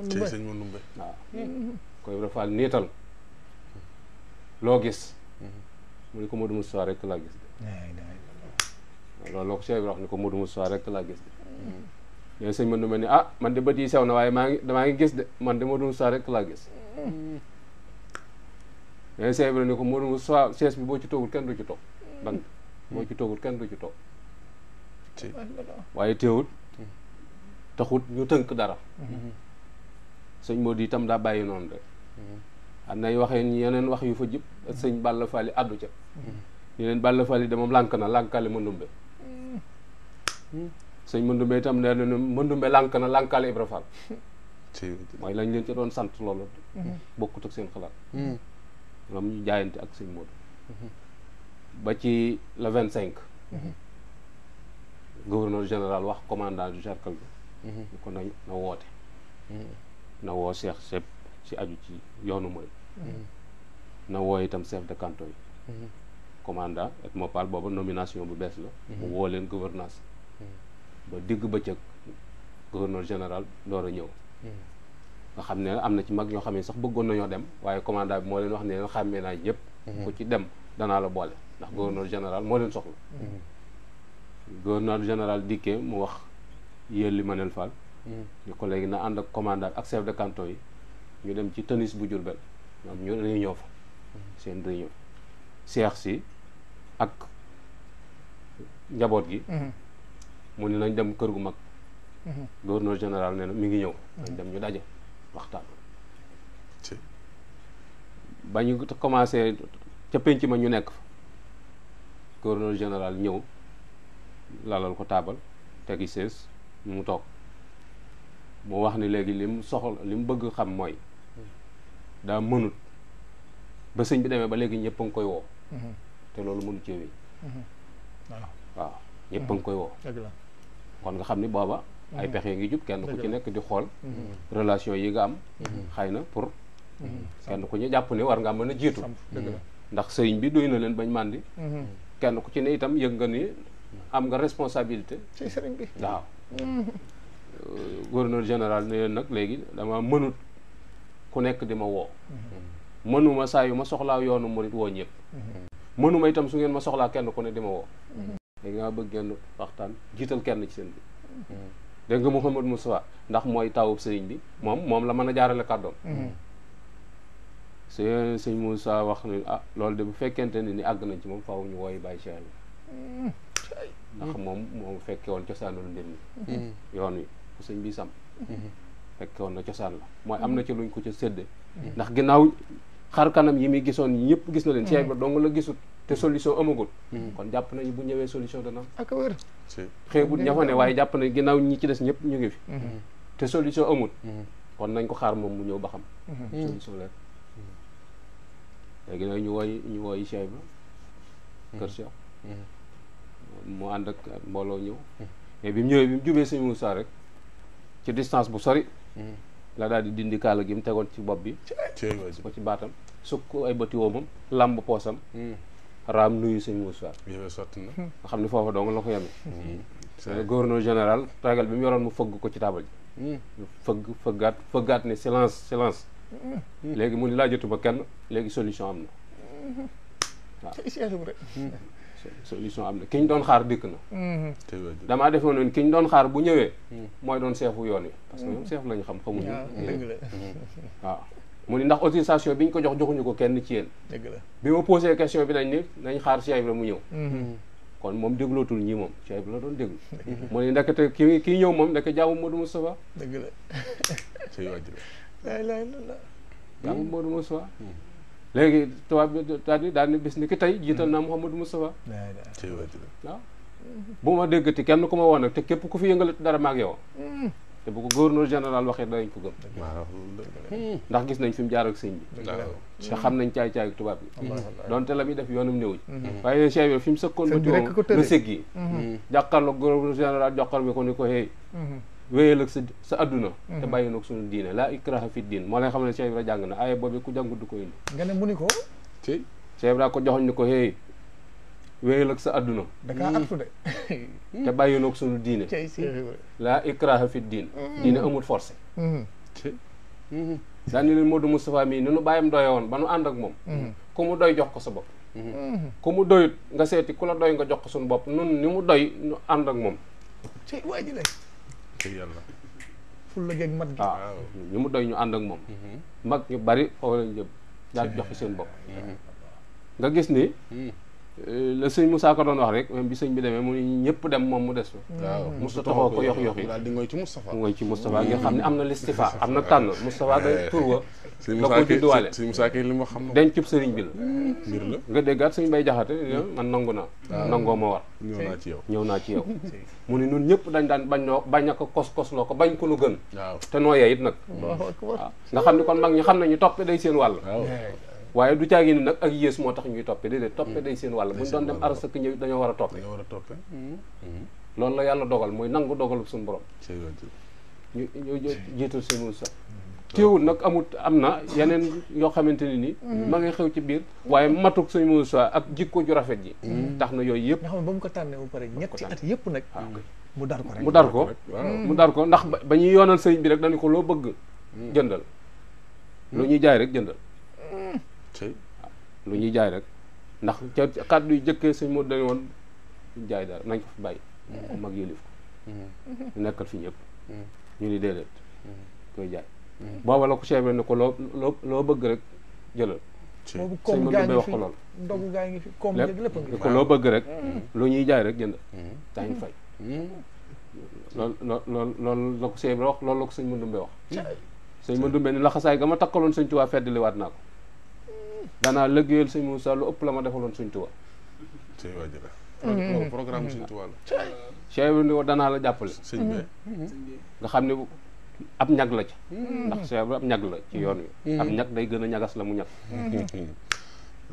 ci sëñ Mandumbe waaw ko Ibra Fall niital loo gis mu ni ko Modou Moussa rek laa gis de loolu loo ko Cheikh Ibra wax ni ko Modou Moussa rek laa gis de léegi sëñ Mandumbe ni ah man de bët yi sew na waaye damaa ngi gis de man de Modou Moussa rek laa gis léegi Cheikh Ibra ni ko Modou Moussa sees bi boo ci toogul kenn du ci toog bant boo ci toogul kenn du ci toog waaye teewut taxut ñu tënk dara sëñ Modou itam daa bàyyi noonu rek am nay waxee yeneen wax yu fa jëpp sëñ Balla Fally addu ca ñu leen Balla Fally de moom lànk na lànkale Mandumbe sëñ Mandumbe itam nee na Mandumbe lànk na lànkale Ibra Fall mooy lañ leen ci doon sant loolu bokkut ak seen xalaat moom ñu jaayante ak sëñ Modou ba ci le 25 gouverneur général wax commandant du cercle bi ñu ko na woote na woo Cheikh Sepp ci aju ci yoonu mooy na woo itam chef de canton yi commandant et mopal booba nomination bu bees la mu woo leen gouvernance ba digg bëccëg gouverneur général door a ñëw nga xam ne am na ci mag ñoo xam ne sax bëggoon nañoo dem waaye commandant bi moo leen wax ne leen xàmmee naa ñëpp ku ci dem danaa la boole ndax gouverneur général moo leen soxla gouverneur général dikkee mu wax Yelli Manel Fall ñu ko léegi na ànd ak commandant ak chef de canton yi ñu dem ci tennis bu Diourbel ñoom ñu réunion fa seen réunion seex si ak njaboot gi mu ni nañ dem kër gu mag gouverneur général nee na mi ngi ñëw nañ dem ñu daje waxtaan ba ñu commencé ca penc ma ñu nekk fa gouverneur général ñëw lalal ko taabal tegi sees mu toog mu wax ni léegi li mu soxla li mu bëgg xam mooy daa mënut ba sëñ bi demee ba léegi ñëpp a ngi koy woo te loolu mënu cee wéy waaw ñëpp a ngi koy woo kon nga xam ni booba ay pexe ngi jub kenn ku ci nekk di xool relation yi nga am xëy na pour kenn ku ñu jàpp ne war ngaa mën a jiitu ndax sëñ bi doy na leen bañ màndi kenn ku ci ne itam yëg nga ni am nga responsabilité ci sëriñ bi waaw gouverneur général ne leen nag léegi dama mënut ku nekk di ma woo mënuma saa yu ma soxlaa yoonu murit woo ñëpp mënuma itam su ngeen ma soxlaa kenn ku ne di ma woo léegi nga bëgg ngeen waxtaan jiital kenn ci seen bi dégg nga Mouhamadou Moustapha ndax mooy tawub sëriñ bi moom la mën a jaarale kàddoom sëñ Moussa wax ne ah loolu de bu fekkente ni àgg nañ ci moom faaw ñu wooy Baye Cheikh bi ndax moom fekke woon cosaanul mbir mi yoon wi ku sëñ bi sam fekke woon na cosaan la mooy am na ci luñ ko ca sédde ndax ginnaaw xar kanam yi muy gisoon ñëpp gis na leen Cheikh Ibra dong la gisut te solution amagul kon jàpp nañu bu ñëwee solution dana am ak wér xeebut ña fa ne waaye jàpp nañ ginnaaw ñi ci des ñëpp ñu ngi fi te solution amul kon nañ ko xaar moom mu ñëw ba xam solution la léegi nag ñu wooyi Cheikh Ibra kër Cheikh mu ànd ak mbooloo ñëw mais bi mu ñëwee bi mu jubee sëñ Moussa rek ci distance bu sori la daal di dindi kaala gi mu tegoon ci bopp bi ko ci baatam sukk ay bëti woomam làmb poosam raam nuyu sëñ Moussa sotti na nga xam ne foofa dong la ko yemee gouverneur général ragal bi mu yoroon mu fëgg ko ci taabal ji fëggaat ne silence léegi mu ni laajatuma kenn léegi solution am na waaw solution am na ki ñu doon xaar dikk na damaa defoon noonu ki ñu doon xaar bu ñëwee mooy doon seefu yoon wi parce que ñoom seef lañu xam xamuñu waaw mu ni ndax autorisation bi ñu ko joxuñu ko kenn ci yéen bi ma posé question bi nañ xaar Cheikh Ibra mu ñëw kon moom déglootul ñii moom Cheikh Ibra la doon déglu mu ni ndekete kii ñëw moom ndeke jaamu Modou Moustapha dëgg la jaamu Modou Moustapha léegi tubaab bi daal ni bis ni ki tey jiital naa Mouhamadou Moustapha waaw bu ma déggati kenn ku ma woon nag te képp ku fi yëngalati dara maag yow te bu ko gouverneur général waxee danañ ko gëm ndax gis nañ fi mu jaar ak sëñ bi te xam nañ caay-caay tubaab bi donte la muy def yoonum néew waaye Cheikh bi fi mu sëkkoon ba tiwoom la sëg yi jàkkaarloo gouverneur général joxar bi ko ni ko hey wéyal ak sa adduna te bàyyi nag suñu diine laa ikraha fi diin moo lay xam ne Cheikh Ibra jàng na aye boobu ku jàngut du ko indi nga ne mu ni ko Cheikh Ibra ko joxoñ ni ko hey wéyal ak sa adduna dakaa artu de te bàyyi nag suñu diine laa ikraha fi diin diine amul forcé daal ni leen Modou Moustapha mii ni nu bàyyam doye woon ba nu ànd ak moom ku mu doy jox ko sa bopp ku mu doyut nga seeti ku la doy nga jox ko suñu bopp nun ni mu doy nu ànd ak moom waa ji lay yàlla ful la géeg mat gi waaw ñu mu doy ñu ànd ak moom mag ñu bari foofu lañ jëm daal jox ko seen bopp nga gis ni la sëñ Moussa ko doon wax rek même bi sëñ bi demee mu ñëpp dem moom mu des fa waaw Moussa taxoo ko yox yox yi daal di ngoy ci Moustapha ngoy ci Moustapha ngeen xam ne am na listifa am na tànn Moustapha day tur wa sëñ la ko judduwaale sëñ Moussa kay li ma xam na dencub sëriñ bi la mbir la nga déggaat sëñ Bay Jaxate man nangu naa nangoo ma war ñëw naa ci yow mu ni ñun ñëpp dañ daan bañ a ko kos loo ko bañ ko nu gën waaw te nooyee it nag waaw nga xam ni kon mag ñi xam ne ñu toppe day seen wàll waaye du caagi ni nag ak yées moo tax ñuy toppe déedéet toppe day seen wàll buñ doon dem aras ak ñëw dañoo war a toppe loolu la yàlla dogal mooy nangu dogalu suñu borom ñu jiital seen Moussa teewul nag am na yeneen yoo xamante ne ni ma ngay xew ci biir waaye matuk sëñ Moussa ak jikko ju rafet ji tax na yooyu yëpp nga xam ne ba mu ko tànnee bu pare ñetti at yëpp nag mu dar ko rek mu dar ko ndax ba ñuy yoonal sëñ bi rek dañu ko loo bëgg jëndal lu ñuy jaay rek jëndal lu ñuy jaay rek ndax ca kàddu yu jëkkee sëñ moo dañu woon jaay dara nañ ko fi bàyyi ko mag yëlif ko ñu nekkal fi ñëpp ñu ni déedéet koy jaay booba la ko Cheikh Ibra ne ko loo bëgg rek jëlal boobu sëñ ma dumbee wax ko lool ndogu gaa ngi fi koom lépp ne ko loo bëgg rek lu ñuy jaay rek jëndal daañu fay loolu la ko Cheikh Ibra wax loolu la ko sëñ ma dumbee wax sëñ ma dumbee ni laxasaay ga ma takkaloon sëñ Tuubaa feddali waat naa ko danaa liggéeyal sëñ Moussa lu ëpp la ma defaloon sëñ Tuubaa loolu programme sëñ Tuubaa la Cheikh Ibra ni ko danaa la jàppale sëñ bi nga xam ne ab ñag la ci ndax Cheikh Ibra ab ñag la ci yoon wi ab ñag day gën a ñagas la mu ñag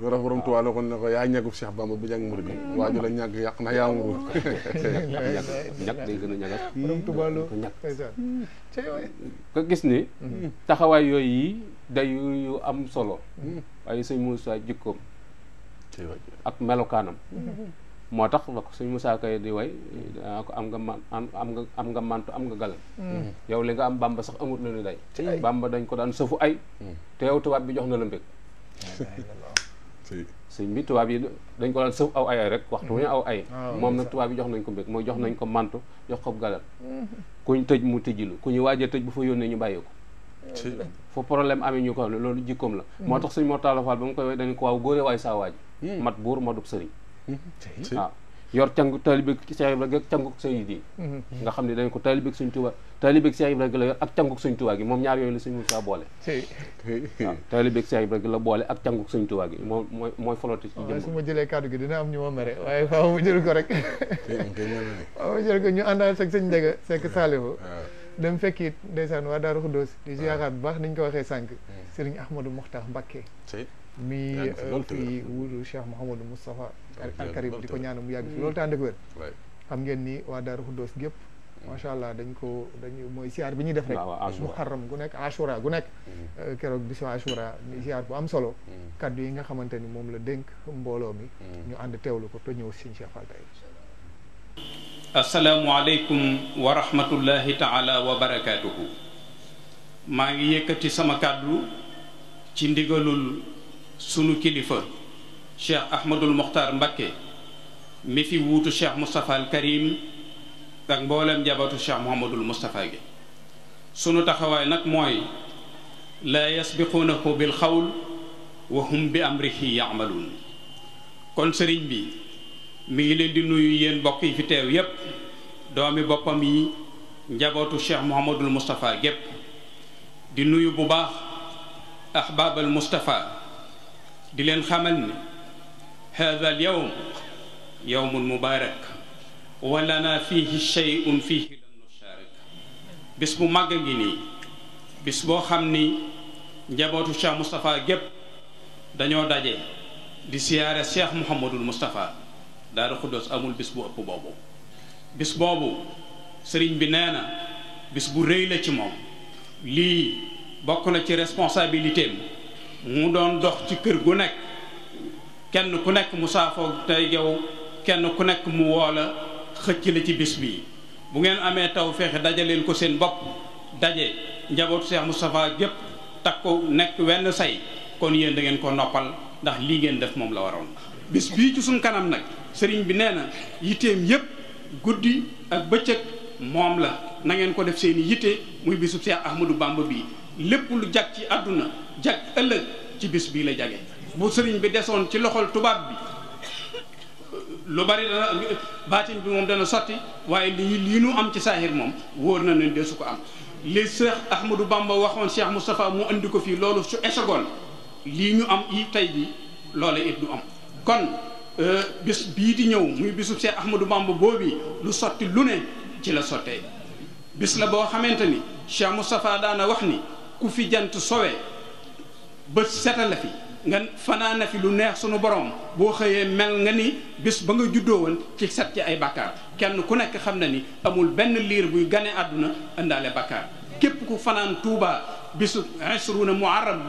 war a borom Tuubaa la kon ne ko yaa ñagub Cheikh Bamba bu jag murid bi waaju la ñag yàq na yaa muru ñag day gën a ñagas borom Tuubaa la ko ñag nga gis ni taxawaay yooyu yi day yu am solo waaye sëñ Moussa jikkoom ak melokaanam moo tax la ko sëñ Moussa Kay di way ko am nga mantu am nga galan yow li nga am Bamba sax amut la ni day Bamba dañ ko daan sëfu ay te yow tubaab bi jox na la mbég sëñ bi tubaab yi dañ ko daan sëf aw ay rek waxtu wu ñu aw ay moom nag tubaab yi jox nañ ko mbég mooy jox nañ ko manto jox ko galat kuñ tëj mu tëjilu ku ñu waajee tëj bu fa yónnee ñu bàyyi ko fu problème amee ñu ko xam ne loolu jikkoom la moo tax sëñ Mor Talla Fall ba mu koy dañ ko waaw góore waay saa waaj mat buur madub sëriñ waaw yor cangu taalibe Cheikh Ibra ak canguk sëñ yi nga xam ne dañ ko taalibe Sëñ Tuubaa taalibe Cheikh Ibra la yor ak canguk Sëñ Tuubaa gi moom ñaar yooyu la sëñ Moussa boole waaw taalibe Cheikh Ibra la boole ak canguk Sëñ Tuubaa gi moom mooy flotte ci jëm su ma jëlee kàddu gi dina am ñu ma mere waaye faaw ma jël ko rek waaw ma jël ko ñu àndaal sag sëñ Njaga Sekk Saalihu dem fekki ndeysaan waa Daaru Xuddoos di ziyaaraat bu baax niñ ko waxee sànq Sëriñ Ahmadou Mokhtar Mbacké mi fii wuutu Cheikh Mouhamadou Moustapha al Karim di ko ñaanal mu yàgg fi loolu tànn ak wér xam ngeen ni waa Daaru Xuddoos gépp macha allah dañu mooy siyaar bi ñuy def rek muharram gu nekk ashura gu nekk keroog bisu ashura ni siyaar bu am solo kaddu yi nga xamante ni moom la dénk mbooloo mi ñu ànd teewlu ko te ñëw Sëñ Cheikh Fall tey asalaamualeykum wa rahmatullahi taala wa barakaatuhu maa ngi yëkkati sama kàddu ci ndigalul sunu kilifa Cheikh Ahmadul Mokhtar Mbacké mi fi wuutu Cheikh Moustapha al Karim ak mboolem njabootu Cheikh Mouhamadul Moustapha gi sunu taxawaay nag mooy laa yasbiquunahu bil xawl wa hum bi amrihi yaamaluun kon sëriñ bi mi ngi leen di nuyu yéen mbokk yi fi teew yépp doomi boppam yi njabootu Cheikh Mouhamadul Moustapha gépp di nuyu bu baax ahbaabal Moustapha di leen xamal ni hada al yawm yawmun mubaarak wa lana fihi shay'un fihi lan nusharik bis bu màgg ngi nii bis boo xam ni njabootu Cheikh Moustapha gépp dañoo daje di siyaare Cheikh Mouhamadul Moustapha Daaru Xuddoos amul bis bu ëpp boobu bis boobu sëriñ bi nee na bis bu rëy la ci moom lii bokk na ci responsabilité mu doon dox ci kër gu nekk kenn ku nekk mu saafoo tey yow kenn ku nekk mu woola xëcc la ci bis bii bu ngeen amee taw fexe dajaleel ko seen bopp daje njabootu Cheikh Moustapha gépp takk ko nekk wenn say kon yéen da ngeen ko noppal ndax lii ngeen def moom la waroon bis bii ci suñ kanam nag sëriñ bi nee na yitteem yépp guddi ak bëccëg moom la na ngeen ko def seeni yitte muy bisu Cheikh Ahmadou Bamba bii lépp lu jag ci àdduna jag ëllëg ci bis bii la jage bu sëriñ bi desoon ci loxol tubaab bi lu bari dana baatin bi moom dana sotti waaye lii nu am ci saahir moom wóor na ne desu ko am li Cheikh Ahmadou Bamba waxoon Cheikh Moustapha mu andi ko fii loolu su esegoon lii ñu am yi tey ji loola it du am kon bis bii di ñëw muy bisu Cheikh Ahmadou Bamba boobi lu sotti lu ne ci la sottee bis la boo xamante ni Cheikh Moustapha daana wax ni ku fi jant sowee ba seta la fi nga fanaan na fi lu neex sunu borom boo xëyee mel nga ni bis ba nga juddoo woon ci set ci ay bakkaar kenn ku nekk xam na ni amul benn liir buy gane àdduna indaale bakkaar képp ku fanaan Tuuba bisu asruuna muharram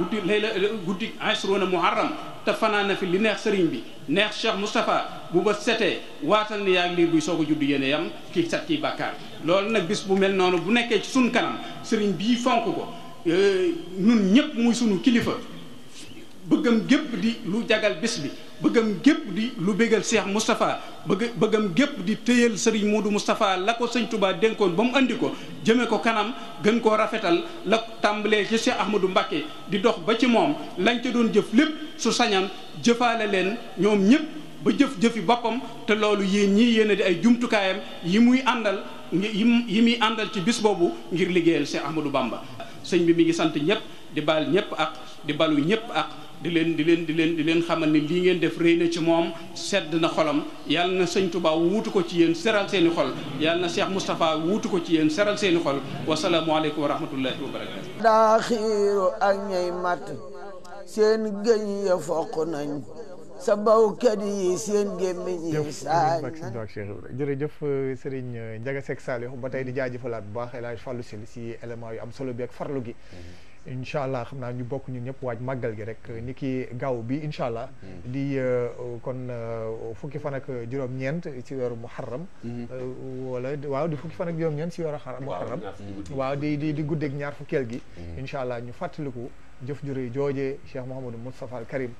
guddi asruuna muharram te fanaan na fi li neex sëriñ bi neex Cheikh Moustapha bu ba setee waatal ni yaag liir buy soog a judd yéene yam ci set ci bakkaar loolu nag bis bu mel noonu bu nekkee ci sun kanam sëriñ bii fonk ko ñun ñëpp muy sunu kilifa bëggam gépp di lu jagal bis bi bëggam gépp di lu bégal Cheikh Moustapha bëggam gépp di téyal sëriñ Modou Moustapha la ko sëñ Touba dénkoon ba mu andi ko jëme ko kanam gën koo rafetal la tàmbalee ci Cheikh Ahmadou Mbacké di dox ba ci moom lañ ca doon jëf lépp su sañan jëfaale leen ñoom ñëpp ba jëf-jëfi boppam te loolu yéen ñii yéen a di ay jumtukaayam yi muy àndal yi muy àndal ci bis boobu ngir liggéeyal Cheikh Ahmadou Bamba sëñ bi mi ngi sant ñëpp di baal ñëpp ak di balu ñëpp ak di leen xamal ni lii ngeen def rëy na ci moom sedd na xolam yàlla na sëñ Touba wuutu ko ci yéen seral seeni xol yàlla na Cheikh Moustapha wuutu ko ci yéen seral seeni xol wasalaamualeykum wa rahmatullahi wa barakatu daa xiiru ak ñay mat seen gëñ ya foq nañ sa bawkat yi seen gémmiñ yi saañ jërëjëf Serigne Ndiaga Seck Saliou ba tey di jaajëfalaat bu baax El Hadj Fallou Syll si élément yu am solo bi ak farlu gi incha allah xam naa ñu bokk ñun ñëpp waaj màggal gi rek ni ki gaaw bi incha allah di kon fukki fan ak juróom-ñeent ci weeru muharram wala waaw di fukki fan ak juróom-ñeent ci weeru muharram waaw di guddeeg ñaar fukkeel gi incha allah ñu fàttaliku jëf ju rëy joojee Cheikh Mouhamadou Moustapha al Karim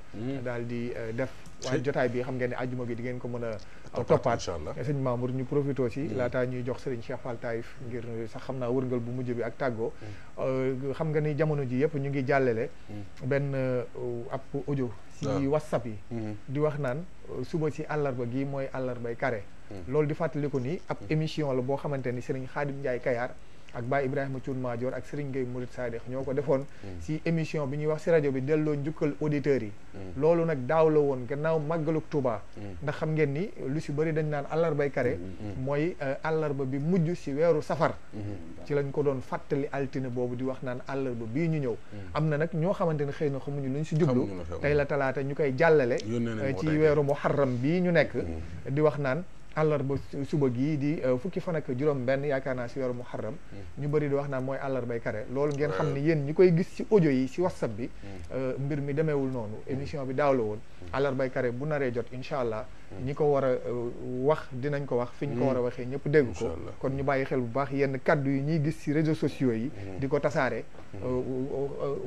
daal di def waaye jotaay bi xam ngeen ne ajjuma bi di ngeen ko mën a toppaat sëñ Mamour ñu profité ci laataa ñuy jox sëriñ Cheikh Fall Taïf ngir sax xam naa wërngal bu mujj bi ak tàggoo xam nga ni jamono ji yëpp ñu ngi jàllale benn ab audio ci WhatsApp yi di wax naan suba ci àllarba gi mooy àllarbay kare loolu di fàttaliku ni ab émission la boo xamante ni sëriñ Khadim Ndiaye Kayar ak Baye Ibrahima Thioune Madior ak Serigne Gueye Mourid Sadikh ñoo ko defoon si émission bi ñuy wax si rajo bi delloo njukkal auditeurs yi loolu nag daaw la woon gannaaw màggaluk Touba ndax xam ngeen ni lu si bëri dañ naan àllarbay kare mooy àllarba bi mujj si weeru safar ci lañ ko doon fàttali altine boobu di wax naan àllarba bii ñu ñëw am na nag ñoo xamante ne xëy na xamuñu luñ si jublu tey la talaata ñu koy jàllale ci weeru muharram bii ñu nekk di wax naan àllarba suba gii di fukki fan ak juróom benn yaakaar naa si weeru muharram ñu bëri di wax naan mooy àllarbay kare loolu ngeen xam ne yéen ñi koy gis si audio yi si whatsapp bi mbir mi demeewul noonu émission bi daaw la woon àllarbay kare bu naree jot incha allah ñi ko war a wax dinañ ko wax fi ñu ko war a waxee ñëpp dégg ko kon ñu bàyyi xel bu baax yenn kaddu yi ñuy gis si réseaux sociaux yi di ko tasaare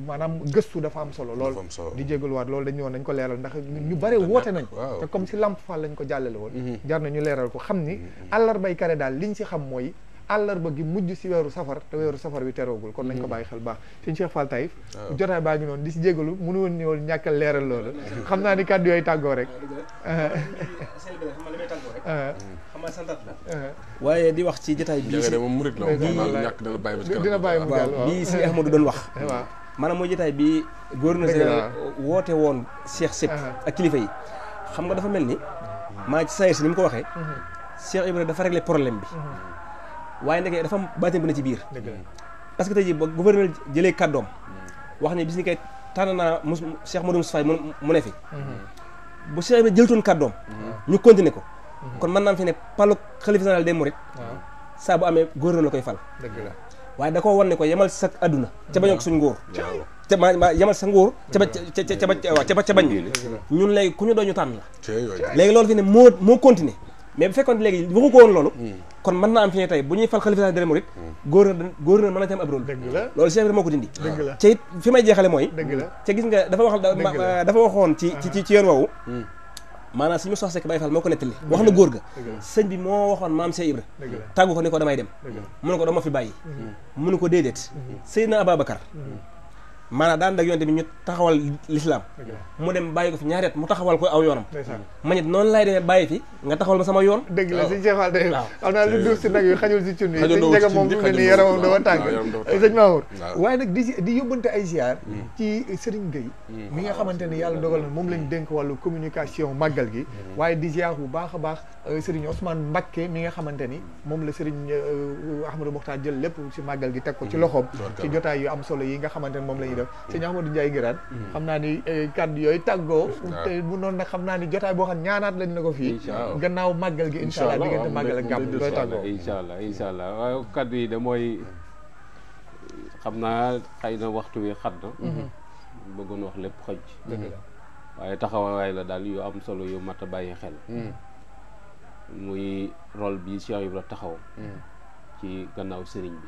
maanaam gëstu dafa am solo lool di jégaluwaat loolu dañu woon nañ ko leeral ndax ñu bare woote nañ te comme si Lamp Fall lañ ko jàllale woon jar na ñu leeral ko xam ni àllarbay kare daal liñ si xam mooy àllarba gi mujj si weeru safar te weeru safar bi teroogul kon nañ ko bàyyi xel baax sëñ Cheikh Fall Taïf jotaay baa ngi noonu di si jégalu mënu woon ñëwal ñàkkal leeral loolu xam naa ni kàddu yooyu tàggoo rek waaye di wax ci jotaay bii dina bàyyi mu jàll bii si Ahmadou doon wax maanaam mooy jotaay bi gouverneur général woote woon Cheikh Seck ak kilifa yi xam nga dafa mel ni maa ci sayir si ni mu ko waxee Cheikh Ibrahima dafa réglé problème bi waaye ndeke dafa am baatin bu ne ci biir parce que tey jii ba gouverneur jëlee kàddoom wax ne bis ni kay tànn naa Cheikh Modou Moustapha mu ne fi bu Cheikh Ibrahima jëltoon kàddoom ñu continuer ko kon mën naa fi ne palu xalifa général des mourides saa bu amee gouverneur la koy fal waaye da koo wan ne ko yemal sa adduna ca bañoo ko suñ ngóor ca ma yemal sa ngóor ca bañ bi ñun léegi ku ñu doon ñu tànn la léegi loolu fi ne moo continuer mais bu fekkoon léegi waxu ko woon loolu kon mën naa am fi ne tey bu ñuy fal xalifa général des mourides gouverneur mën na ci am ab rôle loolu Cheikh Ibrahima moo ko dindi ca it fi may jeexale mooy ca gis nga dafa waxoon ci yoon woowu maanaam suñu sox sekk Baye Fall moo ko nettali wax na góor ga sëñ bi moo waxoon maam Cheikh Ibra tàggu ko ni ko damay dem mu ne ko dama fi bàyyi mu ne ko déedéet Seydina Ababacar maanaam daan dak yonte bi ñu taxawal l'islam mu dem bàyyi ko fi ñaari at mu taxawal ko aw yoonam ma it noonu laay demee bàyyi fi nga taxawal ma sama yoon dëgg la sëñ Cheikh Fall day xam naa lu duuf si nag yu xajul si cun yi sëñ Njega moom fi mu ne nii yaramam dafa tàng sëñ Mamour waaye nag di yóbbante ay ziar ci Serigne Gueye mi nga xamante ni yàlla dogal na moom lañ dénk wàllu communication màggal gi waaye di ziar bu baax a baax Serigne Ousmane Mbacké mi nga xamante ni moom la Serigne Ahmadou Mokhtar jël lépp si màggal gi teg ko ci loxoom ci jotaay yu am solo yi nga xamante ni moom la ñuy def sëñ Ahmadou Ndiaye Guirane xam naa ni kàddu yooyu tàggoo te bu noonu nag xam naa ni jotaay boo xam ñaanaat lañ la ko fii gannaaw màggal gi incha allah diggante màggal ak gàmm dooy tàggoo incha allah waaye kàddu yi de mooy xam naa xëy na waxtu wi xat na bëggoon wax lépp xëj waaye taxawaay la daal yu am solo yu mat a bàyyi xel muy rôle bi Cheikh Ibra taxaw ci gannaaw sëriñ bi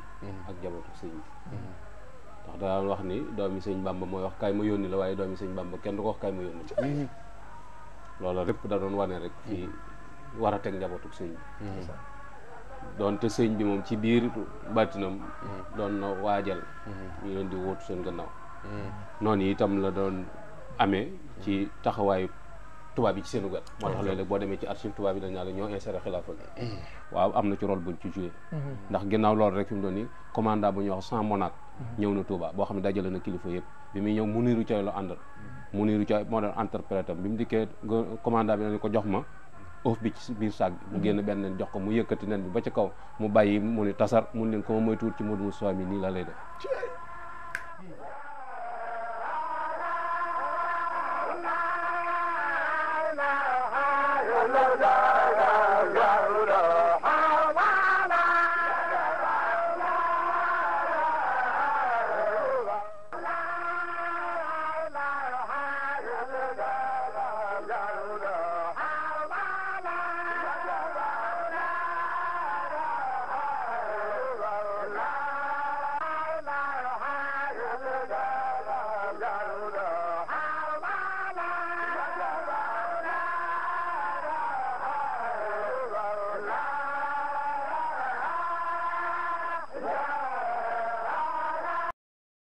ak jabootu sëriñ bi ndax daan wax ni doomi sëñ Bamba mooy wax kaay ma yónni la waaye doomi sëñ Bamba kenn du ko wax kaay ma yónni loolu lépp da doon wane rek ci war a teg njabootu sëñ bi doonte sëñ bi moom ci biir bàttinam doon na waajal ñu leen di wóotu seen gannaaw noonu itam la doon amee ci taxawaayu tubaab yi ci seenu gat moo tax léeg-léeg boo demee ci archive tubaab yi dañ naa la ñoo inséré xilaafa gi waaw am na ci rôle buñ ci joué ndax ginnaaw loolu rek fi mu doon ni commandant bu ñuy wax sans monarque ñëw na Touba boo xam ne dajale na kilifa yëpp bi muy ñëw Muniru Coy la àndal Muniru Coy moo doon interprète am bi mu dikkee commandant bi nañu ko jox ma oof bi ci biir saag bi mu génn benn nen jox ko mu yëkkati nen bi ba ca kaw mu bàyyi mu ni tasar mun leen ko ma moytuwul ci Modou Moustapha mi nii la lay def la